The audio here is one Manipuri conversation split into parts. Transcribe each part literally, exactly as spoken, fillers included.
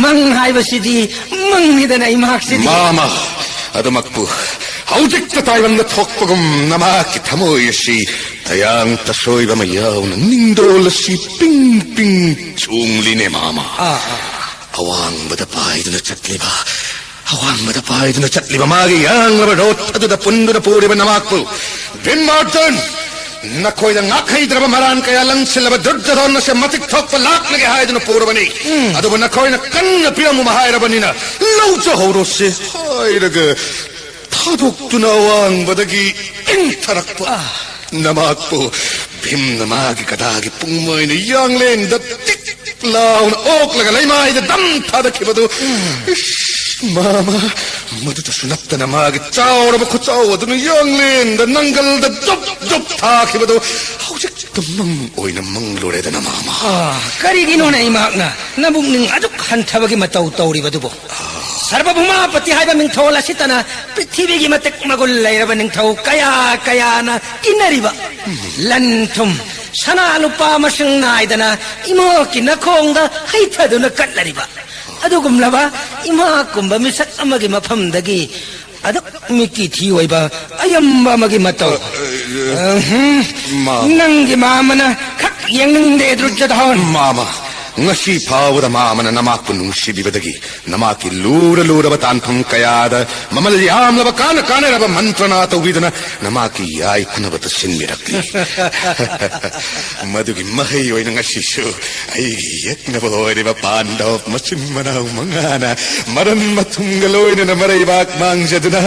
ꯃꯪ ꯍꯥꯏꯕꯁꯤꯗꯤ ꯃꯪꯅꯤꯗꯅ, ꯏꯃꯥꯛꯁꯤꯗꯤ꯫ ꯃꯥꯃ, ꯑꯗꯨꯃꯛꯄꯨ ꯍꯧꯖꯤꯛꯇ ꯇꯥꯏꯕꯪꯗ ꯊꯣꯛꯄꯒꯨꯝ ꯅꯃꯥꯛꯀꯤ ꯊꯃꯣꯏ ꯑꯁꯤ ꯇꯌꯥꯡ ꯇꯁꯣꯏꯕ ꯑꯃ ꯌꯥꯎꯅ ꯅꯤꯡꯗꯣꯜ ꯑꯁꯤ ꯄꯤꯡ ꯄꯤꯡ ꯆꯣꯡꯂꯤꯅꯦ, ꯃꯥꯃ꯫ ꯑꯥ, ꯑꯥ꯫ ꯑꯋꯥꯡꯕꯗ ꯄꯥꯏꯗꯨꯅ ꯆꯠꯂꯤꯕ, ꯑꯋꯥꯡꯕꯗ ꯄꯥꯏꯗꯨꯅ ꯆꯠꯂꯤꯕ ꯃꯥꯒꯤ ꯌꯥꯡꯂꯕ ꯔꯣꯠ ꯑꯗꯨꯗ ꯄꯨꯟꯗꯨꯅ ꯄꯨꯔꯤꯕ ꯅꯃꯥꯛꯄꯨ, ꯚꯤꯝ ꯃꯥꯔꯇꯟ, ꯅꯈꯣꯏꯗ ꯉꯥꯛꯍꯩꯗ꯭ꯔꯕ ꯃꯔꯥꯟ ꯀꯌꯥ ꯂꯪꯁꯤꯜꯂꯕ ꯗꯨꯔꯖꯣꯙꯟ ꯑꯁꯦ ꯃꯇꯤꯛ ꯊꯣꯛꯄ ꯂꯥꯛꯂꯒꯦ ꯍꯥꯏꯗꯨꯅ ꯄꯨꯔꯕꯅꯤ꯫ ꯎꯝ꯫ ꯑꯗꯨꯕꯨ ꯅꯈꯣꯏꯅ ꯀꯟꯅ ꯄꯤꯔꯝꯃꯨ ꯍꯥꯏꯔꯕꯅꯤꯅ ꯂꯧꯖꯍꯧꯔꯣꯁꯦ ꯍꯥꯏꯔꯒ ꯊꯥꯗꯣꯛꯇꯨꯅ ꯑꯋꯥꯡꯕꯗꯒꯤ ꯏꯪꯊꯔꯛꯄ ꯑꯥ꯫ ꯅꯃꯥꯛꯄꯨ ꯚꯤꯝꯅ ꯃꯥꯒꯤ ꯒꯗꯥꯒꯤ ꯄꯨꯡꯃꯣꯏꯅ ꯌꯥꯡꯂꯦꯟꯗ ꯇꯤꯛ ꯂꯥꯎꯅ ꯑꯣꯛꯂꯒ ꯂꯩꯃꯥꯏꯗ ꯗꯝ ꯊꯥꯗꯈꯤꯕꯗꯨ꯫ ꯏꯁ, ꯃꯥꯃ, ꯃꯗꯨꯗꯁꯨ ꯅꯠꯇꯅ ꯃꯥꯒꯤ ꯆꯥꯎꯔꯕ ꯈꯨꯆꯥꯎ ꯑꯗꯨꯅ ꯌꯥꯡꯂꯦꯟꯗ ꯅꯪꯒꯜꯗ ꯖꯨꯞ ꯖꯨꯞ ꯊꯥꯈꯤꯕꯗꯨ ꯍꯧꯖꯤꯛꯇ ꯃꯪ ꯑꯣꯏꯅ ꯃꯪꯂꯨꯔꯦꯗꯅ, ꯃꯥꯃ꯫ ꯑꯥ, ꯀꯔꯤꯒꯤꯅꯣꯅꯦ ꯏꯃꯥꯛꯅ ꯅꯕꯨꯛꯅꯤꯡ ꯑꯗꯨꯛ ꯍꯟꯊꯕꯒꯤ ꯃꯇꯧ ꯇꯧꯔꯤꯕꯗꯨꯕꯨ? ꯁꯔꯕꯚꯨꯃꯥꯄꯇꯤ ꯍꯥꯏꯕ ꯃꯤꯡꯊꯣꯜ ꯑꯁꯤꯇꯅ ꯄ꯭ꯔꯤꯊꯤꯕꯤꯒꯤ ꯃꯇꯤꯛ ꯃꯒꯨꯟ ꯂꯩꯔꯕ ꯅꯤꯡꯊꯧ ꯀꯌꯥ ꯀꯌꯥꯅ ꯏꯟꯅꯔꯤꯕ ꯂꯟ ꯊꯨꯝ, ꯁꯅꯥ ꯂꯨꯄꯥ ꯃꯁꯤꯡ ꯅꯥꯏꯗꯅ ꯏꯃꯥꯀꯤ ꯅꯈꯣꯡꯗ ꯍꯩꯊꯗꯨꯅ ꯀꯠꯂꯔꯤꯕ ꯑꯗꯨꯒꯨꯝꯂꯕ ꯏꯃꯥ ꯀꯨꯝꯕ ꯃꯤꯁꯛ ꯑꯃꯒꯤ ꯃꯐꯝꯗꯒꯤ ꯑꯗꯨꯛ ꯃꯤꯀꯤ ꯊꯤ ꯑꯣꯏꯕ ꯑꯌꯥꯝꯕ ꯑꯃꯒꯤ ꯃꯇꯧ꯫ ꯑ, ꯑ, ꯑꯍꯝ꯫ ꯃꯥ- ꯅꯪꯒꯤ ꯃꯥꯃꯅ ꯈꯛ ꯌꯦꯡꯅꯤꯡꯗꯦ, ꯗꯨꯔꯖꯣꯙꯟ꯫ ꯃꯥꯃ, ꯉꯁꯤ ꯐꯥꯎꯕꯗ ꯃꯥꯃꯅ ꯅꯃꯥꯛꯄꯨ ꯅꯨꯡꯁꯤꯕꯤꯕꯗꯒꯤ ꯅꯃꯥꯛꯀꯤ ꯂꯨꯔ ꯂꯨꯔꯕ ꯇꯥꯟꯐꯝ ꯀꯌꯥꯗ ꯃꯃꯜ ꯌꯥꯝꯂꯕ ꯀꯥꯟꯅ ꯀꯥꯟꯅꯔꯕ ꯃꯟꯇ꯭ꯔꯅꯥ ꯇꯧꯕꯤꯗꯨꯅ ꯅꯃꯥꯛꯀꯤ ꯌꯥꯏꯐꯅꯕꯇ ꯁꯤꯟꯕꯤꯔꯛꯂꯤ꯫ ꯃꯗꯨꯒꯤ ꯃꯍꯩ ꯑꯣꯏꯅ ꯉꯁꯤꯁꯨ ꯑꯩꯒꯤ ꯌꯦꯛꯅꯕ ꯑꯣꯏꯔꯤꯕ ꯄꯥꯟꯗꯕ ꯃꯆꯤꯟ ꯃꯅꯥꯎ ꯃꯉꯥꯅ ꯃꯔꯟ ꯃꯊꯨꯝꯒ ꯂꯣꯏꯅꯅ ꯃꯔꯩꯕꯥꯛ ꯃꯥꯡꯖꯗꯨꯅ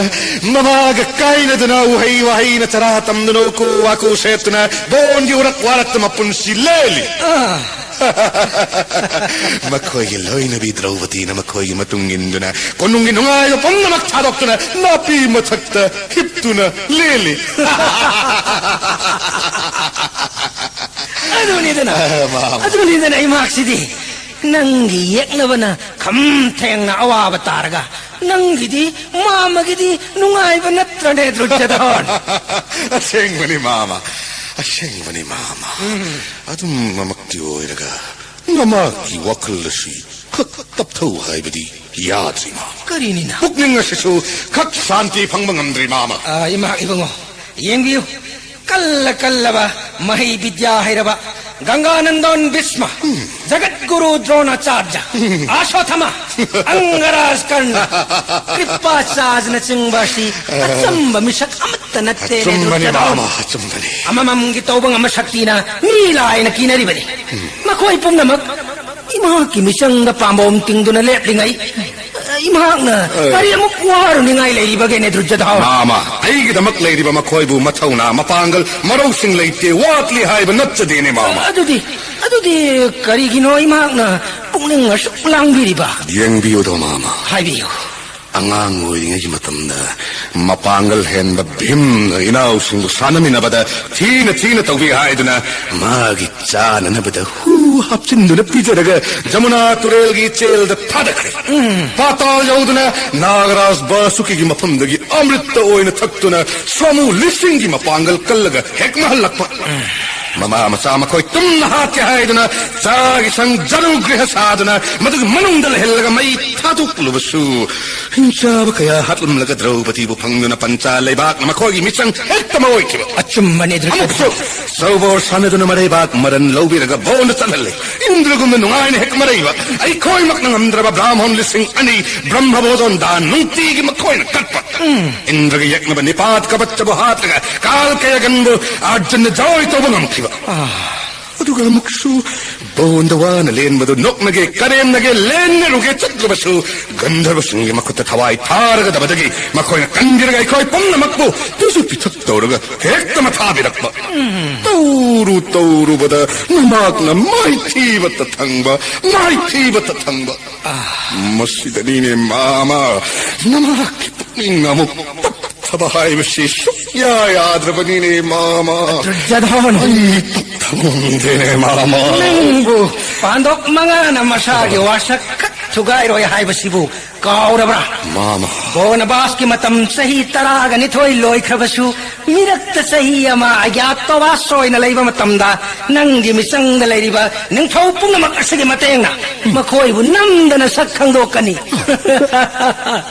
ꯃꯃꯥꯒ ꯀꯥꯏꯅꯗꯨꯅ ꯎꯍꯩ ꯋꯥꯍꯩꯅ ꯆꯔꯥ ꯇꯝꯗꯨꯅ ꯎꯀꯨ ꯋꯥꯀꯨ ꯁꯦꯠꯇꯨꯅ ꯕꯣꯟꯒꯤ ꯎꯔꯛ ꯋꯥꯔꯛꯇ ꯃꯄꯨꯟꯁꯤ ꯂꯦꯜꯂꯤ꯫ ꯑꯥ꯫ ꯃꯈꯣꯏꯒꯤ ꯂꯣꯏꯅꯕꯤ ꯗ꯭ꯔꯧꯄꯗꯤꯅ ꯃꯈꯣꯏꯒꯤ ꯃꯇꯨꯡ ꯏꯟꯗꯨꯅ ꯀꯣꯅꯨꯡꯒꯤ ꯅꯨꯡꯉꯥꯏꯕ ꯄꯨꯝꯅꯃꯛ ꯊꯥꯗꯣꯛꯇꯨꯅ ꯅꯥꯄꯤ ꯃꯊꯛꯇ ꯍꯤꯞꯇꯨꯅ ꯂꯦꯜꯂꯤ꯫ ꯑꯗꯨꯅꯤꯗꯅ, ꯑ, ꯃꯥ- ꯑꯗꯨꯅꯤꯗꯅ ꯏꯃꯥꯛꯁꯤꯗꯤ ꯅꯪꯒꯤ ꯌꯦꯛꯅꯕꯅ ꯈꯝ ꯊꯦꯡꯅ ꯑꯋꯥꯕ ꯇꯥꯔꯒ ꯅꯪꯒꯤꯗꯤ ꯃꯥꯃꯒꯤꯗꯤ ꯅꯨꯡꯉꯥꯏꯕ ꯅꯠꯇ꯭ꯔꯅꯦ, ꯗꯨꯔꯖꯣꯙꯟ? ꯑꯁꯦꯡꯕꯅꯤ ꯃꯥꯃ, ꯑꯁꯦꯡꯕꯅꯤ ꯃꯥꯃ꯫ ꯎꯝ꯫ ꯑꯗꯨꯝꯃꯛꯇꯤ ꯑꯣꯏꯔꯒ ꯅꯃꯥꯛꯀꯤ ꯋꯥꯈꯜ ꯑꯁꯤ ꯈꯛ ꯇꯞꯊꯧ ꯍꯥꯏꯕꯗꯤ ꯌꯥꯗ꯭ꯔꯤ, ꯃꯥꯃ꯫ ꯀꯔꯤꯅꯤꯅ? ꯄꯨꯛꯅꯤꯡ ꯑꯁꯤꯁꯨ ꯈꯛ ꯁꯥꯟꯇꯤ ꯐꯪꯕ ꯉꯝꯗ꯭ꯔꯤ, ꯃꯥꯃ꯫ ꯑꯥ, ꯏꯃꯥ ꯏꯕꯨꯡꯉꯣ, ꯌꯦꯡꯕꯤꯌꯨ, ꯀꯜꯂ ꯀꯜꯂꯕ ꯃꯍꯩ ꯕꯤꯗ꯭ꯌꯥ ꯍꯩꯔꯕ ꯒꯪꯒꯥꯅꯟꯗꯣꯟ ꯚꯤꯁꯃ, ꯖꯒꯠ ꯒꯨꯔꯨ ꯗ꯭ꯔꯣꯅꯥꯆꯥꯔ꯭ꯌ, ꯑꯁꯣꯊꯃ, ꯑꯪꯒꯔꯥꯖ ꯀꯔꯅ, ꯀ꯭ꯔꯤꯄꯥꯆꯥꯔ꯭ꯌꯅ ꯆꯤꯡꯕ ꯑꯁꯤ ꯑꯆꯝꯕ ꯃꯤꯁꯛ ꯑꯃꯠꯇ ꯅꯠꯇꯦ, ꯑꯆꯨꯝꯕꯅꯤ, ꯅꯦꯗꯨꯔꯖꯗꯥꯟ꯫ ꯃꯥꯃ, ꯑꯆꯨꯝꯕꯅꯤ꯫ ꯑꯃꯃꯝꯒꯤ ꯇꯧꯕ ꯉꯝꯕ ꯁꯛꯇꯤꯅ ꯃꯤ ꯂꯥꯏꯅ ꯀꯤꯅꯔꯤꯕꯅꯤ꯫ ꯃꯈꯣꯏ ꯄꯨꯝꯅꯃꯛ ꯏꯃꯥꯀꯤ ꯃꯤꯆꯪꯗ ꯄꯥꯝꯕꯣꯝ ꯇꯤꯡꯗꯨꯅ ꯂꯦꯞꯂꯤꯉꯩ, ꯏꯃꯥꯅ ꯑꯦ꯫ ꯀꯔꯤ ꯑꯃꯨꯛ ꯋꯥꯔꯨꯅꯤꯡꯉꯥꯏ ꯂꯩꯔꯤꯕꯒꯦꯅꯦ, ꯗꯨꯔꯖꯗꯥꯟ? ꯃꯥꯃ, ꯑꯩꯒꯤꯗꯃꯛ ꯂꯩꯔꯤꯕ ꯃꯈꯣꯏꯕꯨ ꯃꯊꯧꯅꯥ, ꯃꯄꯥꯡꯒꯜ, ꯃꯔꯧꯁꯤꯡ ꯂꯩꯇꯦ, ꯋꯥꯠꯂꯤ ꯍꯥꯏꯕ ꯅꯠꯆꯗꯦꯅꯦ, ꯃꯥꯃ꯫ ꯑꯗꯨꯗꯤ, ꯑꯗꯨꯗꯤ ꯀꯔꯤꯒꯤꯅꯣ ꯏꯃꯥꯅ ꯄꯨꯛꯅꯤꯡ ꯑꯁꯨꯛ ꯂꯥꯡꯕꯤꯔꯤꯕ? ꯌꯦꯡꯕꯤꯌꯨꯗꯣ, ꯃꯥꯃ꯫ ꯍꯥꯏꯕꯤꯌꯨ꯫ ꯑꯉꯥꯡ ꯑꯣꯏꯔꯤꯉꯩꯒꯤ ꯃꯇꯝꯗ ꯃꯄꯥꯡꯒꯜ ꯍꯦꯟꯕ ꯚꯤꯝꯅ ꯏꯅꯥꯎꯁꯤꯡꯕꯨ ꯁꯥꯟꯅꯃꯤꯟꯅꯕꯗ ꯊꯤꯅ ꯊꯤꯅ ꯇꯧꯕꯤ ꯍꯥꯏꯗꯨꯅ ꯃꯥꯒꯤ ꯆꯥꯅꯅꯕꯗ ꯍꯨ ꯍꯥꯞꯆꯤꯟꯗꯨꯅ ꯄꯤꯖꯔꯒ ꯖꯃꯨꯅꯥ ꯇꯨꯔꯦꯜꯒꯤ ꯏꯆꯦꯜꯗ ꯊꯥꯗꯈ꯭ꯔꯦ꯫ ꯄꯥꯇꯥꯜ ꯌꯧꯗꯨꯅ ꯅꯥꯒꯔꯥꯖ ꯕꯥꯁꯨꯀꯤꯒꯤ ꯃꯐꯝꯗꯒꯤ ꯑꯃ꯭ꯔꯤꯠꯇ ꯑꯣꯏꯅ ꯊꯛꯇꯨꯅ ꯁꯥꯃꯨ ꯂꯤꯁꯤꯡꯒꯤ ꯃꯄꯥꯡꯒꯜ ꯀꯜꯂꯒ ꯍꯦꯛ ꯃꯍꯜꯂꯛꯄ꯫ ꯃꯃꯥ ꯃꯆꯥ ꯃꯈꯣꯏ ꯇꯨꯝꯅ ꯍꯥꯠꯀꯦ ꯍꯥꯏꯗꯨꯅ ꯆꯥꯒꯤ ꯁꯪ ꯖꯔꯨ ꯒ꯭ꯔꯤꯍ ꯁꯥꯗꯨꯅ ꯃꯗꯨꯒꯤ ꯃꯅꯨꯡꯗ ꯂꯩꯍꯜꯂꯒ ꯃꯩ ꯊꯥꯗꯣꯛꯂꯨꯕꯁꯨ, ꯍꯤꯡꯆꯥꯕ ꯀꯌꯥ ꯍꯥꯠꯂꯝꯂꯒ ꯗ꯭ꯔꯧꯄꯗꯤꯕꯨ ꯐꯪꯗꯨꯅ ꯄꯟꯆꯥ ꯂꯩꯕꯥꯛꯅ ꯃꯈꯣꯏꯒꯤ ꯃꯤꯆꯪ ꯍꯦꯛꯇ ꯃꯑꯣꯏꯈꯤꯕ꯫ ꯑꯆꯨꯝꯕꯅꯦ, ꯗ꯭ꯔꯧꯄꯗꯤ꯫ ꯑꯃꯨꯛꯁꯨ ꯁꯧꯕꯣꯔ ꯁꯥꯟꯅꯗꯨꯅ ꯃꯔꯩꯕꯥꯛ ꯃꯔꯟ ꯂꯧꯕꯤꯔꯒ ꯕꯣꯟꯗ ꯆꯠꯍꯜꯂꯦ꯫ ꯏꯟꯗ꯭ꯔꯒꯨꯝꯅ ꯅꯨꯡꯉꯥꯏꯅ ꯍꯦꯛ ꯃꯔꯩꯕ ꯑꯩꯈꯣꯏꯃꯛꯅ ꯉꯝꯗ꯭ꯔꯕ ꯕ꯭ꯔꯥꯍꯃꯣꯟ ꯂꯤꯁꯤꯡ ꯑꯅꯤ ꯕ꯭ꯔꯍ꯭ꯃꯕꯣꯙꯣꯟ ꯗꯥꯟ ꯅꯨꯡꯇꯤꯒꯤ ꯃꯈꯣꯏꯅ ꯀꯠꯄ꯫ ꯏꯟꯗ꯭ꯔꯒ ꯌꯦꯛꯅꯕ ꯅꯤꯄꯥꯠ ꯀꯕꯠꯆꯕꯨ ꯍꯥꯠꯂꯒ ꯀꯥꯜ ꯀꯌꯥꯒꯟꯕꯨ ꯑꯔꯖꯨꯟꯅ ꯖꯣꯏ ꯇꯧꯕ ꯉꯝꯈꯤꯕ꯫ ꯑꯗꯨꯒ ꯑꯃꯨꯛꯁꯨ ꯕꯣꯟꯗ ꯋꯥꯅ ꯂꯦꯟꯕꯗꯨ ꯅꯣꯛꯅꯒꯦ, ꯀꯔꯦꯝꯅꯒꯦ, ꯂꯦꯟꯅꯔꯨꯒꯦ ꯆꯠꯂꯨꯕꯁꯨ ꯒꯟꯙꯔꯕꯁꯤꯡꯒꯤ ꯃꯈꯨꯠꯇ ꯊꯋꯥꯏ ꯊꯥꯔꯒꯗꯕꯗꯒꯤ ꯃꯈꯣꯏꯅ ꯀꯟꯕꯤꯔꯒ ꯑꯩꯈꯣꯏ ꯄꯨꯝꯅꯃꯛꯄꯨ ꯄꯤꯖ ꯄꯤꯊꯛ ꯇꯧꯔꯒ ꯍꯦꯛꯇ ꯃꯊꯥꯕꯤꯔꯛꯄ꯫ ꯇꯧꯔꯨ ꯇꯧꯔꯨꯕꯗ ꯅꯃꯥꯛꯅ ꯃꯥꯏꯊꯤꯕꯇ ꯊꯪꯕ, ꯃꯥꯏꯊꯤꯕꯇ ꯊꯪꯕ꯫ ꯃꯁꯤꯗꯅꯤꯅꯦ ꯃꯥꯃ, ꯅꯃꯥꯛꯀꯤ ꯄꯨꯛꯅꯤꯡ ꯑꯃꯨꯛ ꯇꯞꯊꯕ ꯍꯥꯏꯕꯁꯤ ꯁꯨꯛꯌꯥ ꯌꯥꯗ꯭ꯔꯕꯅꯤꯅꯦ ꯃꯥꯃ꯫ ꯗꯨꯔꯖꯣꯙꯅ꯫ ꯑꯩ ꯇꯞꯊꯕ ꯉꯝꯗꯦꯅꯦ ꯃꯥꯃ꯫ ꯅꯪꯕꯨ ꯄꯥꯟꯗꯣꯛ ꯃꯉꯥꯅ ꯃꯁꯥꯒꯤ ꯋꯥꯁꯛ ꯈꯛ ꯊꯨꯒꯥꯏꯔꯣꯏ ꯍꯥꯏꯕꯁꯤꯕꯨ ꯀꯥꯎꯔꯕ꯭ꯔꯥ? ꯃꯥꯃ꯫ ꯕꯣꯅꯕꯥꯁꯀꯤ ꯃꯇꯝ ꯆꯍꯤ ꯇꯔꯥꯒ ꯅꯤꯊꯣꯏ ꯂꯣꯏꯈ꯭ꯔꯕꯁꯨ, ꯃꯤꯔꯛꯇ ꯆꯍꯤ ꯑꯃ ꯑꯒ꯭ꯌꯥꯇꯋꯥꯁ ꯑꯣꯏꯅ ꯂꯩꯕ ꯃꯇꯝꯗ, ꯅꯪꯒꯤ ꯃꯤꯆꯪꯗ ꯂꯩꯔꯤꯕ ꯅꯤꯡꯊꯧ ꯄꯨꯝꯅꯃꯛ ꯑꯁꯤꯒꯤ ꯃꯇꯦꯡꯅ ꯃꯈꯣꯏꯕꯨ ꯅꯝꯗꯅ ꯁꯛ ꯈꯪꯗꯣꯛꯀꯅꯤ꯫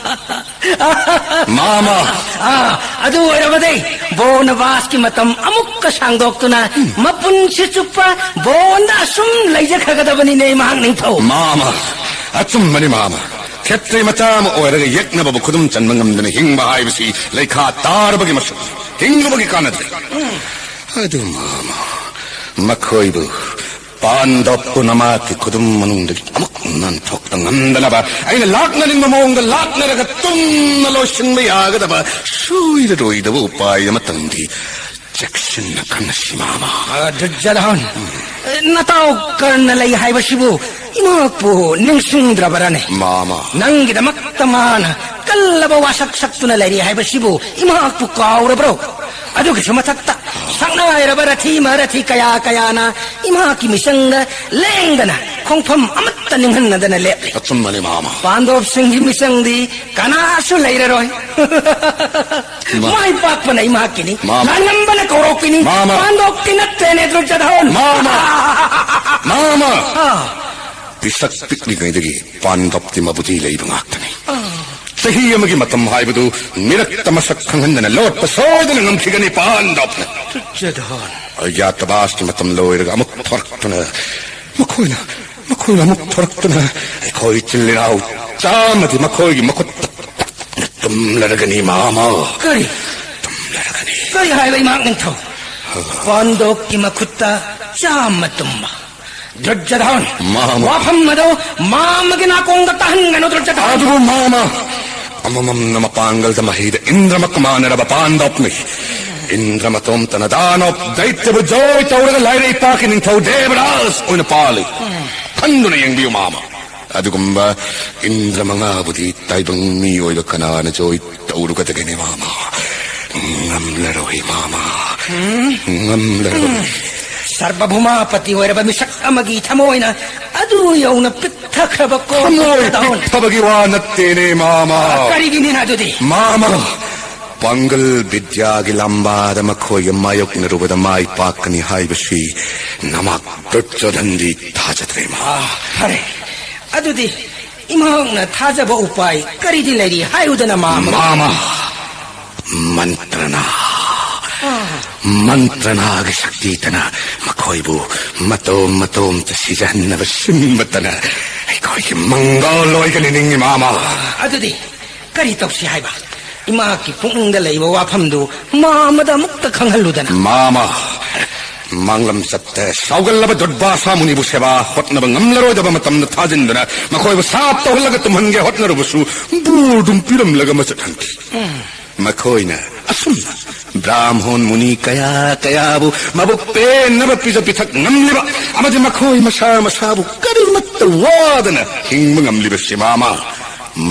ꯃꯥꯃ꯫ ꯑꯥ, ꯑꯗꯨ ꯑꯣꯏꯔꯕꯗꯤ ꯕꯣꯅꯕꯥꯁꯀꯤ ꯃꯇꯝ ꯑꯃꯨꯛꯀ ꯁꯥꯡꯗꯣꯛꯇꯨꯅ ꯃꯄꯨꯟꯁꯤ ꯆꯨꯞꯄ ꯕꯣꯟꯗ ꯑꯁꯨꯝ ꯂꯩꯖꯈ꯭ꯔꯒꯗꯕꯅꯤꯅꯦ, ꯃꯍꯥꯛ ꯅꯤꯡꯊꯧ꯫ ꯃꯥꯃ꯫ ꯑꯆꯨꯝꯕꯅꯤ ꯃꯥꯃ꯫ ꯈꯦꯇ꯭ꯔꯤ ꯃꯆꯥ ꯑꯃ ꯑꯣꯏꯔꯒ ꯌꯦꯛꯅꯕꯕꯨ ꯈꯨꯗꯨꯝ ꯆꯟꯕ ꯉꯝꯗꯅ ꯍꯤꯡꯕ ꯍꯥꯏꯕꯁꯤ ꯂꯩꯈꯥ ꯇꯥꯔꯕꯒꯤ ꯃꯁꯛ꯫ ꯍꯤꯡꯂꯨꯕꯒꯤ ꯀꯥꯟꯅꯗ꯭ꯔꯦ꯫ ꯑꯗꯨ ꯃꯥꯃ, ꯃꯈꯣꯏꯕꯨ ꯄꯥꯟꯗꯣꯞꯄꯨ ꯅꯃꯥꯛꯀꯤ ꯈꯨꯗꯨꯝ ꯃꯅꯨꯡꯗꯒꯤ ꯑꯃꯨꯛ ꯅꯥꯟꯊꯣꯛꯄ ꯉꯝꯗꯅꯕ ꯑꯩꯅ ꯂꯥꯛꯅꯅꯤꯡꯕ ꯃꯑꯣꯡꯗ ꯂꯥꯛꯅꯔꯒ ꯇꯨꯝꯅ ꯂꯣꯏꯁꯤꯟꯕ ꯌꯥꯒꯗꯕ ꯁꯣꯏꯔꯔꯣꯏꯗꯕ ꯎꯄꯥꯏ ꯑꯃꯇꯪꯗꯤ ꯆꯦꯛꯁꯤꯟꯅ ꯈꯟꯅꯁꯤ ꯃꯥꯃ꯫ ꯑ, ꯗꯨꯔꯖꯣꯙꯟ, ꯅꯇꯥꯎ ꯀꯔꯅ ꯂꯩ ꯍꯥꯏꯕꯁꯤꯕꯨ ꯏꯃꯥꯄꯨ ꯅꯤꯡꯁꯤꯡꯗ꯭ꯔꯕꯔꯅꯦ? ꯃꯥꯃ꯫ ꯅꯪꯒꯤꯗꯃꯛꯇ ꯃꯥꯅ ꯀꯜꯂꯕ ꯋꯥꯁꯛ ꯁꯛꯇꯨꯅ ꯂꯩꯔꯤ ꯍꯥꯏꯕꯁꯤꯕꯨ ꯏꯃꯥꯄꯨ ꯀꯥꯎꯔꯕ꯭ꯔꯣ? ꯑꯗꯨꯒꯤꯁꯨ ꯃꯊꯛꯇ ꯁꯛꯅꯥꯏꯔꯕ ꯔꯊꯤ ꯃꯍꯥꯔꯊꯤ ꯀꯌꯥ ꯀꯌꯥꯅ ꯏꯃꯥꯀꯤ ꯃꯤꯆꯪꯗ ꯂꯦꯡꯗꯅ ꯈꯣꯡꯐꯝ ꯑꯃꯠꯇ ꯅꯤꯡꯍꯟꯅꯗꯅ ꯂꯦꯞꯂꯤ꯫ ꯑꯆꯨꯝꯕꯅꯤ ꯃꯥꯃ꯫ ꯄꯥꯟꯗꯣꯞꯁꯤꯡꯒꯤ ꯃꯤꯆꯪꯗꯤ ꯀꯅꯥꯁꯨ ꯂꯩꯔꯔꯣꯏ꯫ ꯃꯥ- ꯃꯥꯏ ꯄꯥꯛꯄꯅ ꯏꯃꯥꯀꯤꯅꯤ꯫ ꯃꯥ- ꯂꯥꯟꯉꯝꯕꯅ ꯀꯧꯔꯣꯛꯄꯤꯅꯤ꯫ ꯃꯥ- ꯃꯥ- ꯄꯥꯟꯗꯣꯞꯇꯤ ꯅꯠꯇꯦꯅꯦ ꯗꯨꯔꯖꯣꯙꯟ꯫ ꯃꯥꯃ꯫ ꯃꯥꯃ꯫ ꯑꯥ꯫ ꯄꯤꯁꯛ ꯄꯤꯛꯂꯤꯉꯩꯗꯒꯤ ꯄꯥꯟꯗꯣꯞꯇꯤ ꯃꯕꯨꯗꯤ ꯂꯩꯕ ꯉꯥꯛꯇꯅꯤ꯫ ꯆꯍꯤ ꯑꯃꯒꯤ ꯃꯇꯝ ꯍꯥꯏꯕꯗꯨ ꯃꯤꯔꯛꯇ ꯃꯁꯛ ꯈꯪꯍꯟꯗꯅ ꯂꯣꯠꯄ ꯁꯣꯏꯗꯅ ꯉꯝꯈꯤꯒꯅꯤ ꯄꯥꯟꯗꯣꯞꯅ꯫ ꯗꯨꯔꯖꯣꯙꯟ꯫ ꯑꯒ꯭ꯌꯥꯇꯕꯥꯁꯀꯤ ꯃꯇꯝ ꯂꯣꯏꯔꯒ ꯑꯃꯨꯛ ꯊꯣꯔꯛꯇꯨꯅ ꯃꯈꯣꯏꯅ ꯃꯈꯣꯏꯅ ꯑꯃꯨꯛ ꯊꯣꯔꯛꯇꯨꯅ ꯑꯩꯈꯣꯏ ꯏꯆꯤꯜ ꯏꯅꯥꯎ ꯆꯥꯝꯃꯗꯤ ꯃꯈꯣꯏꯒꯤ ꯃꯈꯨꯠꯇ ꯇꯨꯝꯂꯔꯒꯅꯤ ꯃꯥꯃ꯫ ꯀꯔꯤ? ꯇꯨꯝꯂꯔꯒꯅꯤ꯫ ꯀꯔꯤ ꯍꯥꯏꯕ ꯏꯃꯥꯛ ꯅꯤꯡꯊꯧ? ꯄꯥꯟꯗꯣꯞꯀꯤ ꯃꯈꯨꯠꯇ ꯆꯥꯝꯃ ꯇꯨꯝꯕ꯫ ꯗꯨꯔꯖꯣꯙꯟ, ꯃꯥꯃ꯫ ꯋꯥꯐꯝ ꯑꯗꯨ ꯃꯥꯃꯒꯤ ꯅꯥꯀꯣꯡꯗ ꯇꯥꯍꯟꯒꯅꯨ ꯗꯨꯔꯖꯣꯙꯟ꯫ ꯑꯗꯨꯕꯨ ꯃꯥꯃ, ꯑꯃꯃꯝꯅ ꯃꯄꯥꯡꯒꯜꯗ ꯃꯍꯩꯗ ꯏꯟꯗ꯭ꯔꯃꯛ ꯃꯥꯟꯅꯔꯕ ꯄꯥꯟꯗꯣꯞꯅꯤ꯫ ꯏꯟꯗ꯭ꯔ ꯃꯇꯣꯝꯇꯅ ꯗꯥꯅꯣꯞ ꯗꯩꯇ꯭ꯌꯕꯨ ꯖꯣꯏ ꯇꯧꯔꯒ ꯂꯥꯏꯔꯩ ꯄꯥꯛꯀꯤ ꯅꯤꯡꯊꯧ ꯗꯦꯕꯔꯥꯖ ꯑꯣꯏꯅ ꯄꯥꯜꯂꯤ꯫ ꯈꯟꯗꯨꯅ ꯌꯦꯡꯕꯤꯌꯨ ꯃꯥꯃ꯫ ꯑꯗꯨꯒꯨꯝꯕ ꯏꯟꯗ꯭ꯔ ꯃꯉꯥꯕꯨꯗꯤ ꯇꯥꯏꯕꯪ ꯃꯤꯑꯣꯏꯕ ꯀꯅꯥꯅ ꯖꯣꯏ ꯇꯧꯔꯨꯒꯗꯒꯦꯅꯦ ꯃꯥꯃ? ꯉꯝꯂꯔꯣꯏ ꯃꯥꯃ꯫ ꯉꯝꯂꯔꯣꯏ꯫ ꯁꯔꯕꯚꯨꯃꯥꯄꯇꯤ ꯑꯣꯏꯔꯕ ꯃꯤꯁꯛ ꯑꯃꯒꯤ ꯊꯃꯣꯏꯅ ꯑꯗꯨ ꯌꯧꯅ ꯄꯤꯛꯊꯈ꯭ꯔꯕ ꯀꯣ? ꯊꯃꯣꯏ ꯄꯤꯛꯊꯕꯒꯤ ꯋꯥ ꯅꯠꯇꯦꯅꯦ, ꯃꯥꯃ꯫ ꯀꯔꯤꯒꯤꯅꯤꯅ ꯑꯗꯨꯗꯤ? ꯃꯥꯃ, ꯄꯥꯡꯒꯜ ꯕꯤꯗ꯭ꯌꯥꯒꯤ ꯂꯥꯝꯕꯥꯗ ꯃꯈꯣꯏꯒ ꯃꯥꯌꯣꯛꯅꯔꯨꯕꯗ ꯃꯥꯏ ꯄꯥꯛꯀꯅꯤ ꯍꯥꯏꯕꯁꯤ ꯅꯃꯥꯛ ꯗꯨꯔꯖꯣꯙꯟꯗꯤ ꯊꯥꯖꯗ꯭ꯔꯦ, ꯃꯥꯃ꯫ ꯑꯥ, ꯐꯔꯦ꯫ ꯑꯗꯨꯗꯤ ꯏꯃꯥꯅ ꯊꯥꯖꯕ ꯎꯄꯥꯏ ꯀꯔꯤꯗꯤ ꯂꯩꯔꯤ? ꯍꯥꯏꯌꯨꯗꯅ, ꯃꯥꯃ꯫ ꯃꯥꯃ, ꯃꯟꯇ꯭ꯔꯅꯥ꯫ ꯑꯥ꯫ ꯃꯟꯇ꯭ꯔꯅꯥꯒꯤ ꯁꯛꯇꯤꯇꯅ ꯃꯈꯣꯏꯕꯨ ꯃꯇꯣꯝ ꯃꯇꯣꯝꯇ ꯁꯤꯖꯍꯟꯅꯕ ꯁꯤꯟꯕꯇꯅ ꯑꯩꯈꯣꯏꯒꯤ ꯃꯪꯒꯣꯜ ꯑꯣꯏꯒꯅꯤ ꯅꯤꯡꯉꯤ, ꯃꯥꯃ꯫ ꯑꯗꯨꯗꯤ ꯀꯔꯤ ꯇꯧꯁꯤ ꯍꯥꯏꯕ? ꯏꯃꯥꯒꯤ ꯄꯨꯛꯅꯤꯡꯗ ꯂꯩꯕ ꯋꯥꯐꯝꯗꯨ ꯃꯥꯃꯗ ꯑꯃꯨꯛꯇ ꯈꯪꯍꯜꯂꯨꯗꯅ꯫ ꯃꯥꯃ, ꯃꯥꯡꯂꯝ ꯆꯠꯇ ꯁꯥꯎꯒꯜꯂꯕ ꯗꯨꯔꯕꯥꯁꯥ ꯃꯨꯅꯤꯕꯨ ꯁꯦꯕꯥ ꯍꯣꯠꯅꯕ ꯉꯝꯂꯔꯣꯏꯗꯕ ꯃꯇꯝꯗ ꯊꯥꯖꯤꯟꯗꯨꯅ ꯃꯈꯣꯏꯕꯨ ꯁꯥꯞ ꯇꯧꯍꯜꯂꯒ ꯇꯨꯝꯍꯟꯒꯦ ꯍꯣꯠꯅꯔꯨꯕꯁꯨ ꯕꯣꯔꯗꯨꯝ ꯄꯤꯔꯝꯂꯒ ꯃꯆꯠ ꯍꯟꯈꯤ꯫ ꯃꯈꯣꯏꯅ ꯑꯁꯨꯝꯅ ꯕ꯭ꯔꯥꯍꯃꯣꯟ ꯃꯨꯅꯤ ꯀꯌꯥ ꯀꯌꯥꯕꯨ ꯃꯕꯨꯛ ꯄꯦꯟꯅꯕ ꯄꯤꯖ ꯄꯤꯊꯛ ꯉꯝꯂꯤꯕ ꯑꯃꯗꯤ ꯃꯈꯣꯏ ꯃꯁꯥ ꯃꯁꯥꯕꯨ ꯀꯔꯤꯃꯠꯇ ꯋꯥꯗꯅ ꯍꯤꯡꯕ ꯉꯝꯂꯤꯕꯁꯤ, ꯃꯥꯃ,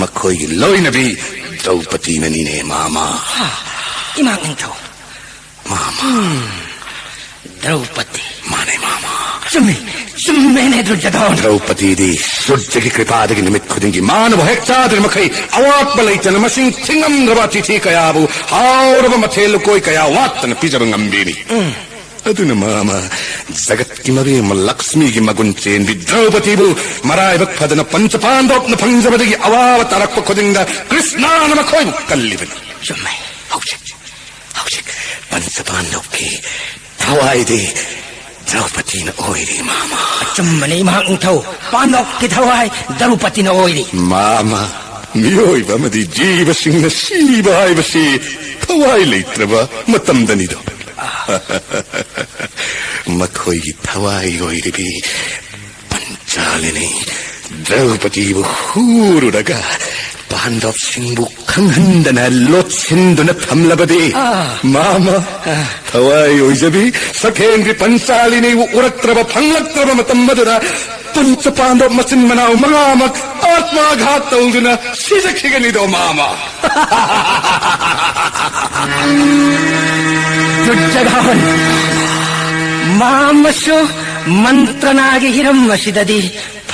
ꯃꯈꯣꯏꯒꯤ ꯂꯣꯏꯅꯕꯤ ꯗ꯭ꯔꯧꯄꯗꯤꯅꯅꯤꯅꯦ, ꯃꯥꯃ꯫ ꯍꯥ, ꯏꯃꯥ ꯅꯤꯡꯊꯧ꯫ ꯃꯥꯃ꯫ ꯗ꯭ꯔꯧꯄꯗꯤ꯫ ꯃꯥꯅꯦ, ꯃꯥꯃ꯫ ꯆꯨꯝꯃꯤ, ꯆꯨꯝꯃꯦꯅꯦ, ꯗꯨꯔꯖꯣꯙꯟ꯫ ꯗ꯭ꯔꯧꯄꯗꯤꯗꯤ ꯁꯨꯔꯖꯒꯤ ꯀ꯭ꯔꯤꯄꯥꯗꯒꯤ ꯅꯨꯃꯤꯠ ꯈꯨꯗꯤꯡꯒꯤ ꯃꯥꯅꯕꯨ ꯍꯦꯛ ꯆꯥꯗ꯭ꯔꯤ ꯃꯈꯩ ꯑꯋꯥꯠꯄ ꯂꯩꯇꯅ ꯃꯁꯤꯡ ꯊꯤꯉꯝꯗ꯭ꯔꯕ ꯑꯇꯤꯊꯤ ꯀꯌꯥꯕꯨ ꯍꯥꯎꯔꯕ ꯃꯊꯦꯜ ꯂꯨꯀꯣꯏ ꯀꯌꯥ ꯋꯥꯠꯇꯅ ꯄꯤꯖꯕ ꯉꯝꯕꯤꯔꯤ꯫ ꯎꯝ꯫ ꯑꯗꯨꯅ, ꯃꯥꯃ, ꯖꯒꯠꯀꯤ ꯃꯕꯦꯝꯃ ꯂꯛꯁꯃꯤꯒꯤ ꯃꯒꯨꯟ ꯆꯦꯟꯕꯤ ꯗ꯭ꯔꯧꯄꯗꯤꯕꯨ ꯃꯔꯥꯏꯕꯛ ꯐꯗꯅ ꯄꯟꯆꯄꯥꯟꯗꯣꯞꯅ ꯐꯪꯖꯕꯗꯒꯤ ꯑꯋꯥꯕ ꯇꯥꯔꯛꯄ ꯈꯨꯗꯤꯡꯗ ꯀ꯭ꯔꯤꯁꯅꯥꯅ ꯃꯈꯣꯏꯕꯨ ꯀꯜꯂꯤꯕꯅꯤ꯫ ꯆꯨꯝꯃꯦ꯫ ꯍꯧꯖꯤꯛ ꯍꯧꯖꯤꯛ ꯄꯟꯆꯄꯥꯟꯗꯣꯞꯀꯤ ꯊꯋꯥꯏꯗꯤ ꯗ꯭ꯔꯧꯄꯗꯤꯅ ꯑꯣꯏꯔꯤ, ꯃꯥꯃ꯫ ꯑꯆꯨꯝꯕꯅꯤ, ꯏꯃꯥ ꯅꯤꯡꯊꯧ꯫ ꯄꯥꯟꯗꯣꯞꯀꯤ ꯊꯋꯥꯏ ꯗ꯭ꯔꯧꯄꯗꯤꯅ ꯑꯣꯏꯔꯤ꯫ ꯃꯥꯃ, ꯃꯤꯑꯣꯏꯕ ꯑꯃꯗꯤ ꯖꯤꯕꯁꯤꯡꯅ ꯁꯤꯕ ꯍꯥꯏꯕꯁꯤ ꯊꯋꯥꯏ ꯂꯩꯇ꯭ꯔꯕ ꯃꯇꯝꯗꯅꯤꯗꯣ꯫ ꯃꯈꯣꯏꯒꯤ ꯊꯋꯥꯏ ꯑꯣꯏꯔꯤꯕꯤ ꯄꯟꯆꯥꯂꯤꯅꯤ ꯗ꯭ꯔꯧꯄꯗꯤꯕꯨ ꯍꯨꯔꯨꯔꯒ ꯄꯥꯟꯗꯕꯁꯤꯡꯕꯨ ꯈꯪꯍꯟꯗꯅ ꯂꯣꯠꯁꯤꯟꯗꯨꯅ ꯊꯝꯂꯕꯗꯤ, ꯑꯥ꯫ ꯃꯥꯃ, ꯑꯥ꯫ ꯊꯋꯥꯏ ꯑꯣꯏꯖꯕꯤ ꯁꯛꯍꯦꯟꯕꯤ ꯄꯟꯆꯥꯂꯤꯅꯤꯕꯨ ꯎꯔꯛꯇ꯭ꯔꯕ ꯐꯪꯂꯛꯇ꯭ꯔꯕ ꯃꯇꯝ ꯑꯗꯨꯗ ꯄꯟꯆ ꯄꯥꯟꯗꯕ ꯃꯆꯤꯟ ꯃꯅꯥꯎ ꯃꯉꯥꯃꯛ ꯑꯥꯠꯃꯥꯘꯥꯠ ꯇꯧꯗꯨꯅ ꯁꯤꯖꯈꯤꯒꯅꯤꯗꯣ, ꯃꯥꯃ꯫ ꯗꯨꯔꯖꯣꯙꯟ, ꯃꯥꯃꯁꯨ ꯃꯟꯇ꯭ꯔꯅꯥꯒꯤ ꯍꯤꯔꯝ ꯑꯁꯤꯗꯗꯤ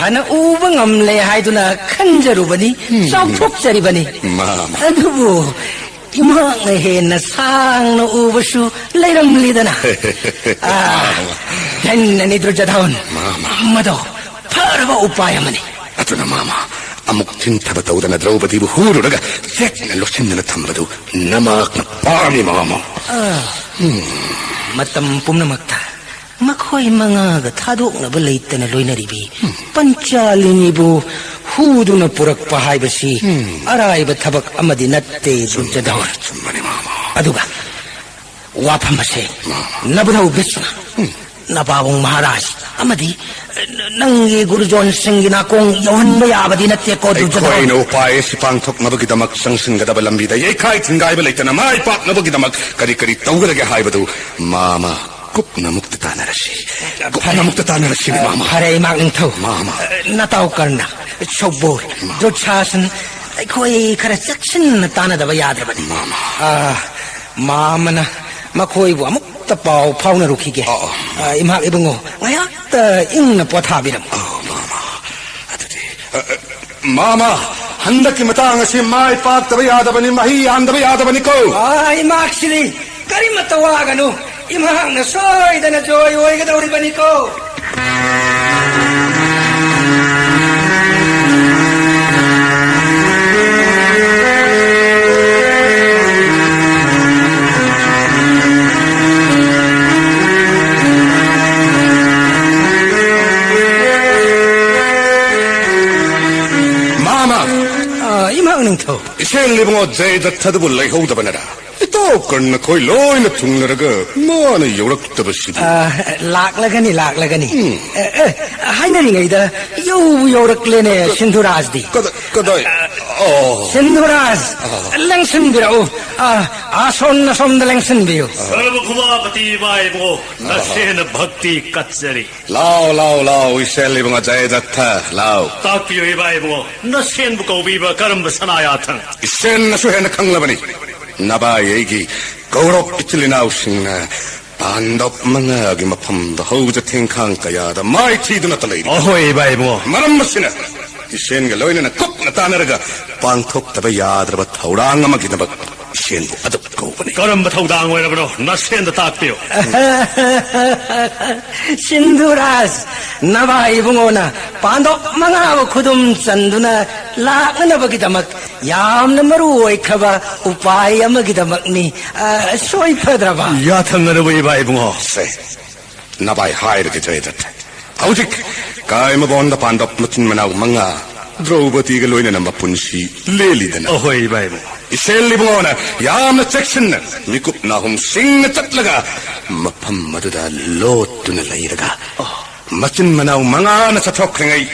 ꯐꯅ ꯎꯕ ꯉꯝꯂꯦ ꯍꯥꯏꯗꯨꯅ ꯈꯟꯖꯔꯨꯕꯅꯤ, ꯎꯝ꯫ ꯆꯥꯎꯊꯣꯛꯆꯔꯤꯕꯅꯤ꯫ ꯃꯥꯃ꯫ ꯑꯗꯨꯕꯨ ꯏꯃꯥꯅ ꯍꯦꯟꯅ ꯁꯥꯡꯅ ꯎꯕꯁꯨ ꯂꯩꯔꯝꯂꯤꯗꯅ꯫ ꯑꯥ, ꯃꯥꯃ꯫ ꯙꯟꯅꯅꯤ ꯗꯨꯔꯖꯙꯟ꯫ ꯃꯥꯃ꯫ ꯃꯗꯣ ꯐꯔꯕ ꯎꯄꯥꯏ ꯑꯃꯅꯤ꯫ ꯑꯗꯨꯅ ꯃꯥꯃ, ꯑꯃꯨꯛ ꯊꯤꯟꯊꯕ ꯇꯧꯗꯅ ꯗ꯭ꯔꯧꯄꯗꯤꯕꯨ ꯍꯨꯔꯨꯔꯒ ꯆꯦꯠꯅ ꯂꯣꯠꯁꯤꯟꯗꯨꯅ ꯊꯝꯕꯗꯨ ꯅꯃꯥꯛꯅ ꯄꯥꯝꯃꯤ ꯃꯥꯃ꯫ ꯑꯥ, ꯎꯝ꯫ ꯃꯇꯝ ꯄꯨꯝꯅꯃꯛꯇ ꯃꯈꯣꯏ ꯃꯉꯥꯒ ꯊꯥꯗꯣꯛꯅꯕ ꯂꯩꯇꯅ ꯂꯣꯏꯅꯔꯤꯕꯤ ꯄꯟꯆꯥꯂꯤꯅꯤꯕꯨ ꯍꯨꯗꯨꯅ ꯄꯨꯔꯛꯄ ꯍꯥꯏꯕꯁꯤ ꯎꯝ꯫ ꯑꯔꯥꯏꯕ ꯊꯕꯛ ꯑꯃꯗꯤ ꯅꯠꯇꯦ, ꯆꯨꯝꯕꯅꯤ, ꯗꯨꯔꯖꯙꯟ꯫ ꯆꯨꯝꯕꯅꯤ, ꯃꯥꯃ꯫ ꯑꯗꯨꯒ ꯋꯥꯐꯝ ꯑꯁꯦ ꯃꯥꯃ꯫ ꯅꯕꯙꯧ ꯚꯤꯁꯃ, ꯎꯝ꯫ ꯅꯄꯥꯕꯨꯡ ꯃꯍꯥꯔꯥꯖ ꯑꯃꯗꯤ ꯅꯪꯒꯤ ꯒꯨꯔꯨꯖꯣꯟꯁꯤꯡꯒꯤ ꯅꯥꯀꯣꯡ ꯌꯧꯍꯟꯕ ꯌꯥꯕꯗꯤ ꯅꯠꯇꯦꯀꯣ, ꯗꯨꯔꯖꯙꯟ꯫ ꯑꯩꯈꯣꯏꯅ ꯎꯄꯥꯏ ꯑꯁꯤ ꯄꯥꯡꯊꯣꯛꯅꯕꯒꯤꯗꯃꯛ ꯆꯪꯁꯤꯟꯒꯗꯕ ꯂꯝꯕꯤꯗ ꯌꯩꯈꯥꯏ ꯊꯤꯡꯒꯥꯏꯕ ꯂꯩꯇꯅ ꯃꯥꯏ ꯄꯥꯛꯅꯕꯒꯤꯗꯃꯛ ꯀꯔꯤ ꯀꯔꯤ ꯇꯧꯒꯗꯒꯦ ꯍꯥꯏꯕꯗꯨ ꯃꯥꯃ ꯀꯨꯞꯅ ꯑꯃꯨꯛꯇ ꯇꯥꯟꯅꯔꯁꯤ꯫ ꯐꯔꯦ꯫ ꯀꯨꯞꯅ ꯑꯃꯨꯛꯇ ꯇꯥꯟꯅꯔꯁꯤ, ꯑ, ꯃꯥꯃ꯫ ꯐꯔꯦ, ꯏꯃꯥꯛ ꯅꯤꯡꯊꯧ꯫ ꯃꯥꯃ꯫ ꯑ, ꯅꯇꯥꯎ ꯀꯔꯅ, ꯁꯧꯕꯣꯔ, ꯃꯥꯃ꯫ ꯗꯨꯁꯥꯁꯟ, ꯑꯩꯈꯣꯏ ꯈꯔ ꯆꯦꯛꯁꯤꯟꯅ ꯇꯥꯟꯅꯗꯕ ꯌꯥꯗ꯭ꯔꯕꯅꯤ꯫ ꯃꯥꯃ꯫ ꯑ, ꯃꯥꯃꯅ ꯃꯈꯣꯏꯕꯨ ꯑꯃꯨꯛꯇ ꯄꯥꯎ ꯐꯥꯎꯅꯔꯨꯈꯤꯒꯦ꯫ ꯑ, ꯑ꯫ ꯑ, ꯏꯃꯥꯛ ꯏꯕꯨꯡꯉꯣ, ꯉꯥꯏꯍꯥꯛꯇ ꯏꯪꯅ ꯄꯣꯊꯥꯕꯤꯔꯝꯃꯨ꯫ ꯑ, ꯃꯥꯃ꯫ ꯑꯗꯨꯗꯤ, ꯑ, ꯑ, ꯃꯥꯃ, ꯍꯟꯗꯛꯀꯤ ꯃꯇꯥꯡ ꯑꯁꯤ ꯃꯥꯏ ꯄꯥꯛꯇꯕ ꯌꯥꯗꯕꯅꯤ, ꯃꯍꯩ ꯌꯥꯟꯗꯕ ꯌꯥꯗꯕꯅꯤꯀꯣ꯫ ꯑ, ꯏꯃꯥꯛꯁꯤꯗꯤ ꯀꯔꯤꯃꯠꯇ ꯋꯥꯒꯅꯨ, ꯏꯃꯥꯛꯅ ꯁꯣꯏꯗꯅ ꯖꯣꯏ ꯑꯣꯏꯒꯗꯧꯔꯤꯕꯅꯤꯀꯣ꯫ ꯃꯥꯃ! ꯑ, ꯏꯃꯥꯛ ꯅꯤꯡꯊꯧ꯫ ꯏꯁꯦꯟ ꯏꯕꯨꯡꯉꯣ ꯖꯌꯗꯠꯊꯗꯨꯕꯨ ꯂꯩꯍꯧꯗꯕꯅꯔꯥ? ꯏꯇꯥꯎ ꯀꯔꯅ ꯈꯣꯏ ꯂꯣꯏꯅ ꯊꯨꯡꯂꯔꯒ ꯃꯥꯅ ꯌꯧꯔꯛꯇꯕꯁꯤꯕꯨ꯫ ꯑ, ꯂꯥꯛꯂꯒꯅꯤ, ꯂꯥꯛꯂꯒꯅꯤ꯫ ꯎꯝ꯫ ꯑꯦ, ꯑꯦ, ꯍꯥꯏꯅꯔꯤꯉꯩꯗ ꯌꯧꯕꯨ ꯌꯧꯔꯛꯂꯦꯅꯦ, ꯀ-, ꯁꯤꯟꯙꯨꯔꯥꯖꯗꯤ꯫ ꯀꯗꯥ-, ꯀꯗꯥꯏ? ꯑ, ꯑꯣ꯫ ꯁꯤꯟꯙꯨꯔꯥꯖ, ꯑ꯫ ꯂꯦꯡꯁꯤꯟꯕꯤꯔꯛꯎ꯫ ꯑ, ꯑꯁꯣꯝ ꯅꯁꯣꯝꯗ ꯂꯦꯡꯁꯤꯟꯕꯤꯌꯨ꯫ ꯁꯔꯕ ꯈꯨꯃꯥꯄꯇꯤ ꯏꯃꯥ ꯏꯕꯨꯡꯉꯣ, ꯑ꯫ ꯅꯁꯦꯅ ꯚꯛꯇꯤ ꯀꯠꯆꯔꯤ꯫ ꯂꯥꯎ, ꯂꯥꯎ, ꯂꯥꯎ, ꯏꯁꯦꯜ ꯏꯕꯨꯡꯉꯣ ꯖꯌꯗꯠꯊ, ꯂꯥꯎ꯫ ꯇꯥꯛꯄꯤꯌꯨ ꯏꯃꯥ ꯏꯕꯨꯡꯉꯣ, ꯅꯁꯦꯟꯕꯨ ꯀꯧꯕꯤꯕ ꯀꯔꯝꯕ ꯁꯅꯥ ꯌꯥꯊꯪ? ꯏꯁꯦꯟꯅꯁꯨ ꯍꯦꯟꯅ ꯈꯪꯂꯕꯅꯤ꯫ ꯅꯚꯥꯏ ꯑꯩꯒꯤ ꯀꯧꯔꯞ ꯏꯆꯤꯜ ꯏꯅꯥꯎꯁꯤꯡꯅ ꯄꯥꯟꯗꯣꯞ ꯃꯉꯥꯒꯤ ꯃꯐꯝꯗ ꯍꯧꯖ ꯊꯦꯡꯈꯥꯡ ꯀꯌꯥꯗ ꯃꯥꯏ ꯊꯤꯗꯨꯅꯇ ꯂꯩꯔꯤ꯫ ꯑꯍꯣꯏ, ꯏꯕꯥ ꯏꯕꯨꯡꯉꯣ꯫ ꯃꯔꯝ ꯑꯁꯤꯅ ꯏꯁꯦꯟꯒ ꯂꯣꯏꯅꯅ ꯀꯨꯞꯅ ꯇꯥꯟꯅꯔꯒ ꯄꯥꯡꯊꯣꯛꯇꯕ ꯌꯥꯗ꯭ꯔꯕ ꯊꯧꯔꯥꯡ ꯑꯃꯒꯤꯗꯃꯛ ꯏꯁꯦꯟꯕꯨ ꯑꯗꯨꯛ ꯀꯧꯕꯅꯤ꯫ ꯀꯔꯝꯕ ꯊꯧꯗꯥꯡ ꯑꯣꯏꯔꯕꯅꯣ? ꯅꯁꯦꯟꯗ ꯇꯥꯛꯄꯤꯌꯨ꯫ ꯁꯤꯟꯙꯨꯔꯥꯖ, ꯅꯕꯥ ꯏꯕꯨꯡꯉꯣꯅ ꯄꯥꯟꯗꯣꯞ ꯃꯉꯥꯕꯨ ꯈꯨꯗꯨꯝ ꯆꯟꯗꯨꯅ ꯂꯥꯛꯅꯅꯕꯒꯤꯗꯃꯛ ꯌꯥꯝꯅ ꯃꯔꯨ ꯑꯣꯏꯈ꯭ꯔꯕ ꯎꯄꯥꯏ ꯑꯃꯒꯤꯗꯃꯛꯅꯤ꯫ ꯑ, ꯁꯣꯏꯐꯗ꯭ꯔꯕ꯫ ꯌꯥꯊꯪ ꯑꯗꯨꯕꯨ ꯏꯕꯥ ꯏꯕꯨꯡꯉꯣ꯫ ꯁꯦ, ꯅꯕꯥꯏ ꯍꯥꯏꯔꯒꯦ, ꯖꯌꯗ꯭ꯔꯊ꯫ ꯍꯧꯖꯤꯛ ꯀꯥꯏꯃꯕꯣꯟꯗ ꯄꯥꯟꯗꯞ ꯃꯆꯤꯟ ꯃꯅꯥꯎ ꯃꯉꯥ ꯗ꯭ꯔꯧꯄꯗꯤꯒ ꯂꯣꯏꯅꯅ ꯃꯄꯨꯟꯁꯤ ꯂꯦꯜꯂꯤꯗꯅ꯫ ꯑꯍꯣꯏ, ꯏꯕꯥ ꯏꯕꯨꯡꯉꯣ꯫ ꯏꯁꯦꯟ ꯏꯕꯨꯡꯉꯣꯅ ꯌꯥꯝꯅ ꯆꯦꯛꯁꯤꯟꯅ ꯃꯤꯀꯨꯞ ꯅꯥꯍꯨꯝ ꯁꯤꯡꯅ ꯆꯠꯂꯒ ꯃꯐꯝ ꯑꯗꯨꯗ ꯂꯣꯠꯇꯨꯅ ꯂꯩꯔꯒ ꯃꯆꯤꯟ ꯃꯅꯥꯎ ꯃꯉꯥꯅ ꯆꯠꯊꯣꯛꯈ꯭ꯔꯤꯉꯩ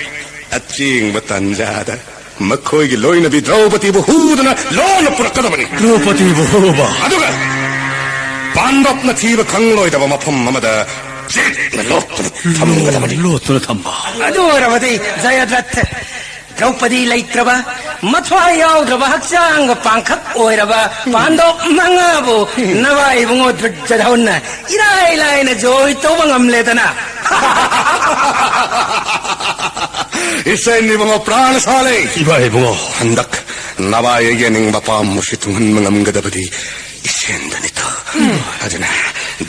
ꯑꯆꯦꯡꯕ ꯇꯥꯟꯖꯥꯗ ꯃꯈꯣꯏꯒꯤ ꯂꯣꯏꯅꯕꯤ ꯗ꯭ꯔꯧꯄꯗꯤꯕꯨ ꯍꯨꯗꯨꯅ ꯂꯣꯟꯅ ꯄꯨꯔꯛꯀꯗꯕꯅꯤ꯫ ꯗ꯭ꯔꯧꯄꯗꯤꯕꯨ ꯍꯨꯕ? ꯑꯗꯨꯒ ꯄꯥꯟꯗꯞꯅ ꯊꯤꯕ ꯈꯪꯂꯣꯏꯗꯕ ꯃꯐꯝ ꯑꯃꯗ ꯆꯦꯠꯅ ꯂꯣꯠꯇꯨꯅ ꯊꯝꯒꯗꯕꯅꯤ꯫ ꯂꯣꯠꯇꯨꯅ ꯊꯝꯕ꯫ ꯑꯗꯨ ꯑꯣꯏꯔꯕꯗꯤ ꯖꯌꯗ꯭ꯔꯊ, ꯗ꯭ꯔꯧꯄꯗꯤ ꯂꯩꯇ꯭ꯔꯕ, ꯃꯊ꯭ꯋꯥꯏ ꯌꯥꯎꯗ꯭ꯔꯕ ꯍꯛꯆꯥꯡꯒ ꯄꯥꯡꯈꯛ ꯑꯣꯏꯔꯕ ꯄꯥꯟꯗꯣꯞ ꯃꯉꯥꯕꯨ ꯅꯕꯥ ꯏꯕꯨꯡꯉꯣ ꯗꯨꯔꯖꯙꯟꯅ ꯏꯔꯥꯏ ꯂꯥꯏꯅ ꯖꯣꯏ ꯇꯧꯕ ꯉꯝꯂꯦꯗꯅ꯫ ꯏꯁꯦꯟ ꯏꯕꯨꯡꯉꯣ ꯄ꯭ꯔꯥꯟ ꯁꯥꯂꯦ꯫ ꯏꯕꯥ ꯏꯕꯨꯡꯉꯣ꯫ ꯍꯟꯗꯛ ꯅꯕꯥꯏ ꯑꯩꯒꯤ ꯑꯅꯤꯡꯕ ꯑꯄꯥꯝꯕꯁꯤ ꯊꯨꯡꯍꯟꯕ ꯉꯝꯒꯗꯕꯗꯤ ꯏꯁꯦꯟꯗꯅꯤꯇꯣ꯫ ꯑꯗꯨꯅ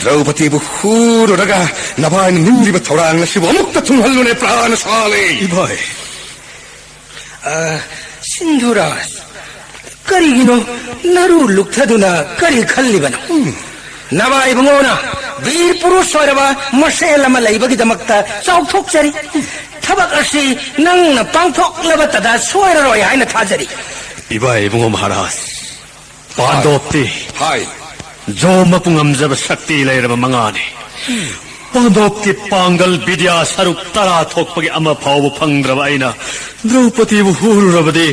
ꯗ꯭ꯔꯧꯄꯗꯤꯕꯨ ꯍꯨꯔꯨꯔꯒ ꯅꯕꯥꯏꯅ ꯅꯤꯡꯂꯤꯕ ꯊꯧꯔꯥꯡ ꯑꯁꯤꯕꯨ ꯑꯃꯨꯛꯇ ꯊꯨꯡꯍꯜꯂꯨꯅꯦ ꯄ꯭ꯔꯥꯟ ꯁꯥꯂꯦ꯫ ꯏꯕꯥꯏ꯫ ꯑ, ꯁꯤꯟꯙꯨꯔꯥꯖ, ꯀꯔꯤꯒꯤꯅꯣ ꯅꯔꯨ ꯂꯨꯛꯊꯗꯨꯅ ꯀꯔꯤ ꯈꯜꯂꯤꯕꯅꯣ? ꯅꯕꯥ ꯏꯕꯨꯡꯉꯣꯅ ꯕꯤꯔ ꯄꯨꯔꯨꯁ ꯑꯣꯏꯔꯕ ꯃꯁꯦꯜ ꯑꯃ ꯂꯩꯕꯒꯤꯗꯃꯛꯇ ꯆꯥꯎꯊꯣꯛꯆꯔꯤ꯫ ꯊꯕꯛ ꯑꯁꯤ ꯅꯪꯅ ꯄꯥꯡꯊꯣꯛꯂꯕꯇꯗ ꯁꯣꯏꯔꯔꯣꯏ ꯍꯥꯏꯅ ꯊꯥꯖꯔꯤ꯫ ꯏꯕꯥ ꯏꯕꯨꯡꯉꯣ ꯃꯍꯥꯔꯥꯖ, ꯄꯥꯟꯗꯣꯞꯇꯤ ꯍꯥꯏ꯫ ꯖꯣꯝ ꯃꯄꯨ ꯉꯝꯖꯕ ꯁꯛꯇꯤ ꯂꯩꯔꯕ ꯃꯉꯥꯅꯤ꯫ ꯄꯥꯟꯗꯣꯞꯀꯤ ꯄꯥꯡꯒꯜ ꯕꯤꯗ꯭ꯌꯥ ꯁꯔꯨꯛ ꯇꯔꯥ ꯊꯣꯛꯄꯒꯤ ꯑꯃ ꯐꯥꯎꯕ ꯐꯪꯗ꯭ꯔꯕ ꯑꯩꯅ ꯗ꯭ꯔꯧꯄꯗꯤꯕꯨ ꯍꯨꯔꯨꯔꯕꯗꯤ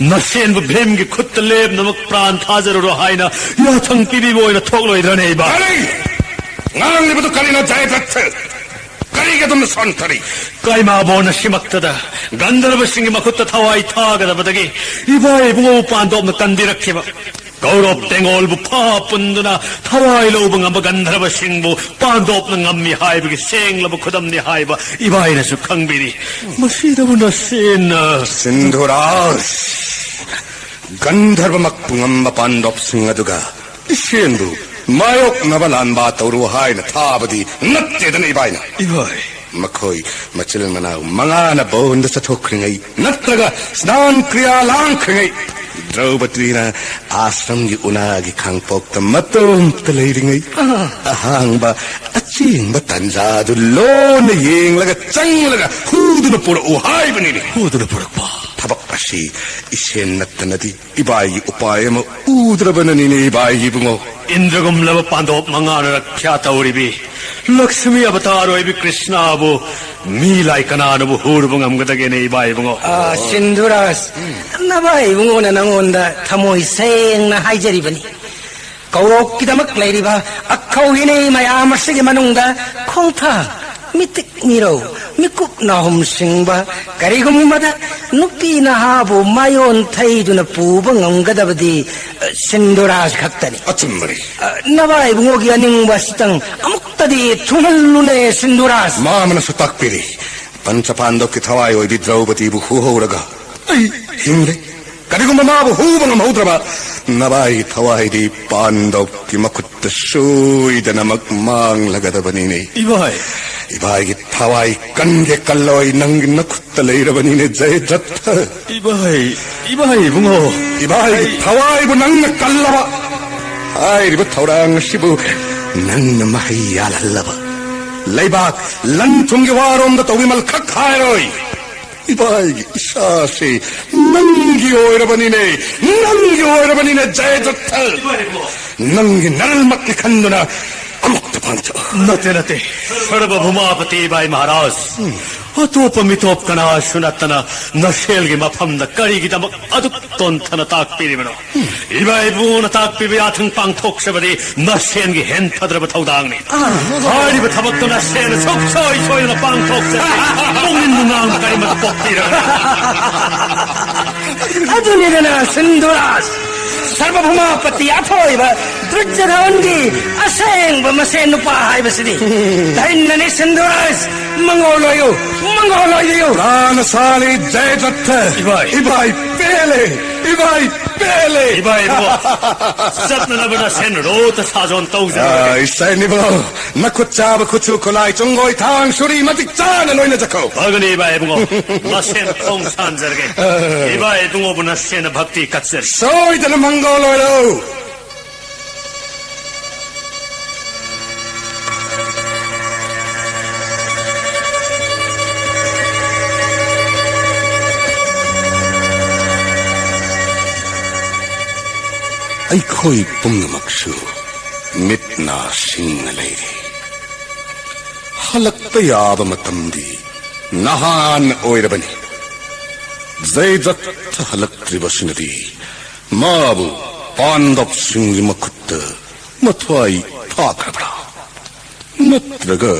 ꯅꯁꯦꯟꯕ ꯚꯤꯝꯒꯤ ꯈꯨꯠꯇ ꯂꯦꯝꯅꯃꯛ ꯄ꯭ꯔꯥꯟ ꯊꯥꯖꯔꯨꯔꯣ ꯍꯥꯏꯅ ꯌꯥꯊꯪ ꯄꯤꯕꯤꯕ ꯑꯣꯏꯅ ꯊꯣꯛꯂꯣꯏꯗ꯭ꯔꯅꯦ ꯏꯕꯥ? ꯀꯔꯤ? ꯉꯥꯡꯂꯤꯕꯗꯨ ꯀꯔꯤꯅꯣ ꯖꯌꯗ꯭ꯔꯊ? ꯀꯔꯤꯒꯤ ꯑꯗꯨꯝꯅ ꯁꯣꯟꯊꯔꯤ? ꯀꯥꯏꯃꯥꯕꯣꯟ ꯑꯁꯤꯃꯛꯇꯗ ꯒꯟꯙꯔꯕꯁꯤꯡꯒꯤ ꯃꯈꯨꯠꯇ ꯊꯋꯥꯏ ꯊꯥꯒꯗꯕꯗꯒꯤ ꯏꯕꯥ ꯏꯕꯨꯡꯉꯣ ꯄꯥꯟꯗꯣꯞꯅ ꯀꯟꯕꯤꯔꯛꯈꯤꯕ ꯀꯧꯔꯕ ꯇꯦꯡꯒꯣꯜꯕꯨ ꯐꯥ ꯄꯨꯟꯗꯨꯅ ꯊꯋꯥꯏ ꯂꯧꯕ ꯉꯝꯕ ꯒꯟꯙꯔꯕꯁꯤꯡꯕꯨ ꯄꯥꯟꯗꯣꯞꯅ ꯉꯝꯃꯤ ꯍꯥꯏꯕꯒꯤ ꯁꯦꯡꯂꯕ ꯈꯨꯗꯝꯅꯤ ꯍꯥꯏꯕ ꯏꯕꯥꯏꯅꯁꯨ ꯈꯪꯕꯤꯔꯤ꯫ ꯃꯁꯤꯗꯕꯨ ꯅꯁꯦꯟꯅ ꯁꯤꯟꯙꯨꯔꯥꯖ, ꯒꯟꯙꯔꯕꯃꯛꯄꯨ ꯉꯝꯕ ꯄꯥꯟꯗꯣꯞꯁꯤꯡ ꯑꯗꯨꯒ ꯏꯁꯦꯟꯕꯨ ꯃꯥꯌꯣꯛꯅꯕ ꯂꯥꯟꯕ ꯇꯧꯔꯨ ꯍꯥꯏꯅ ꯊꯥꯕꯗꯤ ꯅꯠꯇꯦꯗꯅ ꯏꯕꯥꯏꯅ꯫ ꯏꯕꯥꯏ꯫ ꯃꯈꯣꯏ ꯃꯆꯤꯜ ꯃꯅꯥꯎ ꯃꯉꯥꯅ ꯕꯣꯟꯗ ꯆꯠꯊꯣꯛꯈ꯭ꯔꯤꯉꯩ ꯅꯠꯇ꯭ꯔꯒ ꯁ꯭ꯅꯥꯟ ꯀ꯭ꯔꯤꯌꯥ ꯂꯥꯡꯈ꯭ꯔꯤꯉꯩ ꯗ꯭ꯔꯧꯄꯗꯤꯅ ꯑꯥꯁ꯭ꯔꯝꯒꯤ ꯎꯅꯥꯒꯤ ꯈꯥꯡꯄꯣꯛꯇ ꯃꯇꯣꯝꯇ ꯂꯩꯔꯤꯉꯩ ꯑꯍꯥꯡꯕ ꯑꯆꯤꯡꯕ ꯇꯟꯖꯥꯗꯨ ꯂꯣꯟꯅ ꯌꯦꯡꯂꯒ ꯆꯪꯂꯒ ꯍꯨꯗꯨꯅ ꯄꯨꯔꯛꯎ ꯍꯥꯏꯕꯅꯤꯅꯦ꯫ ꯍꯨꯗꯨꯅ ꯄꯨꯔꯛꯄ꯫ ꯊꯕꯛ ꯑꯁꯤ ꯏꯁꯦꯟ ꯅꯠꯇꯅꯗꯤ ꯏꯕꯥꯏꯒꯤ ꯎꯄꯥꯏ ꯑꯃ ꯎꯗ꯭ꯔꯕꯅꯅꯤꯅꯦ ꯏꯕꯥꯏ ꯏꯕꯨꯡꯉꯣ꯫ ꯏꯟꯗ꯭ꯔꯒꯨꯝꯂꯕ ꯄꯥꯟꯗꯣꯞ ꯃꯉꯥꯅ ꯔꯛꯈ꯭ꯌꯥ ꯇꯧꯔꯤꯕꯤ ꯂꯛꯁꯃꯤ ꯑꯕꯇꯥꯔ ꯑꯣꯏꯕꯤ ꯀ꯭ꯔꯤꯁꯅꯕꯨ ꯃꯤ ꯂꯥꯏ ꯀꯅꯥꯅꯕꯨ ꯍꯨꯔꯨꯕ ꯉꯝꯒꯗꯒꯦꯅꯦ ꯏꯕꯥꯏ ꯏꯕꯨꯡꯉꯣ? ꯑꯥ, ꯁꯤꯟꯙꯨꯔꯥꯖ, ꯅꯕꯥꯏ ꯏꯕꯨꯡꯉꯣꯅ ꯅꯪꯉꯣꯟꯗ ꯊꯃꯣꯏ ꯁꯦꯡꯅ ꯍꯥꯏꯖꯔꯤꯕꯅꯤ꯫ ꯀꯧꯔꯣꯛꯀꯤꯗꯃꯛ ꯂꯩꯔꯤꯕ ꯑꯈꯧ ꯏꯅꯩ ꯃꯌꯥꯝ ꯑꯁꯤꯒꯤ ꯃꯅꯨꯡꯗ ꯈꯣꯡꯊꯥꯡ, ꯃꯤꯇꯤꯛ ꯃꯤꯔꯧ, ꯃꯤꯀꯨꯞ ꯅꯥꯍꯨꯝ ꯁꯤꯡꯕ ꯀꯔꯤꯒꯨꯝꯕꯗ ꯅꯨꯄꯤ ꯅꯍꯥꯕꯨ ꯃꯥꯌꯣꯟ ꯊꯩꯗꯨꯅ ꯄꯨꯕ ꯉꯝꯒꯗꯕꯗꯤ, ꯑ, ꯁꯤꯟꯙꯨꯔꯥꯖ ꯈꯛꯇꯅꯤ꯫ ꯑꯆꯨꯝꯕꯅꯤ꯫ ꯑ, ꯅꯕꯥꯏ ꯏꯕꯨꯡꯉꯣꯒꯤ ꯑꯅꯤꯡꯕ ꯑꯁꯤꯇꯪ ꯑꯃꯨꯛꯇꯗꯤ ꯊꯨꯡꯍꯜꯂꯨꯅꯦ ꯁꯤꯟꯙꯨꯔꯥꯖ꯫ ꯃꯥꯃꯅꯁꯨ ꯇꯥꯛꯄꯤꯔꯤ꯫ ꯄꯟꯆ ꯄꯥꯟꯗꯣꯞꯀꯤ ꯊꯋꯥꯏ ꯑꯣꯏꯕꯤ ꯗ꯭ꯔꯧꯄꯗꯤꯕꯨ ꯍꯨꯍꯧꯔꯒ ꯑꯩ ꯍꯤꯡꯂꯦ꯫ ꯀꯔꯤꯒꯨꯝꯕ ꯃꯥꯕꯨ ꯍꯨꯕ ꯉꯝꯍꯧꯗ꯭ꯔꯕ, ꯅꯕꯥꯏꯒꯤ ꯊꯋꯥꯏꯗꯤ ꯄꯥꯟꯗꯣꯞꯀꯤ ꯃꯈꯨꯠꯇ ꯁꯣꯏꯗꯅꯃꯛ ꯃꯥꯡꯂꯒꯗꯕꯅꯤꯅꯦ꯫ ꯏꯕꯥꯏ! ꯏꯕꯥꯏꯒꯤ ꯊꯋꯥꯏ ꯀꯟꯒꯦ ꯀꯜꯂꯣꯏ, ꯅꯪꯒꯤ ꯅꯈꯨꯠꯇ ꯂꯩꯔꯕꯅꯤꯅꯦ, ꯖꯌꯗ꯭ꯔꯊ꯫ ꯏꯕꯥꯏ! ꯏꯕꯥꯏ ꯏꯕꯨꯡꯉꯣ! ꯏꯕꯥꯏꯒꯤ ꯊꯋꯥꯏꯕꯨ ꯅꯪꯅ ꯀꯜꯂꯕ, ꯍꯥꯏꯔꯤꯕ ꯊꯧꯔꯥꯡ ꯑꯁꯤꯕꯨ ꯅꯪꯅ ꯃꯍꯩ ꯌꯥꯜꯍꯜꯂꯕ, ꯂꯩꯕꯥꯛ ꯂꯟ ꯊꯨꯝꯒꯤ ꯋꯥꯔꯣꯝꯗ ꯇꯧꯕꯤꯃꯜ ꯈꯛ ꯍꯥꯏꯔꯣꯏ꯫ ꯏꯕꯥꯏꯒꯤ ꯏꯁꯥꯁꯦ ꯅꯪꯒꯤ ꯑꯣꯏꯔꯕꯅꯤꯅꯦ, ꯅꯪꯒꯤ ꯑꯣꯏꯔꯕꯅꯤꯅꯦ, ꯖꯌꯗ꯭ꯔꯊ꯫ ꯅꯪꯒꯤ ꯅꯔꯜꯃꯛꯅꯤ ꯈꯟꯗꯨꯅ ꯑꯃꯨꯛꯇ ꯄꯥꯡꯊꯣꯛ꯫ ꯅꯠꯇꯦ, ꯅꯠꯇꯦ, ꯁꯔꯕꯚꯧꯃꯥꯄꯇꯤ ꯏꯕꯥꯏ ꯃꯍꯥꯔꯥꯖ꯫ ꯑꯇꯣꯞꯄ ꯃꯤꯇꯣꯞ ꯀꯅꯥꯁꯨ ꯅꯠꯇꯅ ꯅꯁꯦꯜꯒꯤ ꯃꯐꯝꯗ ꯀꯔꯤꯒꯤꯗꯃꯛ ꯑꯗꯨꯛ ꯇꯣꯟꯊꯅ ꯇꯥꯛꯄꯤꯔꯤꯕꯅꯣ? ꯏꯕꯥ ꯏꯕꯨꯡꯅ ꯇꯥꯛꯄꯤꯕ ꯌꯥꯊꯪ ꯄꯥꯡꯊꯣꯛꯆꯕꯗꯤ ꯅꯁꯦꯟꯒꯤ ꯍꯦꯟ ꯐꯗ꯭ꯔꯕ ꯊꯧꯗꯥꯡꯅꯤ꯫ ꯍꯥꯏꯔꯤꯕ ꯊꯕꯛꯇꯨ ꯅꯁꯦꯟꯅ ꯁꯨꯡꯁꯣꯏ ꯁꯣꯏꯗꯅ ꯄꯥꯡꯊꯣꯛꯆꯕꯗꯤ ꯄꯨꯛꯅꯤꯡ ꯅꯨꯡꯅꯥꯡꯕ ꯀꯔꯤꯃꯠꯇ ꯄꯣꯛꯄꯤꯔꯒ꯫ ꯑꯗꯨꯅꯤꯗꯅ ꯁꯤꯟꯙꯨꯔꯥꯖ, ꯁꯔꯕꯚꯧꯃꯄꯇꯤ ꯑꯊꯣꯏꯕ ꯗꯨꯔꯖꯣꯙꯟꯒꯤ ꯑꯁꯦꯡꯕ ꯃꯁꯦꯟ ꯅꯨꯄꯥ ꯍꯥꯏꯕꯁꯤꯅꯤ꯫ ꯇꯥꯏꯟꯅꯅꯤ ꯁꯤꯟꯙꯨꯔꯥꯖ, ꯃꯉꯣꯜ ꯑꯣꯏꯌꯨ, ꯃꯉꯣꯜ ꯑꯣꯏꯕꯤꯌꯨ꯫ ꯂꯥꯟꯅ ꯁꯥꯔꯤ ꯖꯌꯗ꯭ꯔꯠꯊ꯫ ꯏꯕꯥꯏ꯫ ꯏꯕꯥꯏ ꯄꯦꯜꯂꯦ, ꯏꯕꯥꯏ ꯄꯦꯜꯂꯦ꯫ ꯏꯕꯥꯏ ꯏꯕꯨꯡꯉꯣ, ꯆꯠꯅꯅꯕ ꯅꯁꯦꯟ ꯔꯣꯠꯇ ꯁꯥꯖꯣꯟ ꯇꯧꯖꯔꯒꯦ꯫ ꯑꯥ, ꯏꯁꯩ ꯅꯤꯕꯣ꯫ ꯅꯈꯨꯠ ꯆꯥꯕ ꯈꯨꯠꯁꯨ ꯈꯨꯠꯂꯥꯏ, ꯆꯨꯡꯒꯣꯏ ꯊꯥꯡ ꯁꯨꯔꯤ ꯃꯇꯤꯛ ꯆꯥꯅ ꯂꯣꯏꯅꯖꯈꯣ꯫ ꯐꯒꯅꯤ ꯏꯕꯥꯏ ꯏꯕꯨꯡꯉꯣ, ꯃꯁꯦꯟ ꯈꯣꯡ ꯁꯥꯟꯖꯔꯒꯦ꯫ ꯏꯕꯥꯏ ꯏꯕꯨꯡꯉꯣꯕꯨ ꯅꯁꯦꯟꯅ ꯚꯛꯇꯤ ꯀꯠꯆꯔꯤ꯫ ꯁꯣꯏꯗꯅ ꯃꯪꯒꯣꯜ ꯑꯣꯏꯔꯣ꯫ ꯑꯩꯈꯣꯏ ꯄꯨꯝꯅꯃꯛꯁꯨ ꯃꯤꯠ ꯅꯥ ꯁꯤꯡꯅ ꯂꯩꯔꯤ꯫ ꯍꯜꯂꯛꯄ ꯌꯥꯕ ꯃꯇꯝꯗꯤ ꯅꯍꯥꯟ ꯑꯣꯏꯔꯕꯅꯤ꯫ ꯖꯌꯗ꯭ꯔꯠꯊ ꯍꯜꯂꯛꯇ꯭ꯔꯤꯕꯁꯤꯅꯗꯤ ꯃꯥꯕꯨ ꯄꯥꯟꯗꯕꯁꯤꯡꯒꯤ ꯃꯈꯨꯠꯇ ꯃꯊ꯭ꯋꯥꯏ ꯊꯥꯈ꯭ꯔꯕ꯭ꯔꯥ? ꯅꯠꯇ꯭ꯔꯒ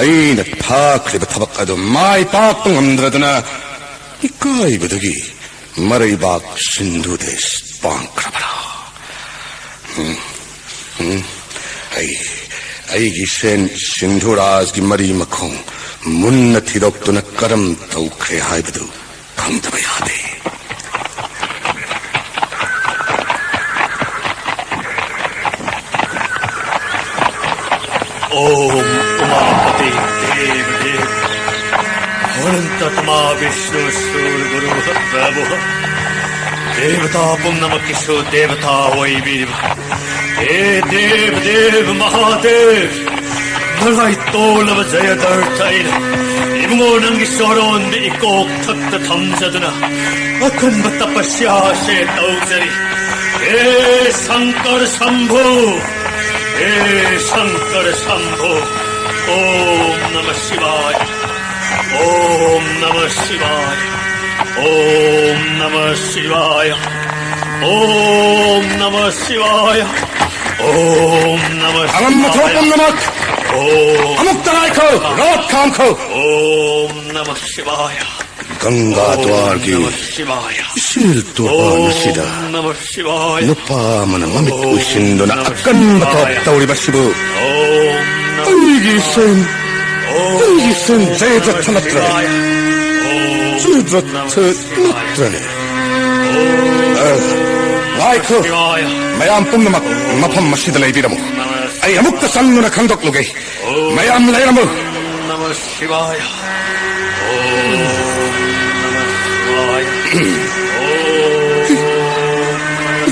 ꯑꯩꯅ ꯊꯥꯈ꯭ꯔꯤꯕ ꯊꯕꯛ ꯑꯗꯨ ꯃꯥꯏ ꯄꯥꯛꯄ ꯉꯝꯗ꯭ꯔꯗꯅ ꯏꯀꯥꯏꯕꯗꯒꯤ ꯃꯔꯩꯕꯥꯛ ꯁꯤꯟꯙꯨ ꯗꯦꯁ ꯄꯥꯡꯈ꯭ꯔꯕ꯭ꯔꯥ? ꯎꯝ, ꯎꯝ, ꯑꯩ, ꯑꯩꯒꯤ ꯁꯦꯟ ꯁꯤꯟꯙꯨꯔꯥꯖꯒꯤ ꯃꯔꯤ ꯃꯈꯣꯡ ꯃꯨꯟꯅ ꯊꯤꯗꯣꯛꯇꯨꯅ ꯀꯔꯝ ꯇꯧꯈ꯭ꯔꯦ ꯍꯥꯏꯕꯗꯨ ꯈꯪꯗꯕ ꯌꯥꯗꯦ꯫ ॐ उमापति देव देव अनंतात्मा विष्णु सूर गुरु प्रभु देवता पुंगमकिसु देवता वै वीर हे देव देव महादेव ꯅꯔꯥꯏ ꯇꯣꯜꯂꯕ ꯖꯌꯗ꯭ꯔꯠꯊ ꯑꯩꯅ ꯏꯕꯨꯡꯉꯣ ꯅꯪꯒꯤ ꯁꯣꯔꯣꯟꯗ ꯏꯀꯣꯛ ꯊꯛꯇ ꯊꯝꯖꯗꯨꯅ ꯑꯀꯟꯕ ꯇꯄꯁ꯭ꯌꯥꯁꯦ ꯇꯧꯖꯔꯤ꯫ ꯍꯦ ꯁꯪꯀꯔ ꯁꯝꯚꯨ, ꯍꯦ ꯁꯪꯀꯔ ꯁꯝꯚꯨ, ॐ नमः शिवाय, ॐ नमः शिवाय, ॐ नमः शिवाय, ॐ नमः शिवाय, ॐ नमः ꯑꯉꯝꯕ ꯊꯣꯛꯄ शिवाय, ꯄꯨꯝꯅꯃꯛ ॐ ꯑꯃꯨꯛꯇ ꯉꯥꯏꯈꯣ, ꯔꯣꯠ ꯈꯥꯝꯈꯣ꯫ ॐ नमः शिवाय। ꯒꯪꯒꯥ ꯗ꯭ꯋꯥꯔꯒꯤ ꯏꯆꯦꯜ ꯇꯣꯔꯕꯥꯟ ꯑꯁꯤꯗ ꯅꯨꯄꯥ ꯑꯃꯅ ꯃꯃꯤꯠ ꯎꯏꯁꯤꯟꯗꯨꯅ ꯑꯀꯟꯕ ꯊꯕꯛ ꯇꯧꯔꯤꯕꯁꯤꯕꯨ ꯑꯩꯒꯤ ꯏꯆꯦꯟ, ꯑꯩꯒꯤ ꯏꯆꯦꯟ ꯖꯌꯗ꯭ꯔꯊ ꯅꯠꯇ꯭ꯔꯅꯦ? ꯖꯌꯗ꯭ꯔꯊ ꯅꯠꯇ꯭ꯔꯅꯦ? ꯑ, ꯉꯥꯏꯈꯣ꯫ ꯃꯌꯥꯝ ꯄꯨꯝꯅꯃꯛ ꯃꯐꯝ ꯑꯁꯤꯗ ꯂꯩꯕꯤꯔꯝꯃꯨ꯫ ꯑꯩ ꯑꯃꯨꯛꯇ ꯆꯪꯗꯨꯅ ꯈꯪꯗꯣꯛꯂꯨꯒꯦ꯫ ꯃꯌꯥꯝ ꯂꯩꯔꯝꯃꯨ꯫ ꯅꯃ ꯁꯤꯋꯥꯌ꯫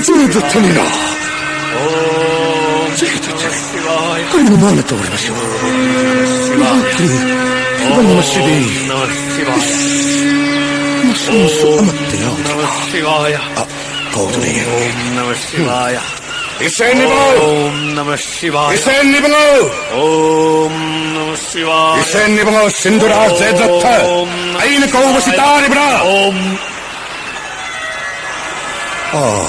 ꯖꯌꯗ꯭ꯔꯊꯅꯤꯅ꯫ ꯖꯌꯗ꯭ꯔꯊꯅꯤ꯫ ꯀꯔꯤꯅꯣ ꯃꯥꯅ ꯇꯧꯔꯤꯕꯁꯤꯕꯨ? ꯃꯍꯥꯛꯀꯤ ꯐꯤꯕꯝ ꯑꯁꯤꯗꯤ ꯃꯁꯝꯁꯨ ꯑꯃꯠꯇ ꯌꯥꯎꯗ꯭ꯔꯕ꯫ ꯑ, ꯀꯧꯗꯨꯅ ꯌꯦꯡꯂꯨꯒꯦ꯫ ꯏꯆꯦꯟ ꯏꯕꯨꯡꯉꯣ! ꯏꯆꯦꯟ ꯏꯕꯨꯡꯉꯣ! ꯏꯆꯦꯟ ꯏꯕꯨꯡꯉꯣ ꯁꯤꯟꯗꯨꯔꯥ ꯖꯌꯗ꯭ꯔꯊ! ꯑꯩꯅ ꯀꯧꯕꯁꯤ ꯇꯥꯔꯤꯕ꯭ꯔꯥ? ꯑꯣ,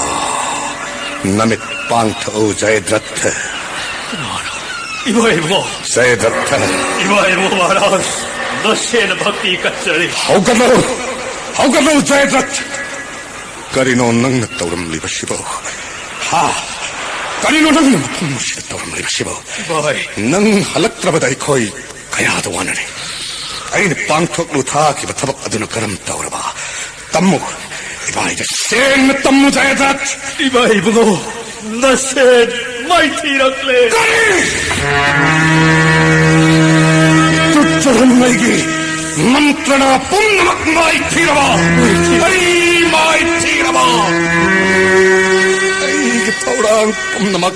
ꯅꯃꯤꯠ ꯄꯥꯡꯊꯣꯛꯎ, ꯖꯌꯗ꯭ꯔꯊ꯫ ꯏꯃꯥ ꯏꯕꯨꯡꯉꯣ! ꯖꯌꯗ꯭ꯔꯊ! ꯏꯃꯥ ꯏꯕꯨꯡꯉꯣ ꯃꯍꯥꯔꯥꯖ, ꯅꯁꯦꯟꯅ ꯚꯛꯇꯤ ꯀꯠꯆꯔꯤ꯫ ꯍꯧꯒꯠꯂꯨ! ꯍꯧꯒꯠꯂꯨ, ꯖꯌꯗ꯭ꯔꯊ! ꯀꯔꯤꯅꯣ ꯅꯪꯅ ꯇꯧꯔꯝꯂꯤꯕꯁꯤꯕꯣ? ꯍꯥ? ꯀꯔꯤꯅꯣ ꯅꯪꯅ ꯃꯐꯝ ꯑꯁꯤꯗ ꯇꯧꯔꯝꯂꯤꯕꯁꯤꯕꯣ? ꯚꯥꯏ꯫ ꯅꯪ ꯍꯜꯂꯛꯇ꯭ꯔꯕꯗ ꯑꯩꯈꯣꯏ ꯀꯌꯥꯗ ꯋꯥꯅꯔꯦ꯫ ꯑꯩꯅ ꯄꯥꯡꯊꯣꯛꯂꯨ ꯊꯥꯈꯤꯕ ꯊꯕꯛ ꯑꯗꯨꯅ ꯀꯔꯝ ꯇꯧꯔꯕ? ꯇꯝꯃꯨ꯫ ꯏꯕꯥꯏꯗ ꯁꯦꯡꯅ ꯇꯝꯃꯨ, ꯖꯌꯗ꯭ꯔꯊ꯫ ꯏꯕꯥꯏ ꯏꯕꯨꯡꯉꯣ, ꯅꯁꯦꯟ ꯃꯥꯏꯊꯤꯔꯛꯂꯦ꯫ ꯀꯔꯤ? ꯇꯨꯠꯆꯔꯝ ꯑꯩꯒꯤ ꯃꯟꯇ꯭ꯔꯅ ꯄꯨꯝꯅꯃꯛ ꯃꯥꯏꯊꯤꯔꯕ? ꯃꯥꯏꯊꯤ꯫ ꯑꯩ ꯃꯥꯏꯊꯤꯔꯕ? ꯑꯩꯒꯤ ꯊꯧꯔꯥꯡ ꯄꯨꯝꯅꯃꯛ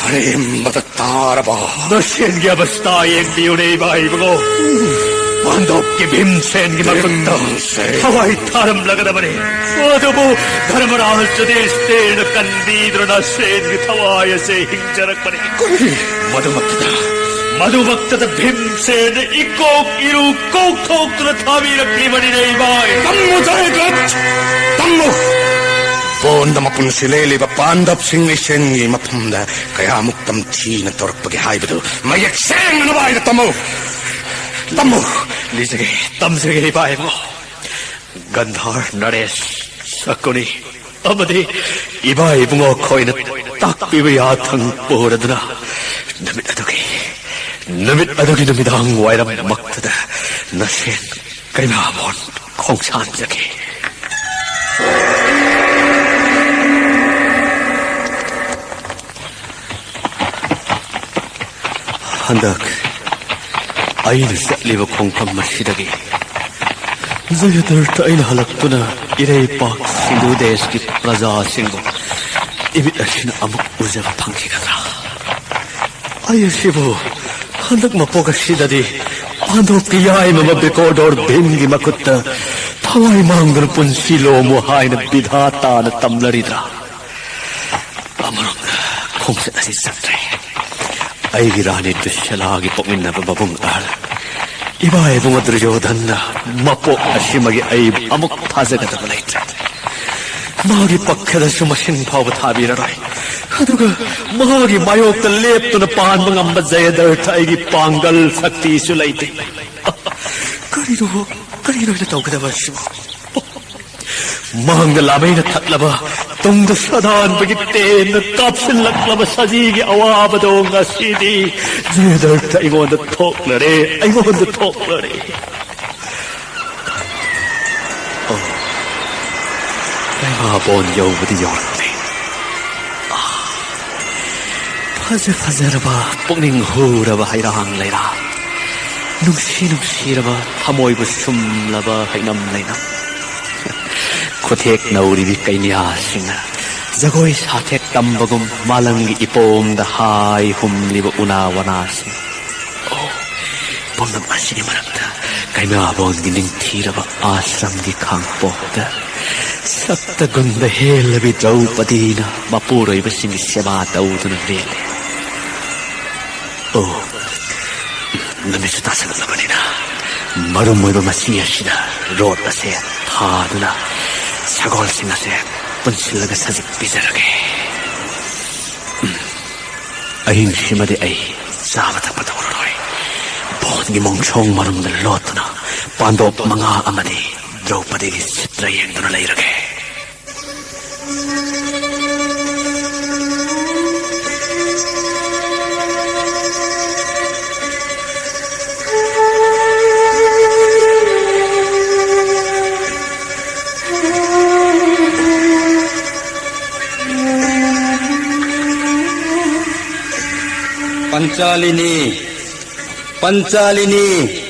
ꯑꯔꯦꯝꯕꯗ ꯇꯥꯔꯕ? ꯅꯁꯦꯟꯒꯤ ꯑꯕꯁꯇꯥ ꯌꯦꯡꯕꯤꯌꯨꯅꯦ, ꯏꯕꯥꯏ ꯏꯕꯨꯡꯉꯣ꯫ ꯄꯥꯟꯗꯣꯞꯀꯤ ꯚꯤꯝꯁꯦꯟꯒꯤ ꯃꯈꯨꯠꯇ ꯚꯤꯝꯁꯦꯟ꯫ ꯊꯋꯥꯏ ꯊꯥꯔꯝꯂꯒꯗꯕꯅꯤ꯫ ꯑꯗꯨꯕꯨ ꯙꯔꯃꯔꯥꯖ ꯌꯨꯙꯤꯁꯇꯤꯔꯅ ꯀꯟꯕꯤꯗꯨꯅ ꯅꯁꯦꯟꯒꯤ ꯊꯋꯥꯏ ꯑꯁꯦ ꯍꯤꯡꯖꯔꯛꯄꯅꯤ꯫ ꯀꯔꯤ? ꯃꯗꯨꯃꯛꯇꯗ, ꯃꯗꯨꯃꯛꯇꯗ ꯚꯤꯝꯁꯦꯟꯅ ꯏꯀꯣꯛ ꯏꯔꯨ ꯀꯣꯛꯊꯣꯛꯇꯨꯅ ꯊꯥꯕꯤꯔꯛꯂꯤꯕꯅꯤꯅꯦ, ꯏꯕꯥꯏ꯫ ꯇꯝꯃꯨ, ꯖꯌꯗ꯭ꯔꯊ! ꯇꯝꯃꯨ! ꯄꯣꯟꯗ ꯃꯄꯨꯟꯁꯤ ꯂꯦꯜꯂꯤꯕ ꯄꯥꯟꯗꯕꯁꯤꯡ ꯏꯆꯦꯟꯒꯤ ꯃꯐꯝꯗ ꯀꯌꯥꯃꯨꯛ ꯇꯝꯊꯤꯅ ꯇꯧꯔꯛꯄꯒꯦ ꯍꯥꯏꯕꯗꯨ ꯃꯌꯦꯛ ꯁꯦꯡꯅ ꯅꯚꯥꯏꯗ ꯇꯝꯃꯨ꯫ ꯇꯝꯃꯨ꯫ ꯂꯤꯖꯒꯦ, ꯇꯝꯖꯒꯦ, ꯏꯕꯥꯏ ꯏꯕꯨꯡꯉꯣ꯫ ꯒꯟꯙꯥꯔ ꯅꯔꯦꯁ ꯁꯀꯨꯅꯤ ꯑꯃꯗꯤ ꯏꯕꯥ ꯏꯕꯨꯡꯉꯣ ꯈꯣꯏꯅ ꯇꯥꯛꯄꯤꯕ ꯌꯥꯊꯪ ꯄꯨꯔꯗꯨꯅ ꯅꯨꯃꯤꯠ ꯑꯗꯨꯒꯤ, ꯅꯨꯃꯤꯠ ꯑꯗꯨꯒꯤ ꯅꯨꯃꯤꯗꯥꯡ ꯋꯥꯏꯔꯝꯃꯛꯇꯨꯗ ꯅꯁꯦꯟ ꯀꯩꯅꯥꯕꯣꯟ ꯈꯣꯡꯁꯥꯟꯖꯈꯤ꯫ ꯍꯟꯗꯛ ꯑꯩꯅ ꯆꯠꯂꯤꯕ ꯈꯣꯡꯐꯝ ꯑꯁꯤꯗꯒꯤ ꯖꯌꯗꯔꯊ ꯑꯩꯅ ꯍꯜꯂꯛꯇꯨꯅ ꯏꯔꯩꯄꯥꯛ ꯁꯤꯟꯙꯨ ꯗꯦꯁꯀꯤ ꯄ꯭ꯔꯖꯥꯁꯤꯡꯕꯨ ꯏꯃꯤꯠ ꯑꯁꯤꯅ ꯑꯃꯨꯛ ꯎꯖꯕ ꯐꯪꯈꯤꯒꯗ꯭ꯔꯥ? ꯑꯩ ꯑꯁꯤꯕꯨ ꯍꯟꯗꯛ ꯃꯄꯣꯛ ꯑꯁꯤꯗꯗꯤ ꯄꯥꯟꯗꯣꯞꯀꯤ ꯌꯥꯏꯃ ꯕꯤꯀꯣꯗꯣꯔ ꯚꯤꯝꯒꯤ ꯃꯈꯨꯠꯇ ꯊꯋꯥꯏ ꯃꯥꯡꯗꯨꯅ ꯄꯨꯟꯁꯤ ꯂꯣꯝꯃꯨ ꯍꯥꯏꯅ ꯕꯤꯙꯥꯇꯥꯅ ꯇꯝꯅꯔꯤꯗ꯭ꯔꯥ? ꯑꯃꯔꯣꯝꯗ ꯈꯣꯡꯆꯠ ꯑꯁꯤ ꯆꯠꯇ꯭ꯔꯦ꯫ ꯑꯩꯒꯤ ꯔꯥꯅꯤ ꯗꯨꯁ꯭ꯌꯂꯥꯒꯤ ꯄꯣꯛꯃꯤꯟꯅꯕ ꯃꯕꯨꯡ ꯑꯍꯜ ꯏꯕꯥ ꯏꯕꯨꯡ ꯗꯨꯔꯌꯣꯙꯟꯅ ꯃꯄꯣꯛ ꯑꯁꯤꯃꯒꯤ ꯑꯩ ꯑꯃꯨꯛ ꯊꯥꯖꯒꯗꯕ ꯂꯩꯇ꯭ꯔꯦ꯫ ꯃꯥꯒꯤ ꯄꯛꯈꯗꯁꯨ ꯃꯁꯤꯡ ꯐꯥꯎꯕ ꯊꯥꯕꯤꯔꯔꯣꯏ꯫ ꯑꯗꯨꯒ ꯃꯥꯒꯤ ꯃꯥꯌꯣꯛꯇ ꯂꯦꯞꯇꯨꯅ ꯄꯥꯟꯕ ꯉꯝꯕ ꯖꯌꯗꯔꯊ ꯑꯩꯒꯤ ꯄꯥꯡꯒꯜ ꯁꯛꯇꯤꯁꯨ ꯂꯩꯇꯦ꯫ ꯀꯔꯤꯅꯣ, ꯀꯔꯤꯅꯣ ꯑꯩꯅ ꯇꯧꯒꯗꯕ ꯑꯁꯤꯕꯨ? ꯃꯥꯡꯗ ꯂꯥꯃꯩꯅ ꯊꯠꯂꯕ, ꯇꯨꯡꯗ ꯁꯗꯥꯟꯕꯒꯤ ꯇꯦꯟꯅ ꯀꯥꯞꯁꯤꯜꯂꯛꯂꯕ ꯁꯖꯤꯒꯤ ꯑꯋꯥꯕꯗꯣ ꯉꯁꯤꯗꯤ ꯖꯌꯗꯔꯊ ꯑꯩꯉꯣꯟꯗ ꯊꯣꯛꯂꯔꯦ, ꯑꯩꯉꯣꯟꯗ ꯊꯣꯛꯂꯔꯦ꯫ ꯑꯣ, ꯀꯩꯃꯥꯕꯣꯟ ꯌꯧꯕꯗꯤ ꯌꯧꯔꯛꯂꯦ꯫ ꯑꯥ, ꯐꯖ ꯐꯖꯔꯕ, ꯄꯨꯛꯅꯤꯡ ꯍꯨꯔꯕ ꯍꯩꯔꯥꯡ ꯂꯩꯔꯥꯡ, ꯅꯨꯡꯁꯤ ꯅꯨꯡꯁꯤꯔꯕ, ꯊꯃꯣꯏꯕꯨ ꯁꯨꯝꯂꯕ ꯍꯩꯅꯝ ꯂꯩꯅꯝ꯫ ꯈꯨꯊꯦꯛ ꯅꯧꯔꯤꯕꯤ ꯀꯩꯅ꯭ꯌꯥꯁꯤꯡꯅ ꯖꯒꯣꯏ ꯁꯥꯊꯦꯛ ꯇꯝꯕꯒꯨꯝ ꯃꯥꯂꯪꯒꯤ ꯏꯄꯣꯝꯗ ꯍꯥꯏ ꯍꯨꯝꯂꯤꯕ ꯎꯅꯥ ꯋꯥꯅꯥꯁꯤꯡ꯫ ꯑꯣ, ꯄꯨꯝꯅꯃꯛ ꯑꯁꯤꯒꯤ ꯃꯔꯛꯇ ꯀꯩꯃꯥꯕꯣꯟꯒꯤ ꯅꯤꯡꯊꯤꯔꯕ ꯑꯥꯁ꯭ꯔꯝꯒꯤ ꯈꯥꯡꯄꯣꯛꯇ ꯁꯛꯇ ꯒꯨꯟꯗ ꯍꯦꯜꯂꯕꯤ ꯗ꯭ꯔꯧꯄꯗꯤꯅ ꯃꯄꯨꯔꯣꯏꯕꯁꯤꯡꯒꯤ ꯁꯦꯕꯥ ꯇꯧꯗꯨꯅ ꯂꯦꯜꯂꯤ꯫ ꯑꯣ, ꯅꯨꯃꯤꯠꯁꯨ ꯇꯥꯁꯜꯂꯛꯂꯕꯅꯤꯅ ꯃꯔꯨꯝ ꯑꯣꯏꯕ ꯃꯆꯤ ꯑꯁꯤꯗ ꯔꯣꯠ ꯑꯁꯦ ꯊꯥꯗꯨꯅ ꯁꯒꯣꯜꯁꯤꯡ ꯑꯁꯦ ꯄꯨꯟꯁꯤꯜꯂꯒ ꯁꯖꯤꯛ ꯄꯤꯖꯔꯒꯦ꯫ ꯎꯝ, ꯑꯍꯤꯡꯁꯤꯃꯗꯤ ꯑꯩ ꯆꯥꯕ ꯊꯛꯄ ꯇꯧꯔꯔꯣꯏ꯫ ꯕꯣꯟꯒꯤ ꯃꯣꯡꯁꯣꯡ ꯃꯔꯨꯝꯗ ꯂꯣꯠꯇꯨꯅ ꯄꯥꯟꯗꯣꯞ ꯃꯉꯥ ꯑꯃꯗꯤ ꯗ꯭ꯔꯧꯄꯗꯤꯒꯤ ꯆꯤꯇ꯭ꯔ ꯌꯦꯡꯗꯨꯅ ꯂꯩꯔꯒꯦ꯫ ꯄꯟꯆꯥꯂꯤꯅꯤ, ꯄꯟꯆꯥꯂꯤꯅꯤ,